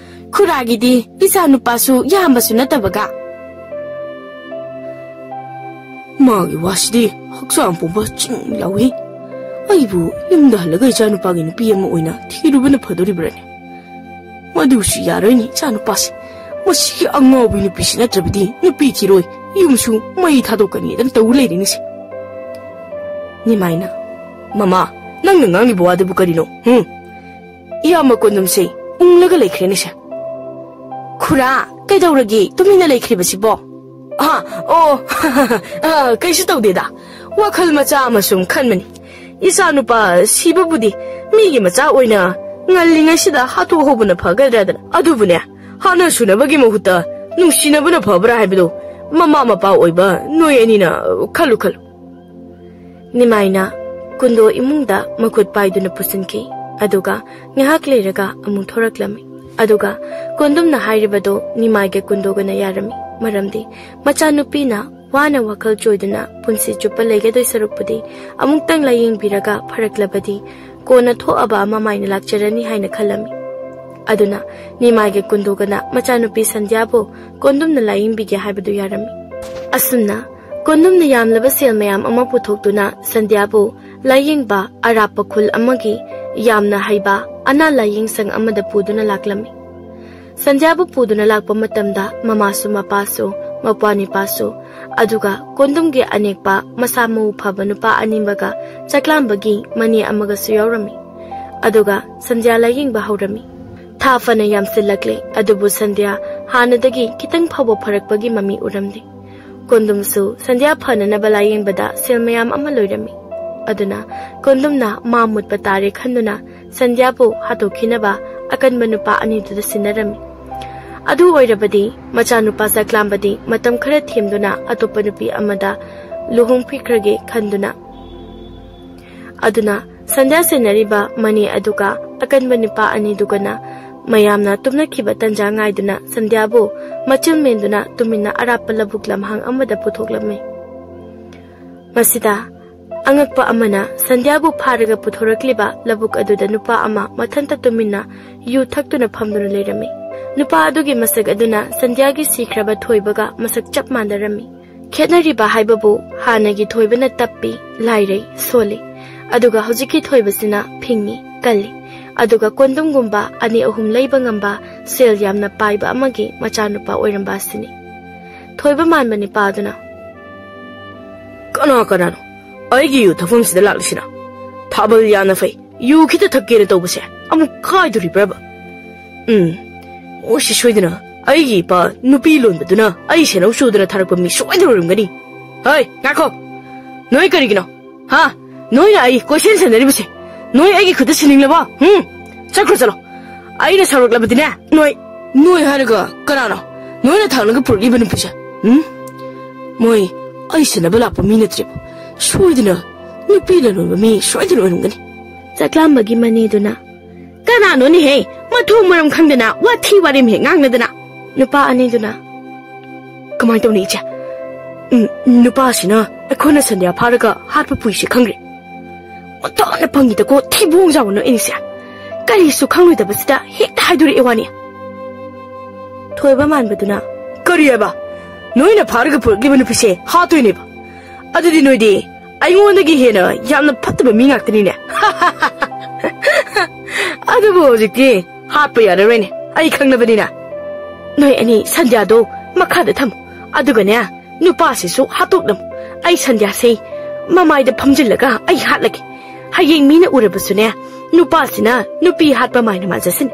ꯈꯨꯔꯥꯒꯤꯗꯤ ꯏꯆꯥꯅꯨꯄꯥꯁꯨ ꯌꯥꯝꯕꯁꯨ ꯅꯠꯇꯕꯒ꯫ ꯃꯥꯒꯤ ꯋꯥꯁꯤꯗꯤ ꯍꯛꯆꯥꯡ ꯄꯨꯝꯕ ꯆꯤꯡ ꯂꯥꯎꯏ꯫ ꯑꯩꯕꯨ ꯌꯨꯝꯗ ꯍꯜꯂꯒ ꯏꯆꯥꯅꯨꯄꯥꯒꯤ ꯅꯨꯄꯤ ꯑꯃ ꯑꯣꯏꯅ ꯊꯤꯔꯨꯕꯅ ꯐꯗꯣꯔꯤꯕ꯭ꯔꯥꯅꯦ? ꯃꯗꯨꯁꯨ ꯌꯥꯔꯣꯏꯅꯦ ꯏꯆꯥꯅꯨꯄꯥꯁꯦ꯫ ꯃꯁꯤꯒꯤ ꯑꯉꯥꯎꯕꯤ ꯅꯨꯄꯤꯁꯤ ꯅꯠꯇ꯭ꯔꯕꯗꯤ ꯅꯨꯄꯤ ꯊꯤꯔꯣꯏ꯫ ꯌꯨꯝꯁꯨ ꯃꯩ ꯊꯥꯗꯣꯛꯀꯅꯤꯗꯅ ꯇꯧ ꯂꯩꯔꯤꯅꯤꯁꯦ꯫ ꯅꯤꯃꯥꯏꯅ, "ꯃꯃꯥ, ꯅꯪꯅ ꯉꯥꯡꯂꯤꯕ ꯋꯥꯗꯨꯕꯨ ꯀꯔꯤꯅꯣ? ꯍꯨꯝ?" ꯏꯌꯥꯝꯕ ꯀꯣꯟꯗꯨꯝꯁꯦ ꯎꯪꯂꯒ ꯂꯩꯈ꯭ꯔꯦꯅꯦꯁꯦ꯫ "ꯈꯨꯔꯥ, ꯀꯩꯗꯧꯔꯒꯦ ꯇꯨꯃꯤꯟꯅ ꯂꯩꯈ꯭ꯔꯤꯕꯁꯤꯕꯣ?" "ꯑꯥ, ꯑꯣ, ꯑꯥ, ꯀꯩꯁꯨ ꯇꯧꯗꯦꯗ꯫ ꯋꯥꯈꯜ ꯃꯆꯥ ꯑꯃ ꯁꯨꯝ ꯈꯟꯕꯅꯤ꯫ ꯏꯆꯥꯅꯨꯄꯥ ꯁꯤꯕꯕꯨꯗꯤ ꯃꯤꯒꯤ ꯃꯆꯥ ꯑꯣꯏꯅ ꯉꯜꯂꯤꯉꯩꯁꯤꯗ ꯍꯥꯠꯇꯣꯛꯍꯧꯕꯅ ꯐꯒꯗ꯭ꯔꯥꯗꯅ꯫ ꯑꯗꯨꯕꯨꯅꯦ, ꯍꯥꯠꯅ ꯁꯨꯅꯕꯒꯤ ꯃꯍꯨꯠꯇ ꯅꯨꯡꯁꯤꯅꯕꯅ ꯐꯕ꯭ꯔꯥ ꯍꯥꯏꯕꯗꯨ ꯃꯃꯥ ꯃꯄꯥ ꯑꯣꯏꯕ ꯅꯣꯏ ꯑꯅꯤꯅ ꯈꯜꯂꯨ ꯈꯜꯂꯨ꯫" ꯅꯤꯃꯥꯏꯅ ꯀꯨꯟꯗꯣ ꯏꯃꯨꯡꯗ ꯃꯈꯨꯠ ꯄꯥꯏꯗꯨꯅ ꯄꯨꯁꯤꯟꯈꯤ꯫ ꯑꯗꯨꯒ ꯉꯥꯏꯍꯥꯛ ꯂꯩꯔꯒ ꯑꯃꯨꯛ ꯊꯣꯔꯛꯂꯝꯃꯤ꯫ ꯑꯗꯨꯒ ꯀꯣꯟꯗꯨꯝꯅ ꯍꯥꯏꯔꯤꯕꯗꯣ ꯅꯤꯃꯥꯏꯒ ꯀꯨꯟꯗꯣꯒꯅ ꯌꯥꯔꯝꯃꯤ꯫ ꯃꯔꯝꯗꯤ ꯃꯆꯥꯅꯨꯄꯤꯅ ꯋꯥꯅ ꯋꯥꯈꯜ ꯆꯣꯏꯗꯨꯅ ꯄꯨꯟꯁꯤ ꯆꯨꯞꯄ ꯂꯩꯒꯗꯣꯏ ꯁꯔꯨꯛꯄꯨꯗꯤ ꯑꯃꯨꯛꯇꯪ ꯂꯥꯌꯦꯡꯕꯤꯔꯒ ꯐꯔꯛꯂꯕꯗꯤ ꯀꯣꯟꯅ ꯊꯣꯛꯑꯕ ꯑꯃ ꯃꯥꯏꯅ ꯂꯥꯛꯆꯔꯅꯤ ꯍꯥꯏꯅ ꯈꯜꯂꯝꯃꯤ꯫ ꯑꯗꯨꯅ ꯅꯤꯃꯥꯏꯒ ꯀꯨꯟꯗꯣꯒꯅ ꯃꯆꯥꯅꯨꯄꯤ ꯁꯟꯙ꯭ꯌꯥꯕꯨ ꯀꯣꯟꯗꯨꯝꯅ ꯂꯥꯌꯦꯡꯕꯤꯒꯦ ꯍꯥꯏꯕꯗꯨ ꯌꯥꯔꯝꯃꯤ꯫ ꯑꯁꯨꯝꯅ ꯀꯣꯟꯗꯨꯝꯅ ꯌꯥꯝꯂꯕ ꯁꯦꯜ ꯃꯌꯥꯝ ꯑꯃ ꯄꯨꯊꯣꯛꯇꯨꯅ ꯁꯟꯙ꯭ꯌꯥꯕꯨ ꯂꯥꯌꯦꯡꯕ ꯑꯔꯥꯞꯄ ꯈꯨꯜ ꯑꯃꯒꯤ ꯌꯥꯝꯅ ꯍꯩꯕ ꯑꯅꯥ ꯂꯥꯌꯦꯡ ꯁꯪ ꯑꯃꯗ ꯄꯨꯗꯨꯅ ꯂꯥꯛꯂꯝꯃꯤ꯫ ꯁꯟꯙ꯭ꯌꯥꯕꯨ ꯄꯨꯗꯨꯅ ꯂꯥꯛꯄ ꯃꯇꯝꯗ ꯃꯃꯥꯁꯨ ꯃꯄꯥꯁꯨ ꯃꯄ꯭ꯋꯥꯅꯤꯄꯥꯁꯨ ꯑꯗꯨꯒ ꯀꯣꯟꯗꯨꯝꯒꯤ ꯑꯅꯦꯛꯄ ꯃꯁꯥ ꯃꯎ ꯐꯕ ꯅꯨꯄꯥ ꯑꯅꯤꯃꯒ ꯆꯥꯛꯂꯥꯝꯕꯒꯤ ꯃꯅꯦ ꯑꯃꯒꯁꯨ ꯌꯥꯎꯔꯝꯃꯤ꯫ ꯑꯗꯨꯒ ꯁꯟꯙ꯭ꯌꯥ ꯂꯥꯌꯦꯡꯕ ꯍꯧꯔꯝꯃꯤ꯫ ꯊꯥ ꯐꯅ ꯌꯥꯝꯁꯤꯜꯂꯛꯂꯦ, ꯑꯗꯨꯕꯨ ꯁꯟꯙ꯭ꯌꯥ ꯍꯥꯟꯅꯗꯒꯤ ꯈꯤꯇꯪ ꯐꯥꯎꯕ ꯐꯔꯛꯄꯒꯤ ꯃꯃꯤ ꯎꯔꯝꯗꯦ꯫ ꯀꯣꯟꯗꯨꯝꯁꯨ ꯁꯟꯙ꯭ꯌꯥ ꯐꯅꯅꯕ ꯂꯥꯌꯦꯡꯕꯗ ꯁꯦꯜ ꯃꯌꯥꯝ ꯑꯃ ꯂꯣꯏꯔꯝꯃꯤ꯫ ꯑꯗꯨꯅ ꯀꯣꯟꯗꯨꯝꯅ ꯃꯥ ꯃꯨꯠꯄ ꯇꯥꯔꯦ ꯈꯟꯗꯨꯅ ꯁꯟꯙ꯭ꯌꯥꯕꯨ ꯍꯥꯠꯇꯣꯛꯈꯤꯅꯕ ꯑꯀꯟꯕ ꯅꯨꯄꯥ ꯑꯅꯤꯗꯨꯗ ꯁꯤꯟꯅꯔꯝꯃꯤ꯫ ꯑꯗꯨ ꯑꯣꯏꯔꯕꯗꯤ ꯃꯆꯥꯅꯨꯄꯥ ꯆꯥꯛꯂꯥꯝꯕꯗꯤ ꯃꯇꯝ ꯈꯔ ꯊꯦꯝꯗꯨꯅ ꯑꯇꯣꯞꯄ ꯅꯨꯄꯤ ꯑꯃꯗ ꯂꯨꯍꯣꯡ ꯄꯤꯈ꯭ꯔꯒꯦ ꯈꯟꯗꯨꯅ꯫ ꯑꯗꯨꯅ ꯁꯟꯙ꯭ꯌꯥ ꯁꯦꯟꯅꯔꯤꯕ ꯃꯅꯦ ꯑꯗꯨꯒ ꯑꯀꯟꯕ ꯅꯨꯄꯥ ꯑꯅꯤꯗꯨꯒꯅ ꯃꯌꯥꯝꯅ ꯇꯨꯝꯅꯈꯤꯕ ꯇꯟꯖꯥ ꯉꯥꯏꯗꯨꯅ ꯁꯟꯙ꯭ꯌꯥꯕꯨ ꯃꯆꯤꯜ ꯃꯦꯟꯗꯨꯅ ꯇꯨꯃꯤꯟꯅ ꯑꯔꯥꯞꯄ ꯂꯧꯕꯨꯛ ꯂꯝꯍꯥꯡ ꯑꯃꯗ ꯄꯨꯊꯣꯛꯂꯝꯃꯤ꯫ ꯃꯁꯤꯗ ꯑꯉꯛꯄ ꯑꯃꯅ ꯁꯟꯙ꯭ꯌꯥꯕꯨ ꯐꯥꯔꯒ ꯄꯨꯊꯣꯔꯛꯂꯤꯕ ꯂꯧꯕꯨꯛ ꯑꯗꯨꯗ ꯅꯨꯄꯥ ꯑꯃ ꯃꯊꯟꯇ ꯇꯨꯃꯤꯟꯅ ꯌꯨ ꯊꯛꯇꯨꯅ ꯐꯝꯗꯨꯅ ꯂꯩꯔꯝꯃꯤ꯫ ꯅꯨꯄꯥ ꯑꯗꯨꯒꯤ ꯃꯁꯛ ꯑꯗꯨꯅ ꯁꯟꯙ꯭ꯌꯥꯒꯤ ꯁꯤꯈ꯭ꯔꯕ ꯊꯣꯏꯕꯒ ꯃꯁꯛ ꯆꯞ ꯃꯥꯟꯅꯔꯝꯃꯤ꯫ ꯈꯦꯠꯅꯔꯤꯕ ꯍꯥꯏꯕꯕꯨ ꯍꯥꯟꯅꯒꯤ ꯊꯣꯏꯕꯅ ꯇꯞꯄꯤ, ꯂꯥꯏꯔꯩ, ꯁꯣꯜꯂꯤ꯫ ꯑꯗꯨꯒ ꯍꯧꯖꯤꯛꯀꯤ ꯊꯣꯏꯕꯁꯤꯅ ꯐꯤꯡꯉꯤ, ꯀꯜꯂꯤ꯫ ꯑꯗꯨꯒ ꯀꯣꯟꯗꯨꯝꯒꯨꯝꯕ ꯑꯅꯤ ꯑꯍꯨꯝ ꯂꯩꯕ ꯉꯝꯕ, ꯁꯦꯜ ꯌꯥꯝꯅ ꯄꯥꯏꯕ ꯑꯃꯒꯤ ꯃꯆꯥꯅꯨꯄꯥ ꯑꯣꯏꯔꯝꯕ ꯑꯁꯤꯅꯤ꯫ ꯊꯣꯏꯕ ꯃꯥꯟꯕ ꯅꯤꯄꯥ ꯑꯗꯨꯅ, "ꯀꯅꯥ ꯀꯅꯥꯅꯣ ꯑꯩꯒꯤ ꯌꯨ ꯊꯛꯐꯝꯁꯤꯗ ꯂꯥꯛꯂꯤꯁꯤꯅ? ꯊꯥꯕꯜ ꯌꯥꯝꯅ ꯐꯩ, ꯌꯨ ꯈꯤꯇ ꯊꯛꯀꯦꯅ ꯇꯧꯕꯁꯦ ꯑꯃꯨꯛ ꯀꯥꯏꯗꯣꯔꯤꯕ꯭ꯔꯕ? ꯎꯝ, ꯃꯣꯏꯁꯤ ꯁꯣꯏꯗꯅ ꯑꯩꯒꯤ ꯏꯄꯥ ꯅꯨꯄꯤ ꯂꯣꯟꯕꯗꯨꯅ ꯑꯩ ꯁꯦꯟꯅꯧ ꯆꯨꯗꯅ ꯊꯥꯔꯛꯄ ꯃꯤ ꯁꯣꯏꯗꯅ ꯑꯣꯏꯔꯝꯒꯅꯤ꯫ ꯍꯩ, ꯉꯥꯏꯈꯣ! ꯅꯣꯏ ꯀꯔꯤꯒꯤꯅꯣ? ꯍꯥ? ꯅꯣꯏꯅ ꯑꯩ ꯀꯣꯏꯁꯦꯟ ꯁꯦꯟꯅꯔꯤꯕꯁꯦ? ꯅꯣꯏ ꯑꯩꯒꯤ ꯈꯨꯠꯇ ꯁꯤꯟꯅꯤꯡꯂꯕꯣ? ꯍꯨꯝ? ꯆꯠꯈ꯭ꯔꯣ, ꯆꯠꯂꯣ꯫ ꯑꯩꯅ ꯁꯥꯎꯔꯛꯂꯕꯗꯤꯅꯦ, ꯅꯣꯏ, ꯅꯣꯏ ꯍꯥꯏꯔꯒ ꯀꯅꯥꯅꯣ? ꯅꯣꯏꯅ ꯊꯥꯡꯂꯒ ꯄꯨꯔꯛꯂꯤꯕ ꯅꯨꯄꯤꯁꯦ? ꯎꯝ? ꯃꯣꯏ ꯑꯩ ꯁꯦꯟꯅꯕ ꯂꯥꯛꯄ ꯃꯤ ꯅꯠꯇ꯭ꯔꯦꯕ꯫ ꯁꯣꯏꯗꯅ ꯅꯨꯄꯤ ꯂꯂꯣꯟꯕ ꯃꯤ ꯁꯣꯏꯗꯅ ꯑꯣꯏꯔꯝꯒꯅꯤ꯫ ꯆꯥꯛꯂꯥꯝꯕꯒꯤ ꯃꯅꯦꯗꯨꯅ, "ꯀꯅꯥꯅꯣꯅꯦꯍꯦ? ꯃꯊꯣꯡ ꯃꯔꯝ ꯈꯪꯗꯅ ꯋꯥꯊꯤ ꯋꯥꯔꯦꯝ ꯍꯦꯛ ꯉꯥꯡꯅꯗꯅ!" ꯅꯨꯄꯥ ꯑꯅꯤꯗꯨꯅ, "ꯀꯃꯥꯏꯅ ꯇꯧꯅꯤ, ꯏꯆꯦ? ꯎꯝ, ꯅꯨꯄꯥꯁꯤꯅ ꯑꯩꯈꯣꯏꯅ ꯁꯟꯗ꯭ꯌꯥ ꯐꯥꯔꯒ ꯍꯥꯠꯄ ꯄꯨꯏꯁꯦ ꯈꯪꯈ꯭ꯔꯦ꯫ ꯑꯣꯟꯊꯣꯛꯅ ꯄꯪꯉꯤꯗꯀꯣ, ꯊꯤꯕꯣꯡ ꯆꯥꯎꯕ ꯅꯣꯏ ꯑꯅꯤꯁꯦ꯫ ꯀꯔꯤꯁꯨ ꯈꯪꯂꯣꯏꯗꯕꯁꯤꯗ ꯍꯦꯛꯇ ꯍꯥꯏꯗꯣꯔꯛꯑꯦ ꯋꯥꯅꯤ꯫" ꯊꯣꯏꯕ ꯃꯥꯟꯕꯗꯨꯅ, "ꯀꯔꯤ ꯍꯥꯏꯕ? ꯅꯣꯏꯅ ꯐꯥꯔꯒ ꯄꯨꯔꯛꯂꯤꯕ ꯅꯨꯄꯤꯁꯦ ꯍꯥꯠꯇꯣꯏꯅꯦꯕ꯫ ꯑꯗꯨꯗꯤ ꯅꯣꯏꯗꯤ ꯑꯩꯉꯣꯟꯗꯒꯤ ꯍꯦꯟꯅ ꯌꯥꯝꯅ ꯐꯠꯇꯕ ꯃꯤ ꯉꯥꯛꯇꯅꯤꯅꯦ꯫" "ꯑꯗꯨꯕꯨ ꯍꯧꯖꯤꯛꯇꯤ ꯍꯥꯠꯄ ꯌꯥꯔꯔꯣꯏꯅꯦ, ꯑꯩ ꯈꯪꯂꯕꯅꯤꯅ꯫ ꯅꯣꯏ ꯑꯅꯤ ꯁꯟꯗ꯭ꯌꯥꯗꯣ ꯃꯈꯥꯗ ꯊꯝꯃꯨ, ꯑꯗꯨꯒꯅꯦ, ꯅꯨꯄꯥꯁꯤꯁꯨ ꯍꯥꯠꯇꯣꯛꯂꯝꯃꯨ꯫ ꯑꯩ ꯁꯟꯗ꯭ꯌꯥꯁꯦ ꯃꯃꯥꯏꯗ ꯐꯝꯖꯤꯜꯂꯒ ꯑꯩ ꯍꯥꯠꯂꯒꯦ꯫ ꯍꯌꯦꯡ ꯃꯤꯅ ꯎꯔꯕꯁꯨꯅꯦ, ꯅꯨꯄꯥꯁꯤꯅ ꯅꯨꯄꯤ ꯍꯥꯠꯄ ꯃꯥꯏꯅ ꯃꯥꯟꯖꯁꯅꯤ꯫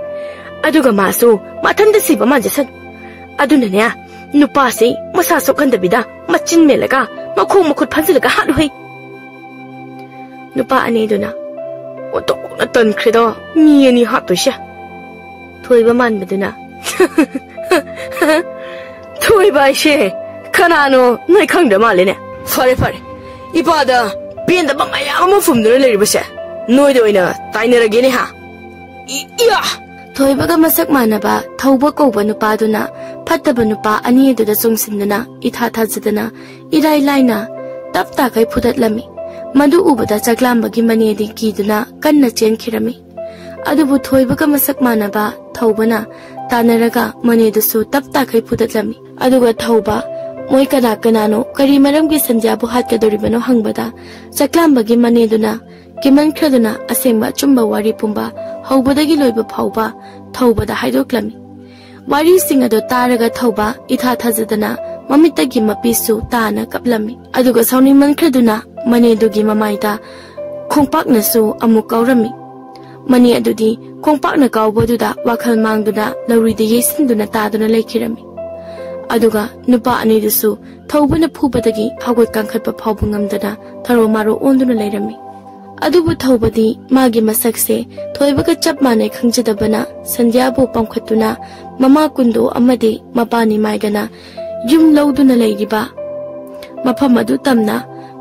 ꯑꯗꯨꯒ ꯃꯥꯁꯨ ꯃꯊꯟꯇ ꯁꯤꯕ ꯃꯥꯟꯖꯁꯅꯨ꯫ ꯑꯗꯨꯅꯅꯦ, ꯅꯨꯄꯥꯁꯤ ꯃꯁꯥ ꯁꯣꯛꯍꯟꯗꯕꯤꯗ ꯃꯆꯤꯟ ꯃꯦꯜꯂꯒ ꯃꯈꯣꯡ ꯃꯈꯨꯠ ꯐꯥꯖꯤꯜꯂꯒ ꯍꯥꯠꯂꯨꯍꯩ꯫ ꯅꯨꯄꯥ ꯑꯅꯤꯗꯨꯅ, "ꯑꯣꯟꯊꯣꯛꯅ ꯇꯟꯈ꯭ꯔꯦꯗ, ꯃꯤ ꯑꯅꯤ ꯍꯥꯠꯇꯣꯏꯁꯦ"꯫ ꯊꯣꯏꯕ ꯃꯥꯟꯕꯗꯨꯅ, "ꯊꯣꯏꯕ ꯍꯥꯏꯁꯦ ꯀꯅꯥꯅꯣ ꯅꯣꯏ ꯈꯪꯗ꯭ꯔ ꯃꯥꯜꯂꯦꯅꯦ꯫ ꯐꯔꯦ ꯐꯔꯦ, ꯏꯄꯥꯗ ꯄꯦꯟꯗꯕ ꯃꯌꯥꯝ ꯑꯃ ꯐꯨꯝꯗꯨꯅ ꯂꯩꯔꯤꯕꯁꯦ ꯅꯣꯏꯗ ꯑꯣꯏꯅ ꯇꯥꯏꯅꯔꯒꯦꯅꯦ ꯍꯥ꯫ ꯏ- ꯏꯌꯥ!" ꯊꯣꯏꯕꯒ ꯃꯁꯛ ꯃꯥꯟꯅꯕ ꯊꯧꯕ ꯀꯧꯕ ꯅꯨꯄꯥꯗꯨꯅ ꯐꯠꯇꯕ ꯅꯨꯄꯥ ꯑꯅꯤ ꯑꯗꯨꯗ ꯆꯣꯡꯁꯤꯟꯗꯨꯅ ꯏꯊꯥ ꯊꯥꯖꯗꯅ ꯏꯔꯥꯏ ꯂꯥꯏꯅ ꯇꯞ ꯇꯥꯈꯩ ꯐꯨꯗꯠꯂꯝꯃꯤ꯫ ꯃꯗꯨ ꯎꯕꯗ ꯆꯥꯛꯂꯥꯝꯕꯒꯤ ꯃꯅꯦꯗꯤ ꯀꯤꯗꯨꯅ ꯀꯟꯅ ꯆꯦꯟꯈꯤꯔꯝꯃꯤ꯫ ꯑꯗꯨꯕꯨ ꯊꯣꯏꯕꯒ ꯃꯁꯛ ꯃꯥꯟꯅꯕ ꯊꯧꯕꯅ ꯇꯥꯟꯅꯔꯒ ꯃꯅꯦꯗꯨꯁꯨ ꯇꯞ ꯇꯥꯈꯩ ꯐꯨꯗꯠꯂꯝꯃꯤ꯫ ꯑꯗꯨꯒ ꯊꯧꯕ, ꯃꯣꯏ ꯀꯅꯥ ꯀꯅꯥꯅꯣ, ꯀꯔꯤ ꯃꯔꯝꯒꯤ ꯁꯟꯙ꯭ꯌꯥꯕꯨ ꯍꯥꯠꯀꯗꯧꯔꯤꯕꯅꯣ ꯍꯪꯕꯗ, ꯆꯥꯛꯂꯥꯝꯕꯒꯤ ꯃꯅꯦꯗꯨꯅ ꯀꯤꯃꯟꯈ꯭ꯔꯗꯨꯅ ꯑꯁꯦꯡꯕ ꯑꯆꯨꯝꯕ ꯋꯥꯔꯤ ꯄꯨꯝꯕ ꯍꯧꯕꯗꯒꯤ ꯂꯣꯏꯕ ꯐꯥꯎꯕ ꯊꯧꯕꯗ ꯍꯥꯏꯗꯣꯛꯂꯝꯃꯤ꯫ ꯋꯥꯔꯤꯁꯤꯡ ꯑꯗꯨ ꯇꯥꯔꯒ ꯊꯧꯕ ꯏꯊꯥ ꯊꯥꯖꯗꯅ ꯃꯃꯤꯠꯇꯒꯤ ꯃꯄꯤꯁꯨ ꯇꯥꯅ ꯀꯞꯂꯝꯃꯤ꯫ ꯑꯗꯨꯒ ꯁꯥꯎꯅꯤꯡꯃꯟꯈ꯭ꯔꯗꯨꯅ ꯃꯅꯦꯗꯨꯒꯤ ꯃꯃꯥꯏꯗ ꯈꯣꯡꯄꯥꯛꯅꯁꯨ ꯑꯃꯨꯛ ꯀꯥꯎꯔꯝꯃꯤ꯫ ꯃꯅꯦ ꯑꯗꯨꯗꯤ ꯈꯣꯡꯄꯥꯛꯅ ꯀꯥꯎꯕꯗꯨꯗ ꯋꯥꯈꯜ ꯃꯥꯡꯗꯨꯅ ꯂꯧꯔꯤꯗ ꯌꯩꯁꯤꯟꯗꯨꯅ ꯇꯥꯗꯨꯅ ꯂꯩꯈꯤꯔꯝꯃꯤ꯫ ꯑꯗꯨꯒ ꯅꯨꯄꯥ ꯑꯅꯤꯗꯨꯁꯨ ꯊꯧꯕꯅ ꯐꯨꯕꯗꯒꯤ ꯍꯧꯒꯠ ꯀꯥꯡꯈꯠꯄ ꯐꯥꯎꯕ ꯉꯝꯗꯅ ꯊꯔꯣ ꯃꯥꯔꯣ ꯑꯣꯟꯗꯨꯅ ꯂꯩꯔꯝꯃꯤ꯫ ꯑꯗꯨꯕꯨ ꯊꯧꯕꯗꯤ ꯃꯥꯒꯤ ꯃꯁꯛꯁꯦ ꯊꯣꯏꯕꯒ ꯆꯞ ꯃꯥꯟꯅꯩ ꯈꯪꯖꯗꯕꯅ ꯁꯟꯙ꯭ꯌꯥꯕꯨ ꯄꯝꯈꯠꯇꯨꯅ ꯃꯃꯥ ꯀꯨꯟꯗꯣ ꯑꯃꯗꯤ ꯃꯄꯥ ꯅꯤꯃꯥꯏꯒꯅ ꯌꯨꯝ ꯂꯧꯗꯨꯅ ꯂꯩꯔꯤꯕ ꯃꯐꯝ ꯑꯗꯨ ꯇꯝꯅ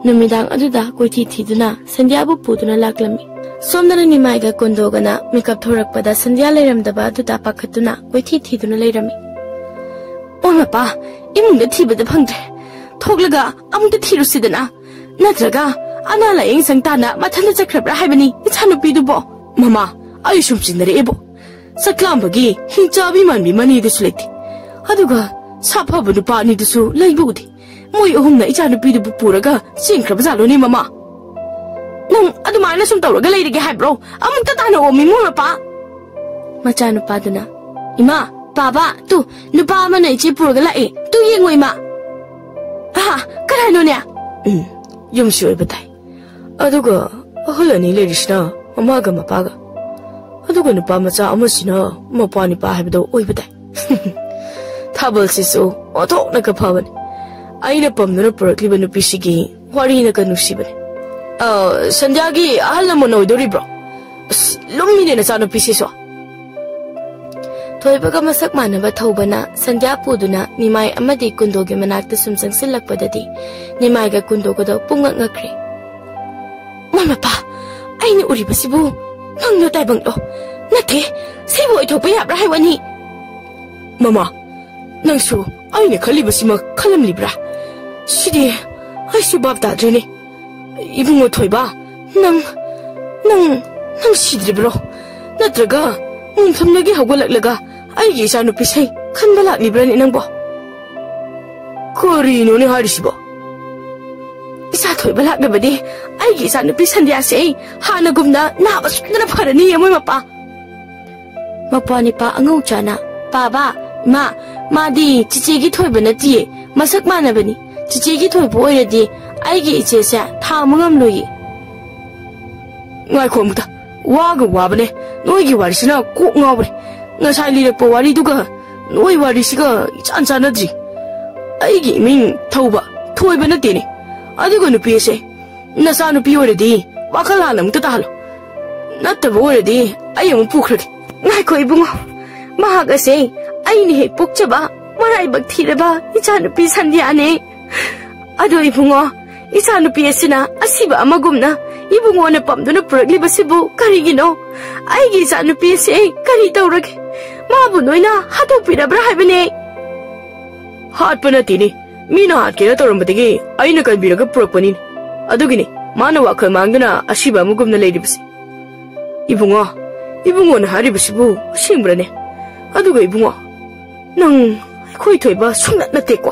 ꯅꯨꯃꯤꯗꯥꯡ ꯑꯗꯨꯗ ꯀꯣꯏꯊꯤ ꯊꯤꯗꯨꯅ ꯁꯟꯙ꯭ꯌꯥꯕꯨ ꯄꯨꯗꯨꯅ ꯂꯥꯛꯂꯝꯃꯤ꯫ ꯁꯣꯝꯗꯅ ꯅꯤꯃꯥꯏꯒ ꯀꯨꯟꯗꯣꯒꯅ ꯃꯤꯀꯞ ꯊꯣꯔꯛꯄꯗ ꯁꯟꯙ꯭ꯌꯥ ꯂꯩꯔꯝꯗꯕ ꯑꯗꯨꯗ ꯄꯥꯈꯠꯇꯨꯅ ꯀꯣꯏꯊꯤ ꯊꯤꯗꯨꯅ ꯂꯩꯔꯝꯃꯤ꯫ "ꯑꯣ ꯃꯄꯥ, ꯏꯃꯨꯡꯗ ꯊꯤꯕꯗ ꯐꯪꯗ꯭ꯔꯦ꯫ ꯊꯣꯛꯂꯒ ꯑꯃꯨꯛꯇ ꯊꯤꯔꯨꯁꯤꯗꯅ꯫ ꯅꯠꯇ꯭ꯔꯒ ꯑꯅꯥ ꯂꯥꯌꯦꯡ ꯁꯪ ꯇꯥꯟꯅ ꯃꯊꯟꯇ ꯆꯠꯈ꯭ꯔꯕ꯭ꯔꯥ ꯍꯥꯏꯕꯅꯤ ꯏꯆꯥꯅꯨꯄꯤꯗꯨꯕꯣ"꯫ "ꯃꯃꯥ, ꯑꯩ ꯁꯨꯝ ꯆꯤꯡꯅꯔꯛꯑꯦꯕꯣ꯫ ꯆꯥꯛꯂꯥꯝꯕꯒꯤ ꯍꯤꯡꯆꯥꯕꯤ ꯃꯥꯟꯕꯤ ꯃꯅꯦꯗꯨꯁꯨ ꯂꯩꯇꯦ꯫ ꯑꯗꯨꯒ ꯁꯥꯐꯕ ꯅꯨꯄꯥ ꯑꯅꯤꯗꯨꯁꯨ ꯂꯩꯕ ꯎꯗꯦ꯫ ꯃꯣꯏ ꯑꯍꯨꯝꯅ ꯏꯆꯥꯅꯨꯄꯤꯗꯨꯕꯨ ꯄꯨꯔꯒ ꯆꯦꯟꯈ꯭ꯔꯕ ꯖꯥꯠꯂꯣꯅꯦ ꯃꯃꯥ?" "ꯅꯪ ꯑꯗꯨꯃꯥꯏꯅ ꯁꯨꯝ ꯇꯧꯔꯒ ꯂꯩꯔꯒꯦ ꯍꯥꯏꯕ꯭ꯔꯣ? ꯑꯃꯨꯛꯇ ꯇꯥꯟꯅꯑꯣꯃꯤ ꯃꯣꯏ ꯃꯄꯥ"꯫ ꯃꯆꯥꯅꯨꯄꯥꯗꯨꯅ, "ꯏꯃꯥ, ꯄꯥꯕ, ꯇꯨ, ꯅꯨꯄꯥ ꯑꯃꯅ ꯏꯆꯦ ꯄꯨꯔꯒ ꯂꯥꯛꯑꯦ꯫ ꯇꯨ ꯌꯦꯡꯉꯣ ꯏꯃꯥ"꯫ "ꯑꯍꯥ, ꯀꯅꯥꯅꯣꯅꯦ?" "ꯎꯝ, ꯌꯨꯝꯁꯤ ꯑꯣꯏꯕ ꯇꯥꯏ꯫ ꯑꯗꯨꯒ ꯑꯍꯜ ꯑꯅꯤ ꯂꯩꯔꯤꯁꯤꯅ ꯃꯃꯥꯒ ꯃꯄꯥꯒ꯫ ꯑꯗꯨꯒ ꯅꯨꯄꯥ ꯃꯆꯥ ꯑꯃꯁꯤꯅ ꯃꯄ꯭ꯋꯥ ꯅꯤꯄꯥ ꯍꯥꯏꯕꯗꯣ ꯑꯣꯏꯕ ꯇꯥꯏ"꯫ ꯊꯥꯕꯜꯁꯤꯁꯨ ꯑꯣꯟꯊꯣꯛꯅꯒ ꯐꯕꯅꯤ꯫ ꯑꯩꯅ ꯄꯥꯝꯗꯨꯅ ꯄꯨꯔꯛꯂꯤꯕ ꯅꯨꯄꯤꯁꯤꯒꯤ ꯋꯥꯔꯤꯅꯒ ꯅꯨꯡꯁꯤꯕꯅꯤ꯫ ꯑ, ꯁꯟꯙ꯭ꯌꯥꯒꯤ ꯑꯍꯜ ꯂꯃꯟ ꯑꯣꯏꯗꯣꯔꯤꯕ꯭ꯔꯣ? ꯑꯁ, ꯂꯨꯝꯃꯤꯅꯦ ꯅꯆꯥꯅꯨꯄꯤꯁꯤꯁꯨ꯫ ꯊꯣꯏꯕꯒ ꯃꯁꯛ ꯃꯥꯟꯅꯕ ꯊꯧꯕꯅ ꯁꯟꯙ꯭ꯌꯥ ꯄꯨꯗꯨꯅ ꯅꯤꯃꯥꯏ ꯑꯃꯗꯤ ꯀꯨꯟꯗꯣꯒꯤ ꯃꯅꯥꯛꯇ ꯁꯨꯝ ꯆꯪꯁꯤꯜꯂꯛꯄꯗꯗꯤ ꯅꯤꯃꯥꯏꯒ ꯀꯨꯟꯗꯣꯒꯗꯣ ꯄꯨꯡꯉꯛ ꯉꯛꯈ꯭ꯔꯦ꯫ "ꯃꯣꯏ ꯃꯄꯥ, ꯑꯩꯅ ꯎꯔꯤꯕꯁꯤꯕꯨ ꯃꯪꯂꯣ ꯇꯥꯏꯕꯪꯂꯣ? ꯅꯠꯇꯦ, ꯁꯤꯕꯨ ꯑꯣꯏꯊꯣꯛꯄ ꯌꯥꯕ꯭ꯔꯥ ꯍꯥꯏꯕꯅꯤ?" "ꯃꯃꯥ, ꯅꯪꯁꯨ ꯑꯩꯅ ꯈꯜꯂꯤꯕꯁꯤꯃꯛ ꯈꯜꯂꯝꯂꯤꯕ꯭ꯔꯥ? ꯁꯤꯗꯤ ꯑꯩꯁꯨ ꯚꯥꯞ ꯇꯥꯗ꯭ꯔꯦꯅꯦ꯫ ꯏꯕꯨꯡꯉꯣ ꯊꯣꯏꯕ, ꯅꯪ, ꯅꯪ, ꯅꯪ ꯁꯤꯗ꯭ꯔꯤꯕ꯭ꯔꯣ? ꯅꯠꯇ꯭ꯔꯒ ꯃꯨꯡꯐꯝꯗꯒꯤ ꯍꯧꯒꯠꯂꯛꯂꯒ ꯑꯩꯒꯤ ꯏꯆꯥꯅꯨꯄꯤꯁꯦ ꯈꯟꯕ ꯂꯥꯛꯂꯤꯕ꯭ꯔꯥꯅꯦ ꯅꯪꯕꯣ?" "ꯀꯔꯤꯅꯣꯅꯦ ꯍꯥꯏꯔꯤꯁꯤꯕꯣ?" "ꯏꯆꯥ ꯊꯣꯏꯕ ꯂꯥꯛꯂꯕꯗꯤ ꯑꯩꯒꯤ ꯏꯆꯥꯅꯨꯄꯤ ꯁꯟꯙ꯭ꯌꯥꯁꯦ ꯑꯩ ꯍꯥꯟꯅꯒꯨꯝꯅ ꯅꯥꯕ ꯁꯣꯏꯗꯅ ꯐꯔꯅꯤꯌꯦ ꯃꯣꯏ ꯃꯄꯥ꯫" ꯃꯄ꯭ꯋꯥ ꯅꯤꯄꯥ ꯑꯉꯧ ꯆꯥꯅ, "ꯄꯥꯕ, ꯏꯃꯥ, ꯃꯥꯗꯤ ꯆꯤꯆꯦꯒꯤ ꯊꯣꯏꯕ ꯅꯠꯇꯤꯌꯦ, ꯃꯁꯛ ꯃꯥꯟꯅꯕꯅꯤ꯫ ꯆꯤꯆꯦꯒꯤ ꯊꯣꯏꯕ ꯑꯣꯏꯔꯗꯤ ꯑꯩꯒꯤ ꯏꯆꯦꯁꯦ ꯊꯥ ꯑꯃ ꯉꯝꯂꯣꯏꯌꯦ꯫" "ꯉꯥꯏꯈꯣ ꯑꯃꯨꯛꯇ, ꯋꯥꯒ ꯋꯥꯕꯅꯦ, ꯅꯣꯏꯒꯤ ꯋꯥꯔꯤꯁꯤꯅ ꯀꯣꯛ ꯉꯥꯎꯕꯅꯦ꯫ ꯉꯁꯥꯏ ꯂꯤꯔꯛꯄ ꯋꯥꯔꯤꯗꯨꯒ ꯅꯣꯏ ꯋꯥꯔꯤꯁꯤꯒ ꯏꯆꯥꯟ ꯆꯥꯟꯅꯗ꯭ꯔꯤ꯫ ꯑꯩꯒꯤ ꯏꯃꯤꯡ ꯊꯧꯕ, ꯊꯣꯏꯕ ꯅꯠꯇꯦꯅꯦ꯫ ꯑꯗꯨꯒ ꯅꯨꯄꯤ ꯑꯁꯦ, ꯅꯆꯥꯅꯨꯄꯤ ꯑꯣꯏꯔꯗꯤ ꯋꯥꯈꯜ ꯍꯥꯟꯅ ꯑꯃꯨꯛꯇ ꯇꯥꯍꯜꯂꯣ꯫ ꯅꯠꯇꯕ ꯑꯣꯏꯔꯗꯤ ꯑꯩ ꯑꯃꯨꯛ ꯄꯨꯈ꯭ꯔꯒꯦ꯫" "ꯉꯥꯏꯈꯣ ꯏꯕꯨꯡꯉꯣ, ꯃꯍꯥꯛ ꯑꯁꯦ ꯑꯩꯅ ꯍꯦꯛ ꯄꯣꯛꯆꯕ ꯃꯔꯥꯏꯕꯛ ꯊꯤꯔꯕ ꯏꯆꯥꯅꯨꯄꯤ ꯁꯟꯙ꯭ꯌꯥꯅꯦ꯫ ꯑꯗꯣ ꯏꯕꯨꯡꯉꯣ, ꯏꯆꯥꯅꯨꯄꯤ ꯑꯁꯤꯅ ꯑꯁꯤꯕ ꯑꯃꯒꯨꯝꯅ ꯏꯕꯨꯡꯉꯣꯅ ꯄꯝꯗꯨꯅ ꯄꯨꯔꯛꯂꯤꯕꯁꯤꯕꯨ ꯀꯔꯤꯒꯤꯅꯣ? ꯑꯩꯒꯤ ꯏꯆꯥꯅꯨꯄꯤ ꯑꯁꯤ ꯑꯩ ꯀꯔꯤ ꯇꯧꯔꯒꯦ? ꯃꯥꯕꯨ ꯅꯣꯏꯅ ꯍꯥꯠꯇꯣꯛꯄꯤꯔꯕ꯭ꯔꯥ ꯍꯥꯏꯕꯅꯦ?" "ꯍꯥꯠꯄ ꯅꯠꯇꯦꯅꯦ, ꯃꯤꯅ ꯍꯥꯠꯀꯦꯅ ꯇꯧꯔꯝꯕꯗꯒꯤ ꯑꯩꯅ ꯀꯟꯕꯤꯔꯒ ꯄꯨꯔꯛꯄꯅꯤꯅꯦ꯫ ꯑꯗꯨꯒꯤꯅꯤ ꯃꯥꯅ ꯋꯥꯈꯜ ꯃꯥꯡꯗꯨꯅ ꯑꯁꯤꯕ ꯑꯃꯒꯨꯝꯅ ꯂꯩꯔꯤꯕꯁꯦ꯫" "ꯏꯕꯨꯡꯉꯣ, ꯏꯕꯨꯡꯉꯣꯅ ꯍꯥꯏꯔꯤꯕꯁꯤꯕꯨ ꯑꯁꯦꯡꯕ꯭ꯔꯅꯦ? ꯑꯗꯨꯒ ꯏꯕꯨꯡꯉꯣ, ꯅꯪ ꯑꯩꯈꯣꯏ ꯊꯣꯏꯕ ꯁꯨꯡꯅꯠ ꯅꯠꯇꯦꯀꯣ?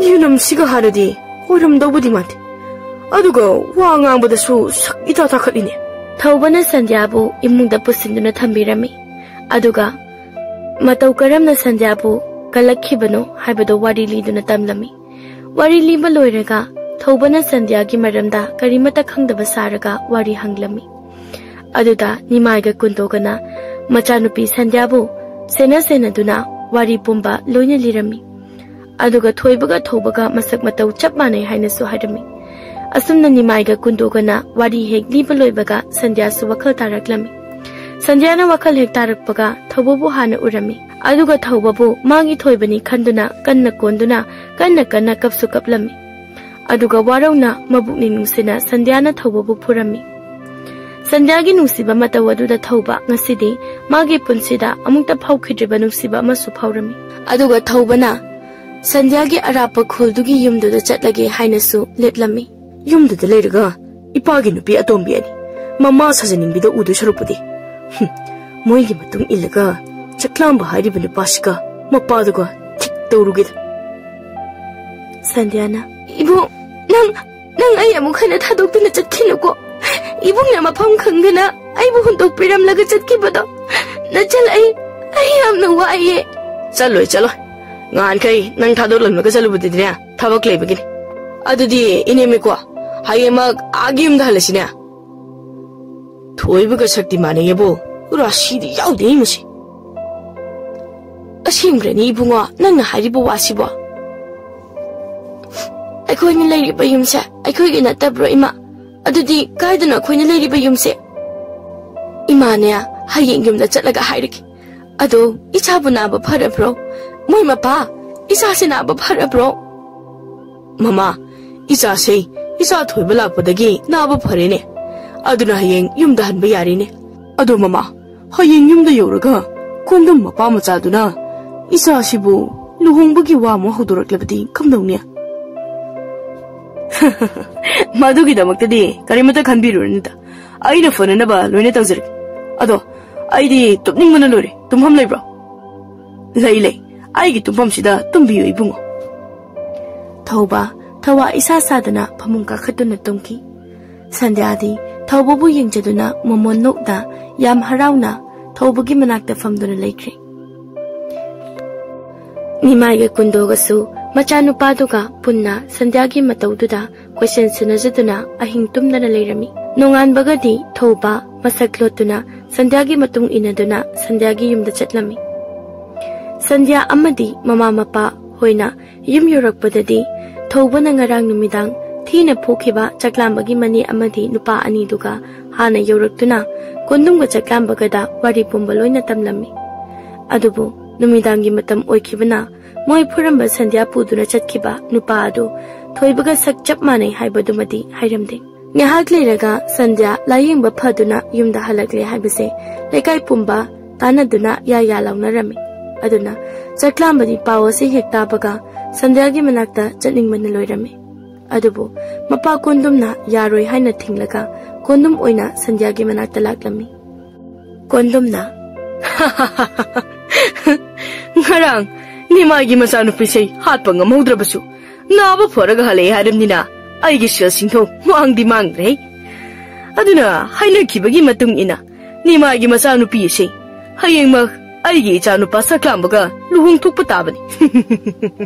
ꯌꯨꯅꯝꯁꯤꯒ ꯍꯥꯏꯔꯗꯤ ꯑꯣꯏꯔꯝꯗꯧꯕꯗꯤ ꯃꯥꯟꯗꯦ꯫ ꯑꯗꯨꯒ ꯋꯥ ꯉꯥꯡꯕꯗꯁꯨ ꯁꯛ ꯏꯇꯥ ꯇꯥꯈꯠꯂꯤꯅꯦ꯫" ꯊꯧꯕꯅ ꯁꯟꯙ꯭ꯌꯥꯕꯨ ꯏꯃꯨꯡꯗ ꯄꯨꯁꯤꯟꯗꯨꯅ ꯊꯝꯕꯤꯔꯝꯃꯤ꯫ ꯑꯗꯨꯒ ꯃꯇꯧ ꯀꯔꯝꯅ ꯁꯟꯙ꯭ꯌꯥꯕꯨ ꯀꯜꯂꯛꯈꯤꯕꯅꯣ ꯍꯥꯏꯕꯗꯨ ꯋꯥꯔꯤ ꯂꯤꯗꯨꯅ ꯇꯝꯂꯝꯃꯤ꯫ ꯋꯥꯔꯤ ꯂꯤꯕ ꯂꯣꯏꯔꯒ ꯊꯧꯕꯅ ꯁꯟꯙ꯭ꯌꯥꯒꯤ ꯃꯔꯝꯗ ꯀꯔꯤꯃꯠꯇ ꯈꯪꯗꯕ ꯁꯥꯔꯒ ꯋꯥꯔꯤ ꯍꯪꯂꯝꯃꯤ꯫ ꯑꯗꯨꯗ ꯅꯤꯃꯥꯏꯒ ꯀꯨꯟꯗꯣꯒꯅ ꯃꯆꯥꯅꯨꯄꯤ ꯁꯟꯙ꯭ꯌꯥꯕꯨ ꯁꯦꯟꯅ ꯁꯦꯟꯅꯗꯨꯅ ꯋꯥꯔꯤ ꯄꯨꯝꯕ ꯂꯣꯏꯅ ꯂꯤꯔꯝꯃꯤ꯫ ꯑꯗꯨꯒ ꯊꯣꯏꯕꯒ ꯊꯧꯕꯒ ꯃꯁꯛ ꯃꯇꯧ ꯆꯞ ꯃꯥꯟꯅꯩ ꯍꯥꯏꯅꯁꯨ ꯍꯥꯏꯔꯝꯃꯤ꯫ ꯑꯁꯨꯝꯅ ꯅꯤꯃꯥꯏꯒ ꯀꯨꯟꯗꯣꯒꯅ ꯋꯥꯔꯤ ꯍꯦꯛ ꯂꯤꯕ ꯂꯣꯏꯕꯒ ꯁꯟꯙ꯭ꯌꯥꯁꯨ ꯋꯥꯈꯜ ꯇꯥꯔꯛꯂꯝꯃꯤ꯫ ꯁꯟꯙ꯭ꯌꯥꯅ ꯋꯥꯈꯜ ꯍꯦꯛ ꯇꯥꯔꯛꯄꯒ ꯊꯧꯕꯕꯨ ꯍꯥꯟꯅ ꯎꯔꯝꯃꯤ꯫ ꯑꯗꯨꯒ ꯊꯧꯕꯕꯨ ꯃꯥꯒꯤ ꯊꯣꯏꯕꯅꯤ ꯈꯟꯗꯨꯅ ꯀꯟꯅ ꯀꯣꯟꯗꯨꯅ ꯀꯟꯅ ꯀꯟꯅ ꯀꯞꯁꯨ ꯀꯞꯂꯝꯃꯤ꯫ ꯑꯗꯨꯒ ꯋꯥꯔꯧꯅ ꯃꯕꯨꯛꯅꯤꯡ ꯅꯨꯡꯁꯤꯅ ꯁꯟꯙ꯭ꯌꯥꯅ ꯊꯧꯕꯕꯨ ꯐꯨꯔꯝꯃꯤ꯫ ꯁꯟꯙ꯭ꯌꯥꯒꯤ ꯅꯨꯡꯁꯤꯕ ꯃꯇꯧ ꯑꯗꯨꯗ ꯊꯧꯕ ꯉꯁꯤꯗꯤ ꯃꯥꯒꯤ ꯄꯨꯟꯁꯤꯗ ꯑꯃꯨꯛꯇ ꯐꯥꯎꯈꯤꯗ꯭ꯔꯤꯕ ꯅꯨꯡꯁꯤꯕ ꯑꯃꯁꯨ ꯐꯥꯎꯔꯝꯃꯤ꯫ ꯑꯗꯨꯒ ꯊꯧꯕꯅ ꯁꯟꯙ꯭ꯌꯥꯒꯤ ꯑꯔꯥꯞꯄ ꯈꯨꯜꯗꯨꯒꯤ ꯌꯨꯝꯗꯨꯗ ꯆꯠꯂꯒꯦ ꯍꯥꯏꯅꯁꯨ ꯂꯦꯞꯂꯝꯃꯤ꯫ ꯌꯨꯝꯗꯨꯗ ꯂꯩꯔꯒ ꯏꯄꯥꯒꯤ ꯅꯨꯄꯤ ꯑꯇꯣꯝꯕꯤ ꯑꯅꯤ ꯃꯃꯥ ꯁꯥꯖꯅꯤꯡꯕꯤꯗ ꯎꯗꯣꯏ ꯁꯔꯨꯛꯄꯨꯗꯤ, ꯍꯨꯝ, ꯃꯣꯏꯒꯤ ꯃꯇꯨꯡ ꯏꯜꯂꯒ ꯆꯥꯛꯂꯥꯝꯕ ꯍꯥꯏꯔꯤꯕ ꯅꯨꯄꯥꯁꯤꯒ ꯃꯄꯥꯗꯨꯒ ꯊꯤꯛ ꯇꯧꯔꯨꯒꯦꯗ꯫ ꯁꯟꯙ꯭ꯌꯥꯅ, "ꯏꯕꯨꯡ, ꯅꯪ, ꯅꯪ ꯑꯩ ꯑꯃꯨꯛ ꯍꯟꯅ ꯊꯥꯗꯣꯛꯇꯨꯅ ꯆꯠꯈꯤꯅꯨꯀꯣ꯫ ꯏꯕꯨꯡꯅ ꯃꯐꯝ ꯈꯪꯗꯅ ꯑꯩꯕꯨ ꯍꯨꯟꯗꯣꯛꯄꯤꯔꯝꯂꯒ ꯆꯠꯈꯤꯕꯗꯣ꯫ ꯅꯆꯜ, ꯑꯩ, ꯑꯩ ꯌꯥꯝꯅ ꯋꯥꯏꯌꯦ꯫" "ꯆꯠꯂꯣꯏ, ꯆꯠꯂꯣꯏ꯫ ꯉꯍꯥꯟꯈꯩ ꯅꯪ ꯊꯥꯗꯣꯛꯂꯝꯂꯒ ꯆꯠꯂꯨꯕꯗꯨꯗꯤꯅꯦ, ꯊꯕꯛ ꯂꯩꯕꯒꯤꯅꯤ꯫ ꯑꯗꯨꯗꯤ ꯏꯅꯦꯝꯃꯀꯣ, ꯍꯌꯦꯡꯃꯛ ꯑꯥꯒꯤ ꯌꯨꯝꯗ ꯍꯜꯂꯁꯤꯅꯦ꯫" ꯊꯣꯏꯕꯒ ꯁꯛꯇꯤ ꯃꯥꯟꯅꯩꯌꯦꯕꯨ, ꯔꯥꯁꯤꯗꯤ ꯌꯥꯎꯗꯦ ꯃꯁꯤ꯫ "ꯑꯁꯦꯡꯕ꯭ꯔꯅꯤ ꯏꯕꯨꯡꯉꯣ, ꯅꯪꯅ ꯍꯥꯏꯔꯤꯕ ꯋꯥꯁꯤꯕꯣ? ꯑꯩꯈꯣꯏꯅ ꯂꯩꯔꯤꯕ ꯌꯨꯝꯁꯦ ꯑꯩꯈꯣꯏꯒꯤ ꯅꯠꯇꯕ꯭ꯔꯣ, ꯏꯃꯥ? ꯑꯗꯨꯗꯤ ꯀꯥꯏꯗꯅꯣ ꯑꯩꯈꯣꯏꯅ ꯂꯩꯔꯤꯕ ꯌꯨꯝꯁꯦ?" "ꯏꯃꯥꯅꯦ, ꯍꯌꯦꯡ ꯌꯨꯝꯗ ꯆꯠꯂꯒ ꯍꯥꯏꯔꯒꯦ꯫ ꯑꯗꯣ, ꯏꯆꯥꯕꯨ ꯅꯥꯕ ꯐꯔꯕ꯭ꯔꯣ? ꯃꯣꯏ ꯃꯄꯥ, ꯏꯆꯥꯁꯦ ꯅꯥꯕ ꯐꯔꯕ꯭ꯔꯣ?" "ꯃꯃꯥ, ꯏꯆꯥꯁꯦ ꯏꯆꯥ ꯊꯣꯏꯕ ꯂꯥꯛꯄꯗꯒꯤ ꯅꯥꯕ ꯐꯔꯦꯅꯦ꯫ ꯑꯗꯨꯅ ꯍꯌꯦꯡ ꯌꯨꯝꯗ ꯍꯟꯕ ꯌꯥꯔꯦꯅꯦ꯫ ꯑꯗꯣ ꯃꯃꯥ, ꯍꯌꯦꯡ ꯌꯨꯝꯗ ꯌꯧꯔꯒ ꯀꯣꯟꯗꯝ ꯃꯄꯥ ꯃꯆꯥꯗꯨꯅ ꯏꯆꯥꯁꯤꯕꯨ ꯂꯨꯍꯣꯡꯕꯒꯤ ꯋꯥ ꯑꯃꯨꯛ ꯍꯧꯗꯣꯔꯛꯂꯕꯗꯤ ꯀꯝꯗꯧꯅꯤ?" "ꯃꯗꯨꯒꯤꯗꯃꯛꯇꯗꯤ ꯀꯔꯤꯃꯠꯇ ꯈꯟꯕꯤꯔꯨꯔꯅꯨꯗ꯫ ꯑꯩꯅ ꯐꯅꯅꯕ ꯂꯣꯏꯅ ꯇꯧꯖꯔꯒꯦ꯫ ꯑꯗꯣ, ꯑꯩꯗꯤ ꯇꯨꯝꯅꯤꯡꯕꯅ ꯂꯣꯏꯔꯦ꯫ ꯇꯨꯝꯐꯝ ꯂꯩꯕ꯭ꯔꯣ?" "ꯂꯩ, ꯂꯩ꯫ ꯑꯩꯒꯤ ꯇꯨꯝꯐꯝꯁꯤꯗ ꯇꯨꯝꯕꯤꯌꯨ, ꯏꯕꯨꯡꯉꯣ꯫" ꯊꯧꯕ ꯊꯋꯥ ꯏꯁꯥ ꯁꯥꯗꯅ ꯐꯃꯨꯡ ꯀꯥꯈꯠꯇꯨꯅ ꯇꯨꯝꯈꯤ꯫ ꯁꯟꯙ꯭ꯌꯥꯗꯤ ꯊꯧꯕꯕꯨ ꯌꯦꯡꯖꯗꯨꯅ ꯃꯣꯃꯣꯟ ꯅꯣꯛꯅ ꯌꯥꯝ ꯍꯔꯥꯎꯅ ꯊꯧꯕꯒꯤ ꯃꯅꯥꯛꯇ ꯐꯝꯗꯨꯅ ꯂꯩꯈ꯭ꯔꯦ꯫ ꯅꯤꯃꯥꯏꯒ ꯀꯨꯟꯗꯣꯒꯁꯨ ꯃꯆꯥꯅꯨꯄꯥꯗꯨꯒ ꯄꯨꯟꯅ ꯁꯟꯙ꯭ꯌꯥꯒꯤ ꯃꯇꯧꯗꯨꯗ ꯀꯣꯏꯁꯦꯟ ꯁꯦꯟꯅꯖꯗꯨꯅ ꯑꯍꯤꯡ ꯇꯨꯝꯗꯅ ꯂꯩꯔꯝꯃꯤ꯫ ꯅꯣꯡꯉꯥꯟꯕꯒꯗꯤ ꯊꯧꯕ ꯃꯁꯛ ꯂꯣꯠꯇꯨꯅ ꯁꯟꯙ꯭ꯌꯥꯒꯤ ꯃꯇꯨꯡ ꯏꯟꯅꯗꯨꯅ ꯁꯟꯙ꯭ꯌꯥꯒꯤ ꯌꯨꯝꯗ ꯆꯠꯂꯝꯃꯤ꯫ ꯁꯟꯙ꯭ꯌꯥ ꯑꯃꯗꯤ ꯃꯃꯥ ꯃꯄꯥ ꯍꯣꯏꯅ ꯌꯨꯝ ꯌꯧꯔꯛꯄꯗꯗꯤ, ꯊꯧꯕꯅ ꯉꯔꯥꯡ ꯅꯨꯃꯤꯗꯥꯡ ꯊꯤꯅ ꯐꯨꯈꯤꯕ ꯆꯥꯛꯂꯥꯝꯕꯒꯤ ꯃꯅꯦ ꯑꯃꯗꯤ ꯅꯨꯄꯥ ꯑꯅꯤꯗꯨꯒ ꯍꯥꯟꯅ ꯌꯧꯔꯛꯇꯨꯅ, ꯀꯣꯟꯗꯨꯝꯒ ꯆꯥꯛꯂꯥꯝꯕꯒꯗ ꯋꯥꯔꯤ ꯄꯨꯝꯕ ꯂꯣꯏꯅ ꯇꯝꯂꯝꯃꯤ꯫ ꯑꯗꯨꯕꯨ ꯅꯨꯃꯤꯗꯥꯡꯒꯤ ꯃꯇꯝ ꯑꯣꯏꯈꯤꯕꯅ, ꯃꯣꯏ ꯐꯨꯔꯝꯕ ꯁꯟꯙ꯭ꯌꯥ ꯄꯨꯗꯨꯅ ꯆꯠꯈꯤꯕ ꯅꯨꯄꯥ ꯑꯗꯨ ꯊꯣꯏꯕꯒ ꯁꯛ ꯆꯞ ꯃꯥꯟꯅꯩ ꯍꯥꯏꯕꯗꯨꯃꯗꯤ ꯍꯥꯏꯔꯝꯗꯦ꯫ ꯉꯥꯏꯍꯥꯛ ꯂꯩꯔꯒ ꯁꯟꯙ꯭ꯌꯥ ꯂꯥꯌꯦꯡꯕ ꯐꯗꯨꯅ ꯌꯨꯝꯗ ꯍꯜꯂꯛꯂꯦ ꯍꯥꯏꯕꯁꯦ ꯂꯩꯀꯥꯏ ꯄꯨꯝꯕ ꯇꯥꯟꯅꯗꯨꯅ ꯌꯥ ꯌꯥ ꯂꯥꯎꯅꯔꯝꯃꯤ꯫ ꯑꯗꯨꯅ ꯆꯥꯛꯂꯥꯝꯕꯗꯤ ꯄꯥꯎ ꯑꯁꯤ ꯍꯦꯛ ꯇꯥꯕꯒ ꯁꯟꯙ꯭ꯌꯥꯒꯤ ꯃꯅꯥꯛꯇ ꯆꯠꯅꯤꯡꯕꯅ ꯂꯣꯏꯔꯝꯃꯤ꯫ ꯑꯗꯨꯕꯨ ꯃꯄꯥ ꯀꯣꯟꯗꯨꯝꯅ ꯌꯥꯔꯣꯏ ꯍꯥꯏꯅ ꯊꯤꯡꯂꯒ, ꯀꯣꯟꯗꯨꯝ ꯑꯣꯏꯅ ꯁꯟꯙ꯭ꯌꯥꯒꯤ ꯃꯅꯥꯛꯇ ꯂꯥꯛꯂꯝꯃꯤ꯫ ꯀꯣꯟꯗꯨꯝꯅ, "ꯉꯔꯥꯡ ꯅꯤꯃꯥꯏꯒꯤ ꯃꯆꯥꯅꯨꯄꯤꯁꯦ ꯍꯥꯠꯄ ꯉꯝꯍꯧꯗ꯭ꯔꯕꯁꯨ, ꯅꯥꯕ ꯐꯔꯒ ꯍꯜꯂꯛꯑꯦ ꯍꯥꯏꯔꯕꯅꯤꯅ, ꯑꯩꯒꯤ ꯁꯦꯜꯁꯤꯡꯗꯣ ꯃꯥꯡꯗꯤ ꯃꯥꯡꯗ꯭ꯔꯦ꯫ ꯑꯗꯨꯅ ꯍꯥꯏꯅꯈꯤꯕꯒꯤ ꯃꯇꯨꯡ ꯏꯟꯅ, ꯅꯤꯃꯥꯏꯒꯤ ꯃꯆꯥꯅꯨꯄꯤ ꯑꯁꯤ ꯍꯌꯦꯡꯃꯛ ꯑꯩꯒꯤ ꯏꯆꯥꯅꯨꯄꯥ ꯁꯛꯂꯥꯝꯕꯒ ꯂꯨꯍꯣꯡꯊꯣꯛꯄ ꯇꯥꯕꯅꯤ꯫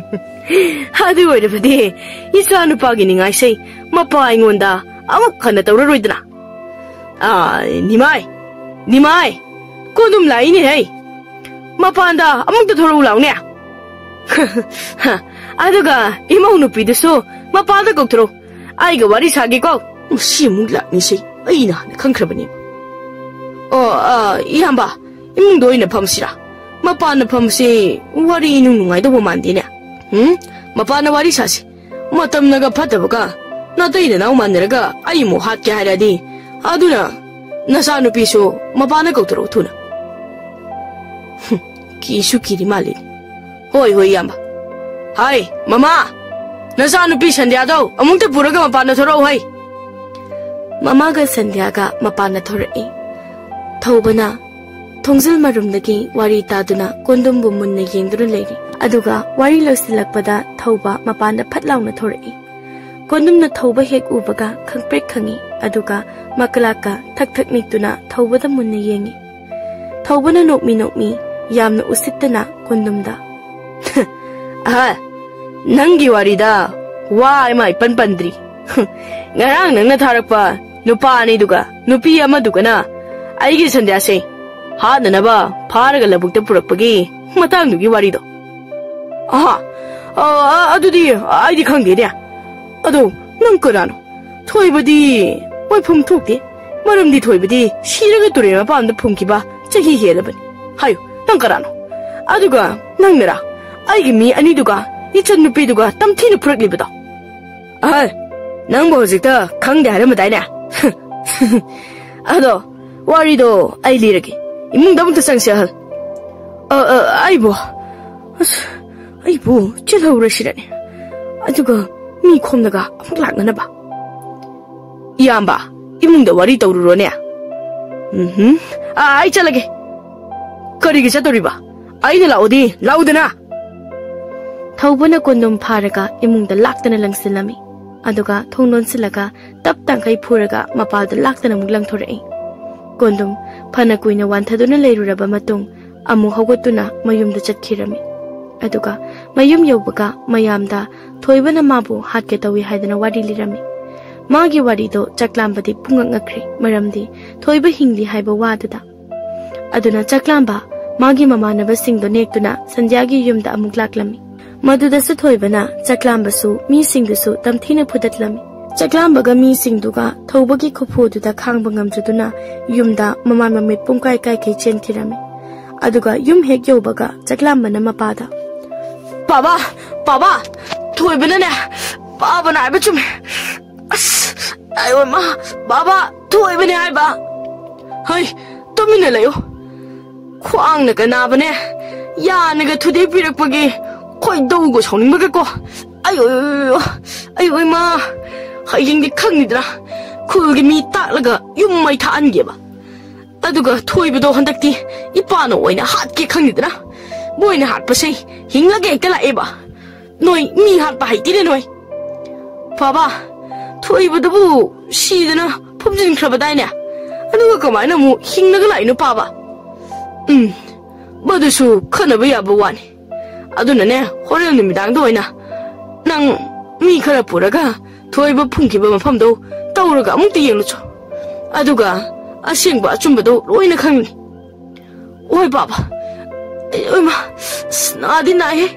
ꯑꯗꯨ ꯑꯣꯏꯔꯕꯗꯤ ꯏꯆꯥꯅꯨꯄꯥꯒꯤ ꯅꯤꯡꯉꯥꯏꯁꯦ ꯃꯄꯥ ꯑꯩꯉꯣꯟꯗ ꯑꯃꯨꯛ ꯍꯟꯅ ꯇꯧꯔꯔꯣꯏꯗꯅ?" "ꯑꯥ, ꯅꯤꯃꯥꯏ, ꯅꯤꯃꯥꯏ, ꯀꯣꯟꯗꯨꯝ ꯂꯥꯛꯏꯅꯦ ꯍꯩ꯫ ꯃꯄꯥꯟꯗ ꯑꯃꯨꯛꯇ ꯊꯣꯔꯛꯎ ꯂꯥꯎꯅꯦ꯫ ꯑꯗꯨꯒ ꯏꯃꯧ ꯅꯨꯄꯤꯗꯨꯁꯨ ꯃꯄꯥꯟꯗ ꯀꯧꯊꯣꯔꯛꯎ꯫ ꯑꯩꯒ ꯋꯥꯔꯤ ꯁꯥꯒꯦꯀꯣ꯫" "ꯃꯁꯤ ꯑꯃꯨꯛ ꯂꯥꯛꯅꯤꯁꯦ, ꯑꯩꯅ ꯍꯥꯟꯅ ꯈꯪꯈ꯭ꯔꯕꯅꯦ꯫ ꯑꯣ, ꯑꯥ, ꯏꯌꯥꯝꯕ, ꯏꯃꯨꯡꯗ ꯑꯣꯏꯅ ꯐꯝꯁꯤꯔꯥ? ꯃꯄꯥꯟꯗ ꯐꯝꯁꯤ ꯋꯥꯔꯤ ꯏꯅꯨꯡ ꯅꯨꯡꯉꯥꯏꯗꯧꯕ ꯃꯥꯟꯗꯦꯅꯦ꯫ ꯎꯝ? ꯃꯄꯥꯟꯗ ꯋꯥꯔꯤ ꯁꯥꯁꯤ꯫ ꯃꯇꯝꯅꯒ ꯐꯠꯇꯕꯒ, ꯅꯇꯩ ꯅꯅꯥꯎ ꯃꯥꯟꯅꯔꯒ ꯑꯩ ꯑꯃꯨꯛ ꯍꯥꯠꯀꯦ ꯍꯥꯏꯔꯗꯤ, ꯑꯗꯨꯅ ꯅꯆꯥꯅꯨꯄꯤꯁꯨ ꯃꯄꯥꯟꯗ ꯀꯧꯊꯣꯔꯛꯎ ꯊꯨꯅ꯫" ꯍꯨꯝ, ꯀꯤꯁꯨ ꯀꯤꯔꯤ ꯃꯥꯜꯂꯤꯅꯦ꯫ "ꯍꯣꯏ, ꯍꯣꯏ, ꯏꯌꯥꯝꯕ꯫ ꯍꯥꯏ, ꯃꯃꯥ, ꯅꯆꯥꯅꯨꯄꯤ ꯁꯟꯙ꯭ꯌꯥꯗꯣ ꯑꯃꯨꯛꯇ ꯄꯨꯔꯒ ꯃꯄꯥꯟꯗ ꯊꯣꯔꯛꯎ ꯍꯩ꯫" ꯃꯃꯥꯒ ꯁꯟꯙ꯭ꯌꯥꯒ ꯃꯄꯥꯟꯗ ꯊꯣꯔꯛꯏ꯫ ꯊꯧꯕꯅ ꯊꯣꯡꯖꯤꯜ ꯃꯔꯨꯝꯗꯒꯤ ꯋꯥꯔꯤ ꯇꯥꯗꯨꯅ ꯀꯣꯟꯗꯨꯝꯕꯨ ꯃꯨꯟꯅ ꯌꯦꯡꯗꯨꯅ ꯂꯩꯔꯤ꯫ ꯑꯗꯨꯒ ꯋꯥꯔꯤ ꯂꯣꯏꯁꯤꯜꯂꯛꯄꯗ ꯊꯧꯕ ꯃꯄꯥꯟꯗ ꯐꯠ ꯂꯥꯎꯅ ꯊꯣꯔꯛꯏ꯫ ꯀꯣꯟꯗꯨꯝꯅ ꯊꯧꯕ ꯍꯦꯛ ꯎꯕꯒ ꯈꯪꯄ꯭ꯔꯦꯛ ꯈꯪꯉꯤ, ꯑꯗꯨꯒ ꯃꯀꯂꯥꯛꯀ ꯊꯛ ꯊꯛ ꯅꯤꯛꯇꯨꯅ ꯊꯧꯕꯗ ꯃꯨꯟꯅ ꯌꯦꯡꯉꯤ꯫ ꯊꯧꯕꯅ ꯅꯣꯛꯃꯤ ꯅꯣꯛꯃꯤ ꯌꯥꯝꯅ ꯎꯁꯤꯠꯇꯅ ꯀꯣꯟꯗꯨꯝꯗ, "ꯑꯍ, ꯅꯪꯒꯤ ꯋꯥꯔꯤꯗ ꯋꯥ ꯑꯃ ꯏꯄꯟ ꯄꯟꯗ꯭ꯔꯤ꯫ ꯉꯔꯥꯡ ꯅꯪꯅ ꯊꯥꯔꯛꯄ ꯅꯨꯄꯥ ꯑꯅꯤꯗꯨꯒ ꯅꯨꯄꯤ ꯑꯃꯗꯨꯒꯅ ꯑꯩꯒꯤ ꯁꯟꯙ꯭ꯌꯥꯁꯦ ꯍꯥꯠꯅꯅꯕ ꯐꯥꯔꯒ ꯂꯧꯕꯨꯛꯇ ꯄꯨꯔꯛꯄꯒꯤ ꯃꯇꯥꯡꯗꯨꯒꯤ ꯋꯥꯔꯤꯗꯣ꯫ ꯑꯍꯥ, ꯑ, ꯑ, ꯑꯗꯨꯗꯤ ꯑꯩꯗꯤ ꯈꯪꯗꯦꯅꯦ꯫ ꯑꯗꯣ ꯅꯪ ꯀꯅꯥꯅꯣ? ꯊꯣꯏꯕꯗꯤ ꯃꯣꯏꯐꯝ ꯊꯣꯛꯇꯦ꯫ ꯃꯔꯝꯗꯤ ꯊꯣꯏꯕꯗꯤ ꯁꯤꯔꯒ ꯇꯨꯔꯦꯜ ꯃꯄꯥꯟꯗ ꯐꯨꯝꯈꯤꯕ ꯆꯍꯤ ꯍꯦꯜꯂꯕꯅꯤ꯫ ꯍꯥꯏꯌꯨ, ꯅꯪ ꯀꯅꯥꯅꯣ? ꯑꯗꯨꯒ ꯅꯪꯅꯔꯥ ꯑꯩꯒꯤ ꯃꯤ ꯑꯅꯤꯗꯨꯒ ꯏꯆꯟ ꯅꯨꯄꯤꯗꯨꯒ ꯇꯝꯊꯤꯅ ꯐꯨꯔꯛꯂꯤꯕꯗꯣ? ꯑꯍꯜ, ꯅꯪꯕꯨ ꯍꯧꯖꯤꯛꯇ ꯈꯪꯗꯦ ꯍꯥꯏꯔꯝꯕꯗꯥꯏꯅꯦ? ꯑꯗꯣ ꯋꯥꯔꯤꯗꯣ ꯑꯩ ꯂꯤꯔꯒꯦ꯫ ꯏꯃꯨꯡꯗ ꯑꯃꯨꯛꯇ ꯆꯪꯁꯦ, ꯑꯍꯜ꯫ ꯑ, ꯑ, ꯑꯩꯕꯨ, ꯑꯁ, ꯑꯩꯕꯨ ꯆꯦꯜꯍꯧꯔꯁꯤꯔꯅꯦ? ꯑꯗꯨꯒ ꯃꯤ ꯈꯣꯝꯂꯒ ꯑꯃꯨꯛ ꯂꯥꯛꯅꯅꯕ꯫ ꯏꯌꯥꯝꯕ, ꯏꯃꯨꯡꯗ ꯋꯥꯔꯤ ꯇꯧꯔꯨꯔꯣꯅꯦ꯫ ꯎꯝꯍꯨꯝ꯫ ꯑ, ꯑꯩ ꯆꯠꯂꯒꯦ꯫ ꯀꯔꯤꯒꯤ ꯆꯠꯇꯣꯔꯤꯕ? ꯑꯩꯅ ꯂꯥꯛꯑꯣꯗꯤ ꯂꯥꯛꯎꯗꯅ꯫ ꯊꯧꯕꯅ ꯀꯣꯟꯗꯣꯝ ꯐꯥꯔꯒ ꯏꯃꯨꯡꯗ ꯂꯥꯛꯇꯅ ꯂꯪꯁꯤꯜꯂꯝꯃꯤ꯫ ꯑꯗꯨꯒ ꯊꯣꯡ ꯂꯣꯟꯁꯤꯜꯂꯒ ꯇꯞ ꯇꯥꯡꯈꯩ ꯐꯨꯔꯒ ꯃꯄꯥꯗ ꯂꯥꯛꯇꯅ ꯑꯃꯨꯛ ꯂꯪꯊꯣꯔꯛꯏ꯫ ꯀꯣꯟꯗꯨꯝ ꯐꯅ ꯀꯨꯏꯅ ꯋꯥꯟꯊꯗꯨꯅ ꯂꯩꯔꯨꯔꯕ ꯃꯇꯨꯡ ꯑꯃꯨꯛ ꯍꯧꯒꯠꯇꯨꯅ ꯃꯌꯨꯝꯗ ꯆꯠꯈꯤꯔꯝꯃꯤ꯫ ꯑꯗꯨꯒ ꯃꯌꯨꯝ ꯌꯧꯕꯒ ꯃꯌꯥꯝꯗ ꯊꯣꯏꯕꯅ ꯃꯥꯕꯨ ꯍꯥꯠꯀꯦ ꯇꯧꯏ ꯍꯥꯏꯗꯅ ꯋꯥꯔꯤ ꯂꯤꯔꯝꯃꯤ꯫ ꯃꯥꯒꯤ ꯋꯥꯔꯤꯗꯣ ꯆꯥꯛꯂꯥꯝꯕꯗꯤ ꯄꯨꯡꯉꯛ ꯉꯛꯈ꯭ꯔꯦ, ꯃꯔꯝꯗꯤ ꯊꯣꯏꯕ ꯍꯤꯡꯂꯤ ꯍꯥꯏꯕ ꯋꯥꯗꯨꯗ꯫ ꯑꯗꯨꯅ ꯆꯥꯛꯂꯥꯝꯕ ꯃꯥꯒꯤ ꯃꯃꯥꯟꯅꯕꯁꯤꯡꯗꯣ ꯅꯦꯛꯇꯨꯅ ꯁꯟꯙ꯭ꯌꯥꯒꯤ ꯌꯨꯝꯗ ꯑꯃꯨꯛ ꯂꯥꯛꯂꯝꯃꯤ꯫ ꯃꯗꯨꯗꯁꯨ ꯊꯣꯏꯕꯅ ꯆꯥꯛꯂꯥꯝꯕꯁꯨ ꯃꯤꯁꯤꯡꯗꯨꯁꯨ ꯇꯝꯊꯤꯅ ꯐꯨꯗꯠꯂꯝꯃꯤ꯫ ꯆꯥꯛꯂꯥꯝꯕꯒ ꯃꯤꯁꯤꯡꯗꯨꯒ ꯊꯧꯕꯒꯤ ꯈꯨꯐꯨꯗꯨꯗ ꯈꯥꯡꯕ ꯉꯝꯖꯗꯨꯅ ꯌꯨꯝꯗ ꯃꯃꯥꯟ ꯃꯃꯤꯠ ꯄꯨꯡꯀꯥꯏ ꯀꯥꯏꯈꯩ ꯆꯦꯟꯈꯤꯔꯝꯃꯤ꯫ ꯑꯗꯨꯒ ꯌꯨꯝ ꯍꯦꯛ ꯌꯧꯕꯒ ꯆꯥꯛꯂꯥꯝꯕꯅ ꯃꯄꯥꯗ, "ꯄꯥꯕ, ꯄꯥꯕ, ꯊꯣꯏꯕꯅꯅꯦ, ꯄꯥꯕꯅ ꯍꯥꯏꯕ ꯆꯨꯝꯃꯦ꯫ ꯑꯁ, ꯑꯩ ꯃꯥ, ꯕꯥꯕꯥ, ꯊꯣꯏꯕꯅꯦ ꯍꯥꯏꯕ꯫ ꯍꯩ, ꯇꯨꯃꯤꯟꯅ ꯂꯩꯌꯨ꯫ ꯈ꯭ꯋꯥꯡꯅꯒ ꯅꯥꯕꯅꯦ, ꯌꯥꯅꯒ ꯊꯨꯗꯦꯛꯄꯤꯔꯛꯄꯒꯤ ꯈꯣꯏꯗꯧꯒ ꯁꯥꯎꯅꯤꯡꯕꯒꯀꯣ꯫ ꯑꯩ, ꯑꯣꯏ, ꯑꯣꯏ, ꯑꯣꯏ, ꯑꯩ, ꯑꯣꯏ, ꯃꯥ, ꯍꯌꯦꯡꯗꯤ ꯈꯪꯅꯤꯗꯅ, ꯈꯨꯜꯒꯤ ꯃꯤ ꯇꯥꯛꯂꯒ ꯌꯨꯝ ꯃꯩ ꯊꯥꯛꯍꯟꯒꯦꯕ꯫ ꯑꯗꯨꯒ ꯊꯣꯏꯕꯗꯣ ꯍꯟꯗꯛꯇꯤ ꯏꯄꯥꯅ ꯑꯣꯏꯅ ꯍꯥꯠꯀꯦ ꯈꯪꯅꯤꯗꯅ, ꯃꯣꯏꯅ ꯍꯥꯠꯄꯁꯦ ꯍꯤꯡꯂꯒ ꯍꯦꯛꯇ ꯂꯥꯛꯑꯦꯕ꯫ ꯅꯣꯏ ꯃꯤ ꯍꯥꯠꯄ ꯍꯩꯇꯦꯅꯦ ꯅꯣꯏ꯫ ꯕꯥꯕꯥ, ꯊꯣꯏꯕꯗꯨꯕꯨ ꯁꯤꯗꯅ ꯐꯨꯝꯖꯤꯟꯈ꯭ꯔꯕꯗꯥꯏꯅꯦ? ꯑꯗꯨꯒ ꯀꯃꯥꯏꯅ ꯑꯃꯨꯛ ꯍꯤꯡꯂꯒ ꯂꯥꯛꯏꯅꯣ ꯄꯥꯕ? ꯎꯝ, ꯃꯗꯨꯁꯨ ꯈꯟꯅꯕ ꯌꯥꯕ ꯋꯥꯅꯤ꯫ ꯑꯗꯨꯅꯅꯦ, ꯍꯣꯔꯦꯟ ꯅꯨꯃꯤꯗꯥꯡꯗ ꯑꯣꯏꯅ ꯅꯪ ꯃꯤ ꯈꯔ ꯄꯨꯔꯒ ꯊꯣꯏꯕ ꯐꯨꯝꯈꯤꯕ ꯃꯐꯝꯗꯣ ꯇꯧꯔꯒ ꯑꯃꯨꯛꯇ ꯌꯦꯡꯂꯨꯆꯣ꯫ ꯑꯗꯨꯒ ꯑꯁꯦꯡꯕ ꯑꯆꯨꯝꯕꯗꯣ ꯂꯣꯏꯅ ꯈꯪꯅꯤ꯫ ꯍꯣꯏ ꯕꯥꯕꯥ, ꯑꯩ, ꯏꯃꯥ, ꯑꯁ, ꯅꯥꯗꯤ ꯅꯥꯏꯍꯦ꯫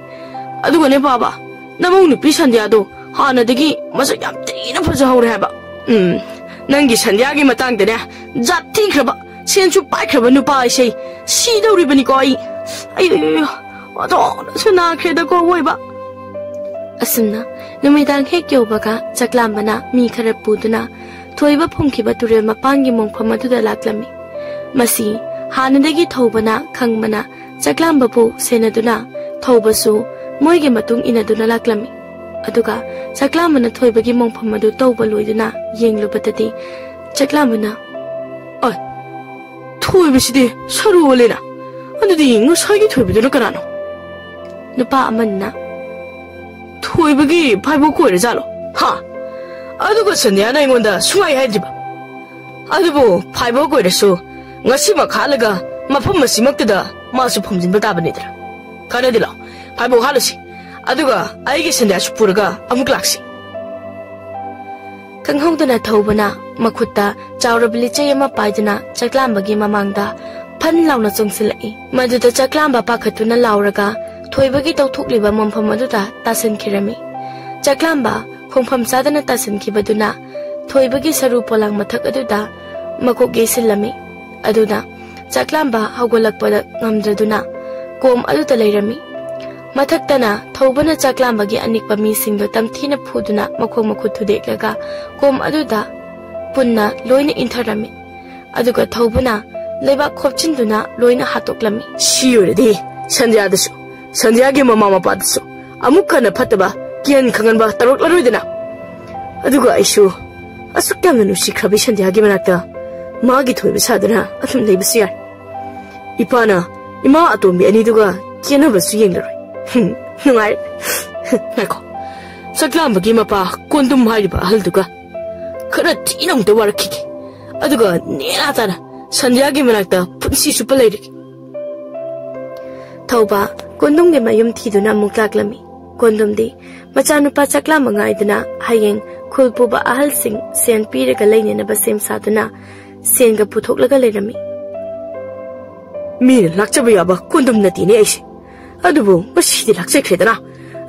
ꯑꯗꯨꯒꯅꯦ ꯄꯥꯕ, ꯅꯃꯧ ꯅꯨꯄꯤ ꯁꯟꯙ꯭ꯌꯥꯗꯣ ꯍꯥꯟꯅꯗꯒꯤ ꯃꯁꯛ ꯌꯥꯝ ꯊꯤꯅ ꯐꯖꯍꯧꯔꯦ ꯍꯥꯏꯕ꯫ ꯎꯝ, ꯅꯪꯒꯤ ꯁꯟꯙ꯭ꯌꯥꯒꯤ ꯃꯇꯥꯡꯗꯅꯦ, ꯖꯥꯠ ꯊꯤꯈ꯭ꯔꯕ, ꯁꯦꯟꯁꯨ ꯄꯥꯏꯈ꯭ꯔꯕ ꯅꯨꯄꯥ ꯑꯩꯁꯦ ꯁꯤꯗꯧꯔꯤꯕꯅꯤꯀꯣ ꯑꯩ꯫ ꯑꯩ, ꯑꯩ, ꯑꯩ, ꯑꯣꯟꯊꯣꯛꯅꯁꯨ ꯅꯥꯈ꯭ꯔꯦꯗꯀꯣ ꯑꯋꯣꯏꯕ꯫ ꯑꯁꯨꯝꯅ ꯅꯨꯃꯤꯗꯥꯡ ꯍꯦꯛ ꯌꯧꯕꯒ ꯆꯥꯛꯂꯥꯝꯕꯅ ꯃꯤ ꯈꯔ ꯄꯨꯗꯨꯅ ꯊꯣꯏꯕ ꯐꯨꯝꯈꯤꯕ ꯇꯨꯔꯦꯜ ꯃꯄꯥꯟꯒꯤ ꯃꯣꯡꯐꯝ ꯑꯗꯨꯗ ꯂꯥꯛꯂꯝꯃꯤ꯫ ꯃꯁꯤ ꯍꯥꯟꯅꯗꯒꯤ ꯊꯧꯕꯅ ꯈꯪꯕꯅ ꯆꯥꯛꯂꯥꯝꯕꯕꯨ ꯁꯦꯟꯅꯗꯨꯅ ꯊꯧꯕꯁꯨ ꯃꯣꯏꯒꯤ ꯃꯇꯨꯡ ꯏꯟꯅꯗꯨꯅ ꯂꯥꯛꯂꯝꯃꯤ꯫ ꯑꯗꯨꯒ ꯆꯥꯛꯂꯥꯝꯕꯅ ꯊꯣꯏꯕꯒꯤ ꯃꯣꯡꯐꯝ ꯑꯗꯨ ꯇꯧꯕ ꯂꯣꯏꯗꯨꯅ ꯌꯦꯡꯂꯨꯕꯗꯗꯤ ꯆꯥꯛꯂꯥꯝꯕꯅ, "ꯑꯣꯏ, ꯊꯣꯏꯕꯁꯤꯗꯤ ꯁꯔꯨ ꯑꯣꯜꯂꯦꯅ꯫ ꯑꯗꯨꯗꯤ ꯉꯁꯥꯏꯒꯤ ꯊꯣꯏꯕꯗꯨꯅ ꯀꯅꯥꯅꯣ?" ꯅꯨꯄꯥ ꯑꯃꯅ, "ꯊꯣꯏꯕꯒꯤ ꯐꯥꯏꯕꯣꯛ ꯀꯣꯏꯔꯖꯥꯠꯂꯣ? ꯍꯥ? ꯑꯗꯨꯒ ꯁꯟꯙ꯭ꯌꯥꯅ ꯑꯩꯉꯣꯟꯗ ꯁꯨꯡꯍꯥꯏ ꯍꯥꯏꯗ꯭ꯔꯤꯕ? ꯑꯗꯨꯕꯨ ꯐꯥꯏꯕꯣꯛ ꯑꯣꯏꯔꯁꯨ ꯉꯁꯤꯃꯛ ꯍꯥꯠꯂꯒ ꯃꯐꯝ ꯑꯁꯤꯃꯛꯇꯗ ꯃꯥꯁꯨ ꯐꯝꯖꯤꯟꯕ ꯇꯥꯕꯅꯤꯗꯅ꯫ ꯀꯥꯟꯅꯗꯦ, ꯂꯥꯛꯑꯣ, ꯐꯥꯏꯕꯣꯛ ꯍꯥꯠꯂꯨꯁꯤ꯫ ꯑꯗꯨꯒ ꯑꯩꯒꯤ ꯁꯟꯙ꯭ꯌꯥꯁꯨ ꯄꯨꯔꯒ ꯑꯃꯨꯛ ꯂꯥꯛꯁꯤ꯫" ꯈꯪꯍꯧꯗꯅ ꯊꯧꯕꯅ ꯃꯈꯨꯠꯇ ꯆꯥꯎꯔꯕ ꯂꯤꯆꯩ ꯑꯃ ꯄꯥꯏꯗꯨꯅ ꯆꯥꯛꯂꯥꯝꯕꯒꯤ ꯃꯃꯥꯡꯗ ꯐꯟ ꯂꯥꯎꯅ ꯆꯣꯡꯁꯤꯜꯂꯛꯏ꯫ ꯃꯗꯨꯗ ꯆꯥꯛꯂꯥꯝꯕ ꯄꯥꯈꯠꯇꯨꯅ ꯂꯥꯎꯔꯒ ꯊꯣꯏꯕꯒꯤ ꯇꯧꯊꯣꯛꯂꯤꯕ ꯃꯐꯝ ꯑꯗꯨꯗ ꯇꯥꯁꯤꯟꯈꯤꯔꯝꯃꯤ꯫ ꯆꯥꯛꯂꯥꯝꯕ ꯈꯣꯡꯐꯝ ꯆꯥꯗꯅ ꯇꯥꯁꯤꯟꯈꯤꯕꯗꯨꯅ ꯊꯣꯏꯕꯒꯤ ꯁꯔꯨ ꯄꯣꯂꯥꯡ ꯃꯊꯛ ꯑꯗꯨꯗ ꯃꯀꯣꯛ ꯌꯩꯁꯤꯜꯂꯝꯃꯤ꯫ ꯑꯗꯨꯅ ꯆꯥꯛꯂꯥꯝꯕ ꯍꯧꯒꯠꯂꯛꯄꯗ ꯉꯝꯗ꯭ꯔꯗꯨꯅ ꯀꯣꯝ ꯑꯗꯨꯗ ꯂꯩꯔꯝꯃꯤ꯫ ꯃꯊꯛꯇꯅ ꯊꯧꯕꯅ ꯆꯥꯛꯂꯥꯝꯕꯒꯤ ꯑꯅꯤꯛꯄ ꯃꯤꯁꯤꯡꯗꯨ ꯇꯝꯊꯤꯅ ꯐꯨꯗꯨꯅ ꯃꯈꯣꯡ ꯃꯈꯨꯠ ꯊꯨꯗꯦꯛꯂꯒ ꯀꯣꯝ ꯑꯗꯨꯗ ꯄꯨꯟꯅ ꯂꯣꯏꯅ ꯏꯟꯊꯔꯝꯃꯤ꯫ ꯑꯗꯨꯒ ꯊꯧꯕꯅ ꯂꯩꯕꯥꯛ ꯈꯣꯞꯆꯤꯟꯗꯨꯅ ꯂꯣꯏꯅ ꯍꯥꯠꯇꯣꯛꯂꯝꯃꯤ꯫ ꯁꯤ ꯑꯣꯏꯔꯗꯤ ꯁꯟꯙ꯭ꯌꯥꯗꯁꯨ, ꯁꯟꯙ꯭ꯌꯥꯒꯤ ꯃꯃꯥ ꯃꯄꯥꯗꯁꯨ ꯑꯃꯨꯛ ꯍꯟꯅ ꯐꯠꯇꯕ ꯀꯤꯍꯟ ꯈꯪꯍꯟꯕ ꯇꯧꯔꯛꯂꯔꯣꯏꯗꯅ꯫ ꯑꯗꯨꯒ ꯑꯩꯁꯨ ꯑꯁꯨꯛ ꯌꯥꯝꯅ ꯅꯨꯡꯁꯤꯈ꯭ꯔꯕ ꯁꯟꯙ꯭ꯌꯥꯒꯤ ꯃꯅꯥꯛꯇ ꯃꯥꯒꯤ ꯊꯣꯏꯕ ꯁꯥꯗꯨꯅ ꯑꯗꯨꯝ ꯂꯩꯕꯁꯨ ꯌꯥꯏ꯫ ꯏꯄꯥꯅ ꯏꯃꯥ ꯑꯇꯣꯝꯕꯤ ꯑꯅꯤꯗꯨꯒ ꯀꯦꯟꯅꯕꯁꯨ ꯌꯦꯡꯂꯔꯣꯏ꯫ ꯍꯨꯝ, ꯅꯨꯡꯉꯥꯏꯔꯦ꯫ ꯉꯥꯏꯈꯣ, ꯆꯥꯛꯂꯥꯝꯕꯒꯤ ꯃꯄꯥ ꯀꯣꯟꯗꯨꯝ ꯍꯥꯏꯔꯤꯕ ꯑꯍꯜꯗꯨꯒ ꯈꯔ ꯊꯤꯅ ꯑꯃꯨꯛꯇ ꯋꯥꯔꯛꯈꯤꯒꯦ꯫ ꯑꯗꯨꯒ ꯅꯦꯅꯥ ꯇꯥꯅ ꯁꯟꯙ꯭ꯌꯥꯒꯤ ꯃꯅꯥꯛꯇ ꯄꯨꯟꯁꯤ ꯆꯨꯞꯄ ꯂꯩꯔꯒꯦ꯫ ꯊꯧꯕ ꯀꯣꯟꯗꯨꯝꯒꯤ ꯃꯌꯨꯝ ꯊꯤꯗꯨꯅ ꯑꯃꯨꯛ ꯂꯥꯛꯂꯝꯃꯤ꯫ ꯀꯣꯟꯗꯨꯝꯗꯤ ꯃꯆꯥꯅꯨꯄꯥ ꯆꯥꯛꯂꯥꯝꯕ ꯉꯥꯏꯗꯨꯅ ꯍꯌꯦꯡ ꯈꯨꯜ ꯄꯨꯕ ꯑꯍꯜꯁꯤꯡ ꯁꯦꯟ ꯄꯤꯔꯒ ꯂꯩꯅꯅꯕ ꯁꯦꯝ ꯁꯥꯗꯨꯅ ꯁꯦꯟꯒ ꯄꯨꯊꯣꯛꯂꯒ ꯂꯩꯔꯝꯃꯤ꯫ ꯃꯤꯅ ꯂꯥꯛꯆꯕ ꯌꯥꯕ ꯀꯣꯟꯗꯝ ꯅꯠꯇꯦꯅꯦ ꯑꯩꯁꯦ꯫ ꯑꯗꯨꯕꯨ ꯉꯁꯤꯗꯤ ꯂꯥꯛꯆꯈ꯭ꯔꯦꯗꯅ꯫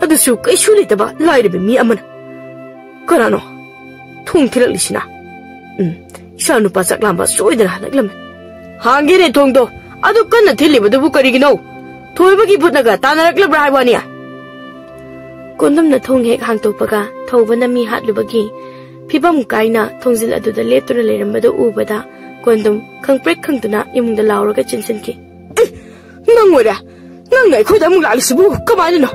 ꯑꯗꯨꯁꯨ ꯀꯩꯁꯨ ꯂꯩꯇꯕ ꯂꯥꯏꯔꯕ ꯃꯤ ꯑꯃꯅ꯫ ꯀꯅꯥꯅꯣ ꯊꯣꯡ ꯊꯤꯜꯂꯛꯂꯤꯁꯤꯅ? ꯎꯝ, ꯏꯆꯥ ꯅꯨꯄꯥ ꯆꯥꯛꯂꯥꯝꯕ ꯁꯣꯏꯗꯅ ꯍꯜꯂꯛꯂꯝꯃꯦ꯫ ꯍꯥꯡꯒꯦꯅꯦ ꯊꯣꯡꯗꯣ꯫ ꯑꯗꯨ ꯀꯟꯅ ꯊꯤꯜꯂꯤꯕꯗꯨꯕꯨ ꯀꯔꯤꯒꯤꯅꯣ? ꯊꯣꯏꯕꯒꯤ ꯚꯨꯠꯅꯒ ꯇꯥꯟꯅꯔꯛꯂꯕ꯭ꯔꯥ ꯍꯥꯏ ꯋꯥꯅꯤ꯫ ꯀꯣꯟꯗꯨꯝꯅ ꯊꯣꯡ ꯍꯦꯛ ꯍꯥꯡꯗꯣꯛꯄꯒ ꯊꯧꯕꯅ ꯃꯤ ꯍꯥꯠꯂꯨꯕꯒꯤ ꯐꯤꯕꯝ ꯀꯥꯏꯅ ꯊꯣꯡꯖꯤꯜ ꯑꯗꯨꯗ ꯂꯦꯞꯇꯨꯅ ꯂꯩꯔꯝꯕꯗꯨ ꯎꯕꯗ ꯀꯣꯟꯗꯨꯝ ꯈꯪꯄ꯭ꯔꯦꯛ ꯈꯪꯗꯨꯅ ꯏꯃꯨꯡꯗ ꯂꯥꯎꯔꯒ ꯆꯦꯟꯁꯤꯟꯈꯤ꯫ "ꯅꯪ ꯑꯣꯏꯔꯦ? ꯅꯪꯅ ꯑꯩꯈꯣꯏꯗ ꯑꯃꯨꯛ ꯂꯥꯛꯂꯤꯁꯤꯕꯨ ꯀꯃꯥꯏꯅꯅꯣ?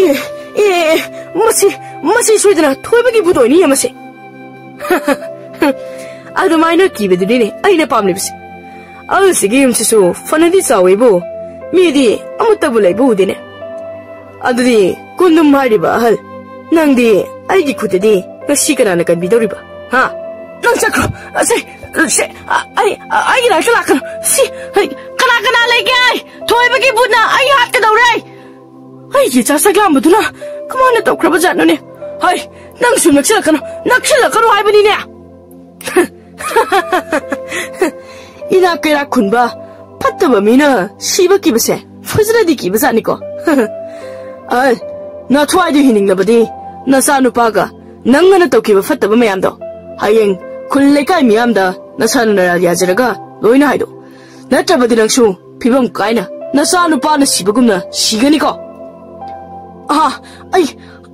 ꯑꯦ, ꯑꯦ, ꯑꯦ, ꯃꯁꯤ, ꯃꯁꯤ ꯁꯣꯏꯗꯅ ꯊꯣꯏꯕꯒꯤ ꯚꯨꯠ ꯑꯣꯏꯅꯤꯌꯦ ꯃꯁꯤ꯫" ꯑꯗꯨꯃꯥꯏꯅ ꯀꯤꯕꯗꯨꯅꯤꯅꯦ ꯑꯩꯅ ꯄꯥꯝꯂꯤꯕꯁꯦ꯫ ꯑꯍꯜꯁꯤꯒꯤ ꯌꯨꯝꯁꯤꯁꯨ ꯐꯅꯗꯤ ꯆꯥꯎꯋꯤꯕꯨ, ꯃꯤꯗꯤ ꯑꯃꯠꯇꯕꯨ ꯂꯩꯕ ꯎꯗꯦꯅꯦ꯫ ꯑꯗꯨꯗꯤ ꯀꯨꯟꯗꯨꯝ ꯍꯥꯏꯔꯤꯕ ꯑꯍꯜ, ꯅꯪꯗꯤ ꯑꯩꯒꯤ ꯈꯨꯠꯇꯗꯤ ꯉꯁꯤ ꯀꯅꯥꯅ ꯀꯟꯕꯤꯗꯧꯔꯤꯕ? ꯍꯥ? ꯅꯪ ꯆꯠꯈ꯭ꯔꯣ꯫ ꯑꯁꯦ, ꯁꯦ, ꯑ-, ꯑꯩ, ꯑ-, ꯑꯩꯒꯤ ꯅꯥꯛꯇ ꯂꯥꯛꯀꯅꯨ꯫ ꯁꯤ, ꯍꯩ, ꯀꯅꯥ ꯀꯅꯥ ꯂꯩꯒꯦ? ꯊꯣꯏꯕꯒꯤ ꯚꯨꯠꯅ ꯑꯩ ꯍꯥꯠꯀꯗꯧꯔꯦ꯫ ꯑꯩꯒꯤ ꯏꯆꯥ ꯆꯥꯛꯂꯥꯝꯕꯗꯨꯅ ꯀꯃꯥꯏꯅ ꯇꯧꯈ꯭ꯔꯕ ꯖꯥꯠꯅꯣꯅꯦ? ꯍꯩ, ꯅꯪꯁꯨ ꯅꯛꯁꯤꯜꯂꯛꯀꯅꯨ, ꯅꯛꯁꯤꯜꯂꯛꯀꯅꯨ ꯍꯥꯏꯕꯅꯤꯅꯦ꯫ ꯏꯅꯥꯛ ꯀꯩꯔꯥꯛ ꯈꯨꯟꯕ ꯐꯠꯇꯕ ꯃꯤꯅ ꯁꯤꯕ ꯀꯤꯕꯁꯦ ꯐꯖꯅꯗꯤ ꯀꯤꯕ ꯖꯥꯠꯅꯤꯀꯣ꯫ ꯑꯩ, ꯅꯊ꯭ꯋꯥꯏꯗꯨ ꯍꯤꯡꯅꯤꯡꯂꯕꯗꯤ ꯅꯆꯥꯅꯨꯄꯥꯒ ꯅꯪꯅ ꯇꯧꯈꯤꯕ ꯐꯠꯇꯕ ꯃꯌꯥꯝꯗꯣ ꯍꯌꯦꯡ ꯈꯨꯜ ꯂꯩꯀꯥꯏ ꯃꯤꯌꯥꯝꯗ ꯅꯁꯥꯅ ꯅꯔꯥꯜ ꯌꯥꯖꯔꯒ ꯂꯣꯏꯅ ꯍꯥꯏꯗꯣꯛꯎ꯫ ꯅꯠꯇ꯭ꯔꯕꯗꯤ ꯅꯪꯁꯨ ꯐꯤꯕꯝ ꯀꯥꯏꯅ ꯅꯆꯥꯅꯨꯄꯥꯅ ꯁꯤꯕꯒꯨꯝꯅ ꯁꯤꯒꯅꯤꯀꯣ꯫ ꯑꯍꯥ, ꯑꯩ,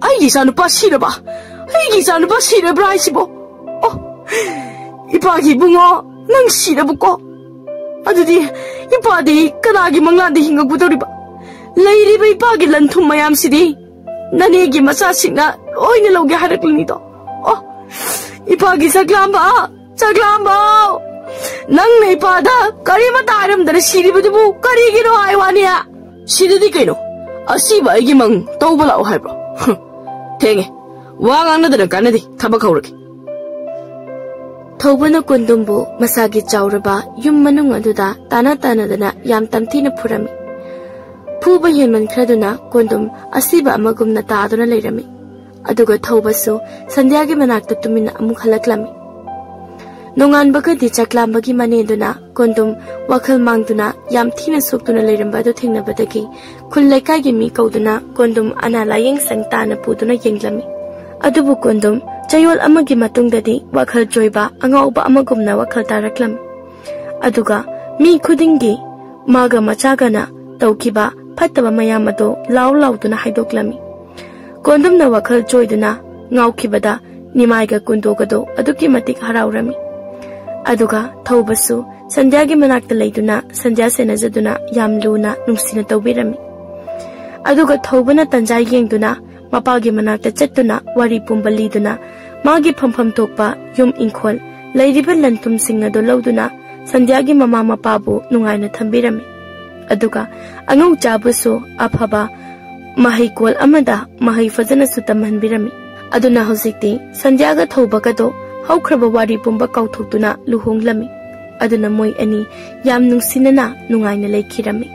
ꯑꯩꯒꯤ ꯏꯆꯥꯅꯨꯄꯥ ꯁꯤꯔꯕ? ꯑꯩꯒꯤ ꯏꯆꯥꯅꯨꯄꯥ ꯁꯤꯔꯕ꯭ꯔꯥ ꯍꯥꯏꯁꯤꯕꯣ? ꯑꯣ, ꯏꯄꯥꯒꯤ ꯏꯕꯨꯡꯉꯣ, ꯅꯪ ꯁꯤꯔꯕꯀꯣ? ꯑꯗꯨꯗꯤ ꯏꯄꯥꯗꯤ ꯀꯅꯥꯒꯤ ꯃꯪꯂꯥꯟꯗ ꯍꯤꯡꯉꯛꯀꯗꯧꯔꯤꯕ? ꯂꯩꯔꯤꯕ ꯏꯄꯥꯒꯤ ꯂꯟ ꯊꯨꯝ ꯃꯌꯥꯝꯁꯤꯗꯤ ꯅꯅꯦꯒꯤ ꯃꯆꯥꯁꯤꯡꯅ ꯂꯣꯏꯅ ꯂꯧꯒꯦ ꯍꯥꯏꯔꯛꯂꯅꯤꯗꯣ꯫ ꯑꯣ, ꯏꯄꯥꯒꯤ ꯆꯥꯛꯂꯥꯝꯕ, ꯆꯥꯛꯂꯥꯝꯕ, ꯅꯪꯅ ꯏꯄꯥꯗ ꯀꯔꯤꯃꯠꯇ ꯍꯥꯏꯔꯝꯗꯅ ꯁꯤꯔꯤꯕꯗꯨꯕꯨ ꯀꯔꯤꯒꯤꯅꯣ ꯍꯥꯏ ꯋꯥꯅꯤ? ꯁꯤꯗꯗꯤ ꯀꯩꯅꯣ? ꯑꯁꯤꯕ ꯑꯩꯒꯤ ꯃꯪ ꯇꯧꯕ ꯂꯥꯛꯑꯣ ꯍꯥꯏꯕ꯭ꯔꯣ? ꯍꯨꯝ, ꯊꯦꯡꯉꯦ꯫ ꯋꯥ ꯉꯥꯡꯅꯗꯅ ꯀꯥꯟꯅꯗꯦ꯫ ꯊꯕꯛ ꯍꯧꯔꯒꯦ꯫ ꯊꯧꯕꯅ ꯀꯣꯟꯗꯨꯝꯕꯨ ꯃꯁꯥꯒꯤ ꯆꯥꯎꯔꯕ ꯌꯨꯝ ꯃꯅꯨꯡ ꯑꯗꯨꯗ ꯇꯥꯅ ꯇꯥꯅꯗꯅ ꯌꯥꯝ ꯇꯝꯊꯤꯅ ꯐꯨꯔꯝꯃꯤ꯫ ꯐꯨꯕ ꯍꯦꯟꯃꯟꯈ꯭ꯔꯗꯨꯅ ꯀꯣꯟꯗꯨꯝ ꯑꯁꯤꯕ ꯑꯃꯒꯨꯝꯅ ꯇꯥꯗꯨꯅ ꯂꯩꯔꯝꯃꯤ꯫ ꯑꯗꯨꯒ ꯊꯧꯕꯁꯨ ꯁꯟꯙ꯭ꯌꯥꯒꯤ ꯃꯅꯥꯛꯇ ꯇꯨꯃꯤꯟꯅ ꯑꯃꯨꯛ ꯍꯜꯂꯛꯂꯝꯃꯤ꯫ ꯅꯣꯡꯉꯥꯟꯕꯒꯗꯤ ꯆꯥꯛꯂꯥꯝꯕꯒꯤ ꯃꯅꯦꯗꯨꯅ ꯀꯣꯟꯗꯨꯝ ꯋꯥꯈꯜ ꯃꯥꯡꯗꯨꯅ ꯌꯥꯝ ꯊꯤꯅ ꯁꯣꯛꯇꯨꯅ ꯂꯩꯔꯝꯕ ꯑꯗꯨ ꯊꯦꯡꯅꯕꯗꯒꯤ ꯈꯨꯜ ꯂꯩꯀꯥꯏꯒꯤ ꯃꯤ ꯀꯧꯗꯨꯅ ꯀꯣꯟꯗꯨꯝ ꯑꯅꯥ ꯂꯥꯌꯦꯡ ꯁꯪ ꯇꯥꯅ ꯄꯨꯗꯨꯅ ꯌꯦꯡꯂꯝꯃꯤ꯫ ꯑꯗꯨꯕꯨ ꯀꯣꯟꯗꯨꯝ ꯆꯌꯣꯜ ꯑꯃꯒꯤ ꯃꯇꯨꯡꯗꯗꯤ ꯋꯥꯈꯜ ꯆꯣꯏꯕ ꯑꯉꯥꯎꯕ ꯑꯃꯒꯨꯝꯅ ꯋꯥꯈꯜ ꯇꯥꯔꯛꯂꯝꯃꯤ꯫ ꯑꯗꯨꯒ ꯃꯤ ꯈꯨꯗꯤꯡꯒꯤ ꯃꯥꯒ ꯃꯆꯥꯒꯅ ꯇꯧꯈꯤꯕ ꯐꯠꯇꯕ ꯃꯌꯥꯝ ꯑꯗꯣ ꯂꯥꯎ ꯂꯥꯎꯗꯨꯅ ꯍꯥꯏꯗꯣꯛꯂꯝꯃꯤ꯫ ꯀꯣꯟꯗꯨꯝꯅ ꯋꯥꯈꯜ ꯆꯣꯏꯗꯨꯅ ꯉꯥꯎꯈꯤꯕꯗ ꯅꯤꯃꯥꯏꯒ ꯀꯨꯟꯗꯣꯒꯗꯣ ꯑꯗꯨꯛꯀꯤ ꯃꯇꯤꯛ ꯍꯔꯥꯎꯔꯝꯃꯤ꯫ ꯑꯗꯨꯒ ꯊꯧꯕꯁꯨ ꯁꯟꯙ꯭ꯌꯥꯒꯤ ꯃꯅꯥꯛꯇ ꯂꯩꯗꯨꯅ ꯁꯟꯙ꯭ꯌꯥ ꯁꯦꯟꯅꯖꯗꯨꯅ ꯌꯥꯝ ꯂꯨꯅ ꯅꯨꯡꯁꯤꯅ ꯇꯧꯕꯤꯔꯝꯃꯤ꯫ ꯑꯗꯨꯒ ꯊꯧꯕꯅ ꯇꯟꯖꯥ ꯌꯦꯡꯗꯨꯅ ꯃꯄꯥꯒꯤ ꯃꯅꯥꯛꯇ ꯆꯠꯇꯨꯅ ꯋꯥꯔꯤ ꯄꯨꯝꯕ ꯂꯤꯗꯨꯅ ꯃꯥꯒꯤ ꯐꯝꯐꯝ ꯊꯣꯛꯄ ꯌꯨꯝ ꯏꯪꯈꯣꯜ ꯂꯩꯔꯤꯕ ꯂꯟ ꯊꯨꯝꯁꯤꯡ ꯑꯗꯨ ꯂꯧꯗꯨꯅ ꯁꯟꯙ꯭ꯌꯥꯒꯤ ꯃꯃꯥ ꯃꯄꯥꯕꯨ ꯅꯨꯡꯉꯥꯏꯅ ꯊꯝꯕꯤꯔꯝꯃꯤ꯫ ꯑꯗꯨꯒ ꯑꯉꯧꯆꯥꯕꯨꯁꯨ ꯑꯐꯕ ꯃꯍꯩꯀꯣꯜ ꯑꯃꯗ ꯃꯍꯩ ꯐꯖꯅꯁꯨ ꯇꯝꯍꯟꯕꯤꯔꯝꯃꯤ꯫ ꯑꯗꯨꯅ ꯍꯧꯖꯤꯛꯇꯤ ꯁꯟꯙ꯭ꯌꯥꯒ ꯊꯧꯕꯒꯗꯣ ꯍꯧꯈ꯭ꯔꯕ ꯋꯥꯔꯤ ꯄꯨꯝꯕ ꯀꯥꯎꯊꯣꯛꯇꯨꯅ ꯂꯨꯍꯣꯡꯂꯝꯃꯤ꯫ ꯑꯗꯨꯅ ꯃꯣꯏ ꯑꯅꯤ ꯌꯥꯝ ꯅꯨꯡꯁꯤꯅꯅ ꯅꯨꯡꯉꯥꯏꯅ ꯂꯩꯈꯤꯔꯝꯃꯤ꯫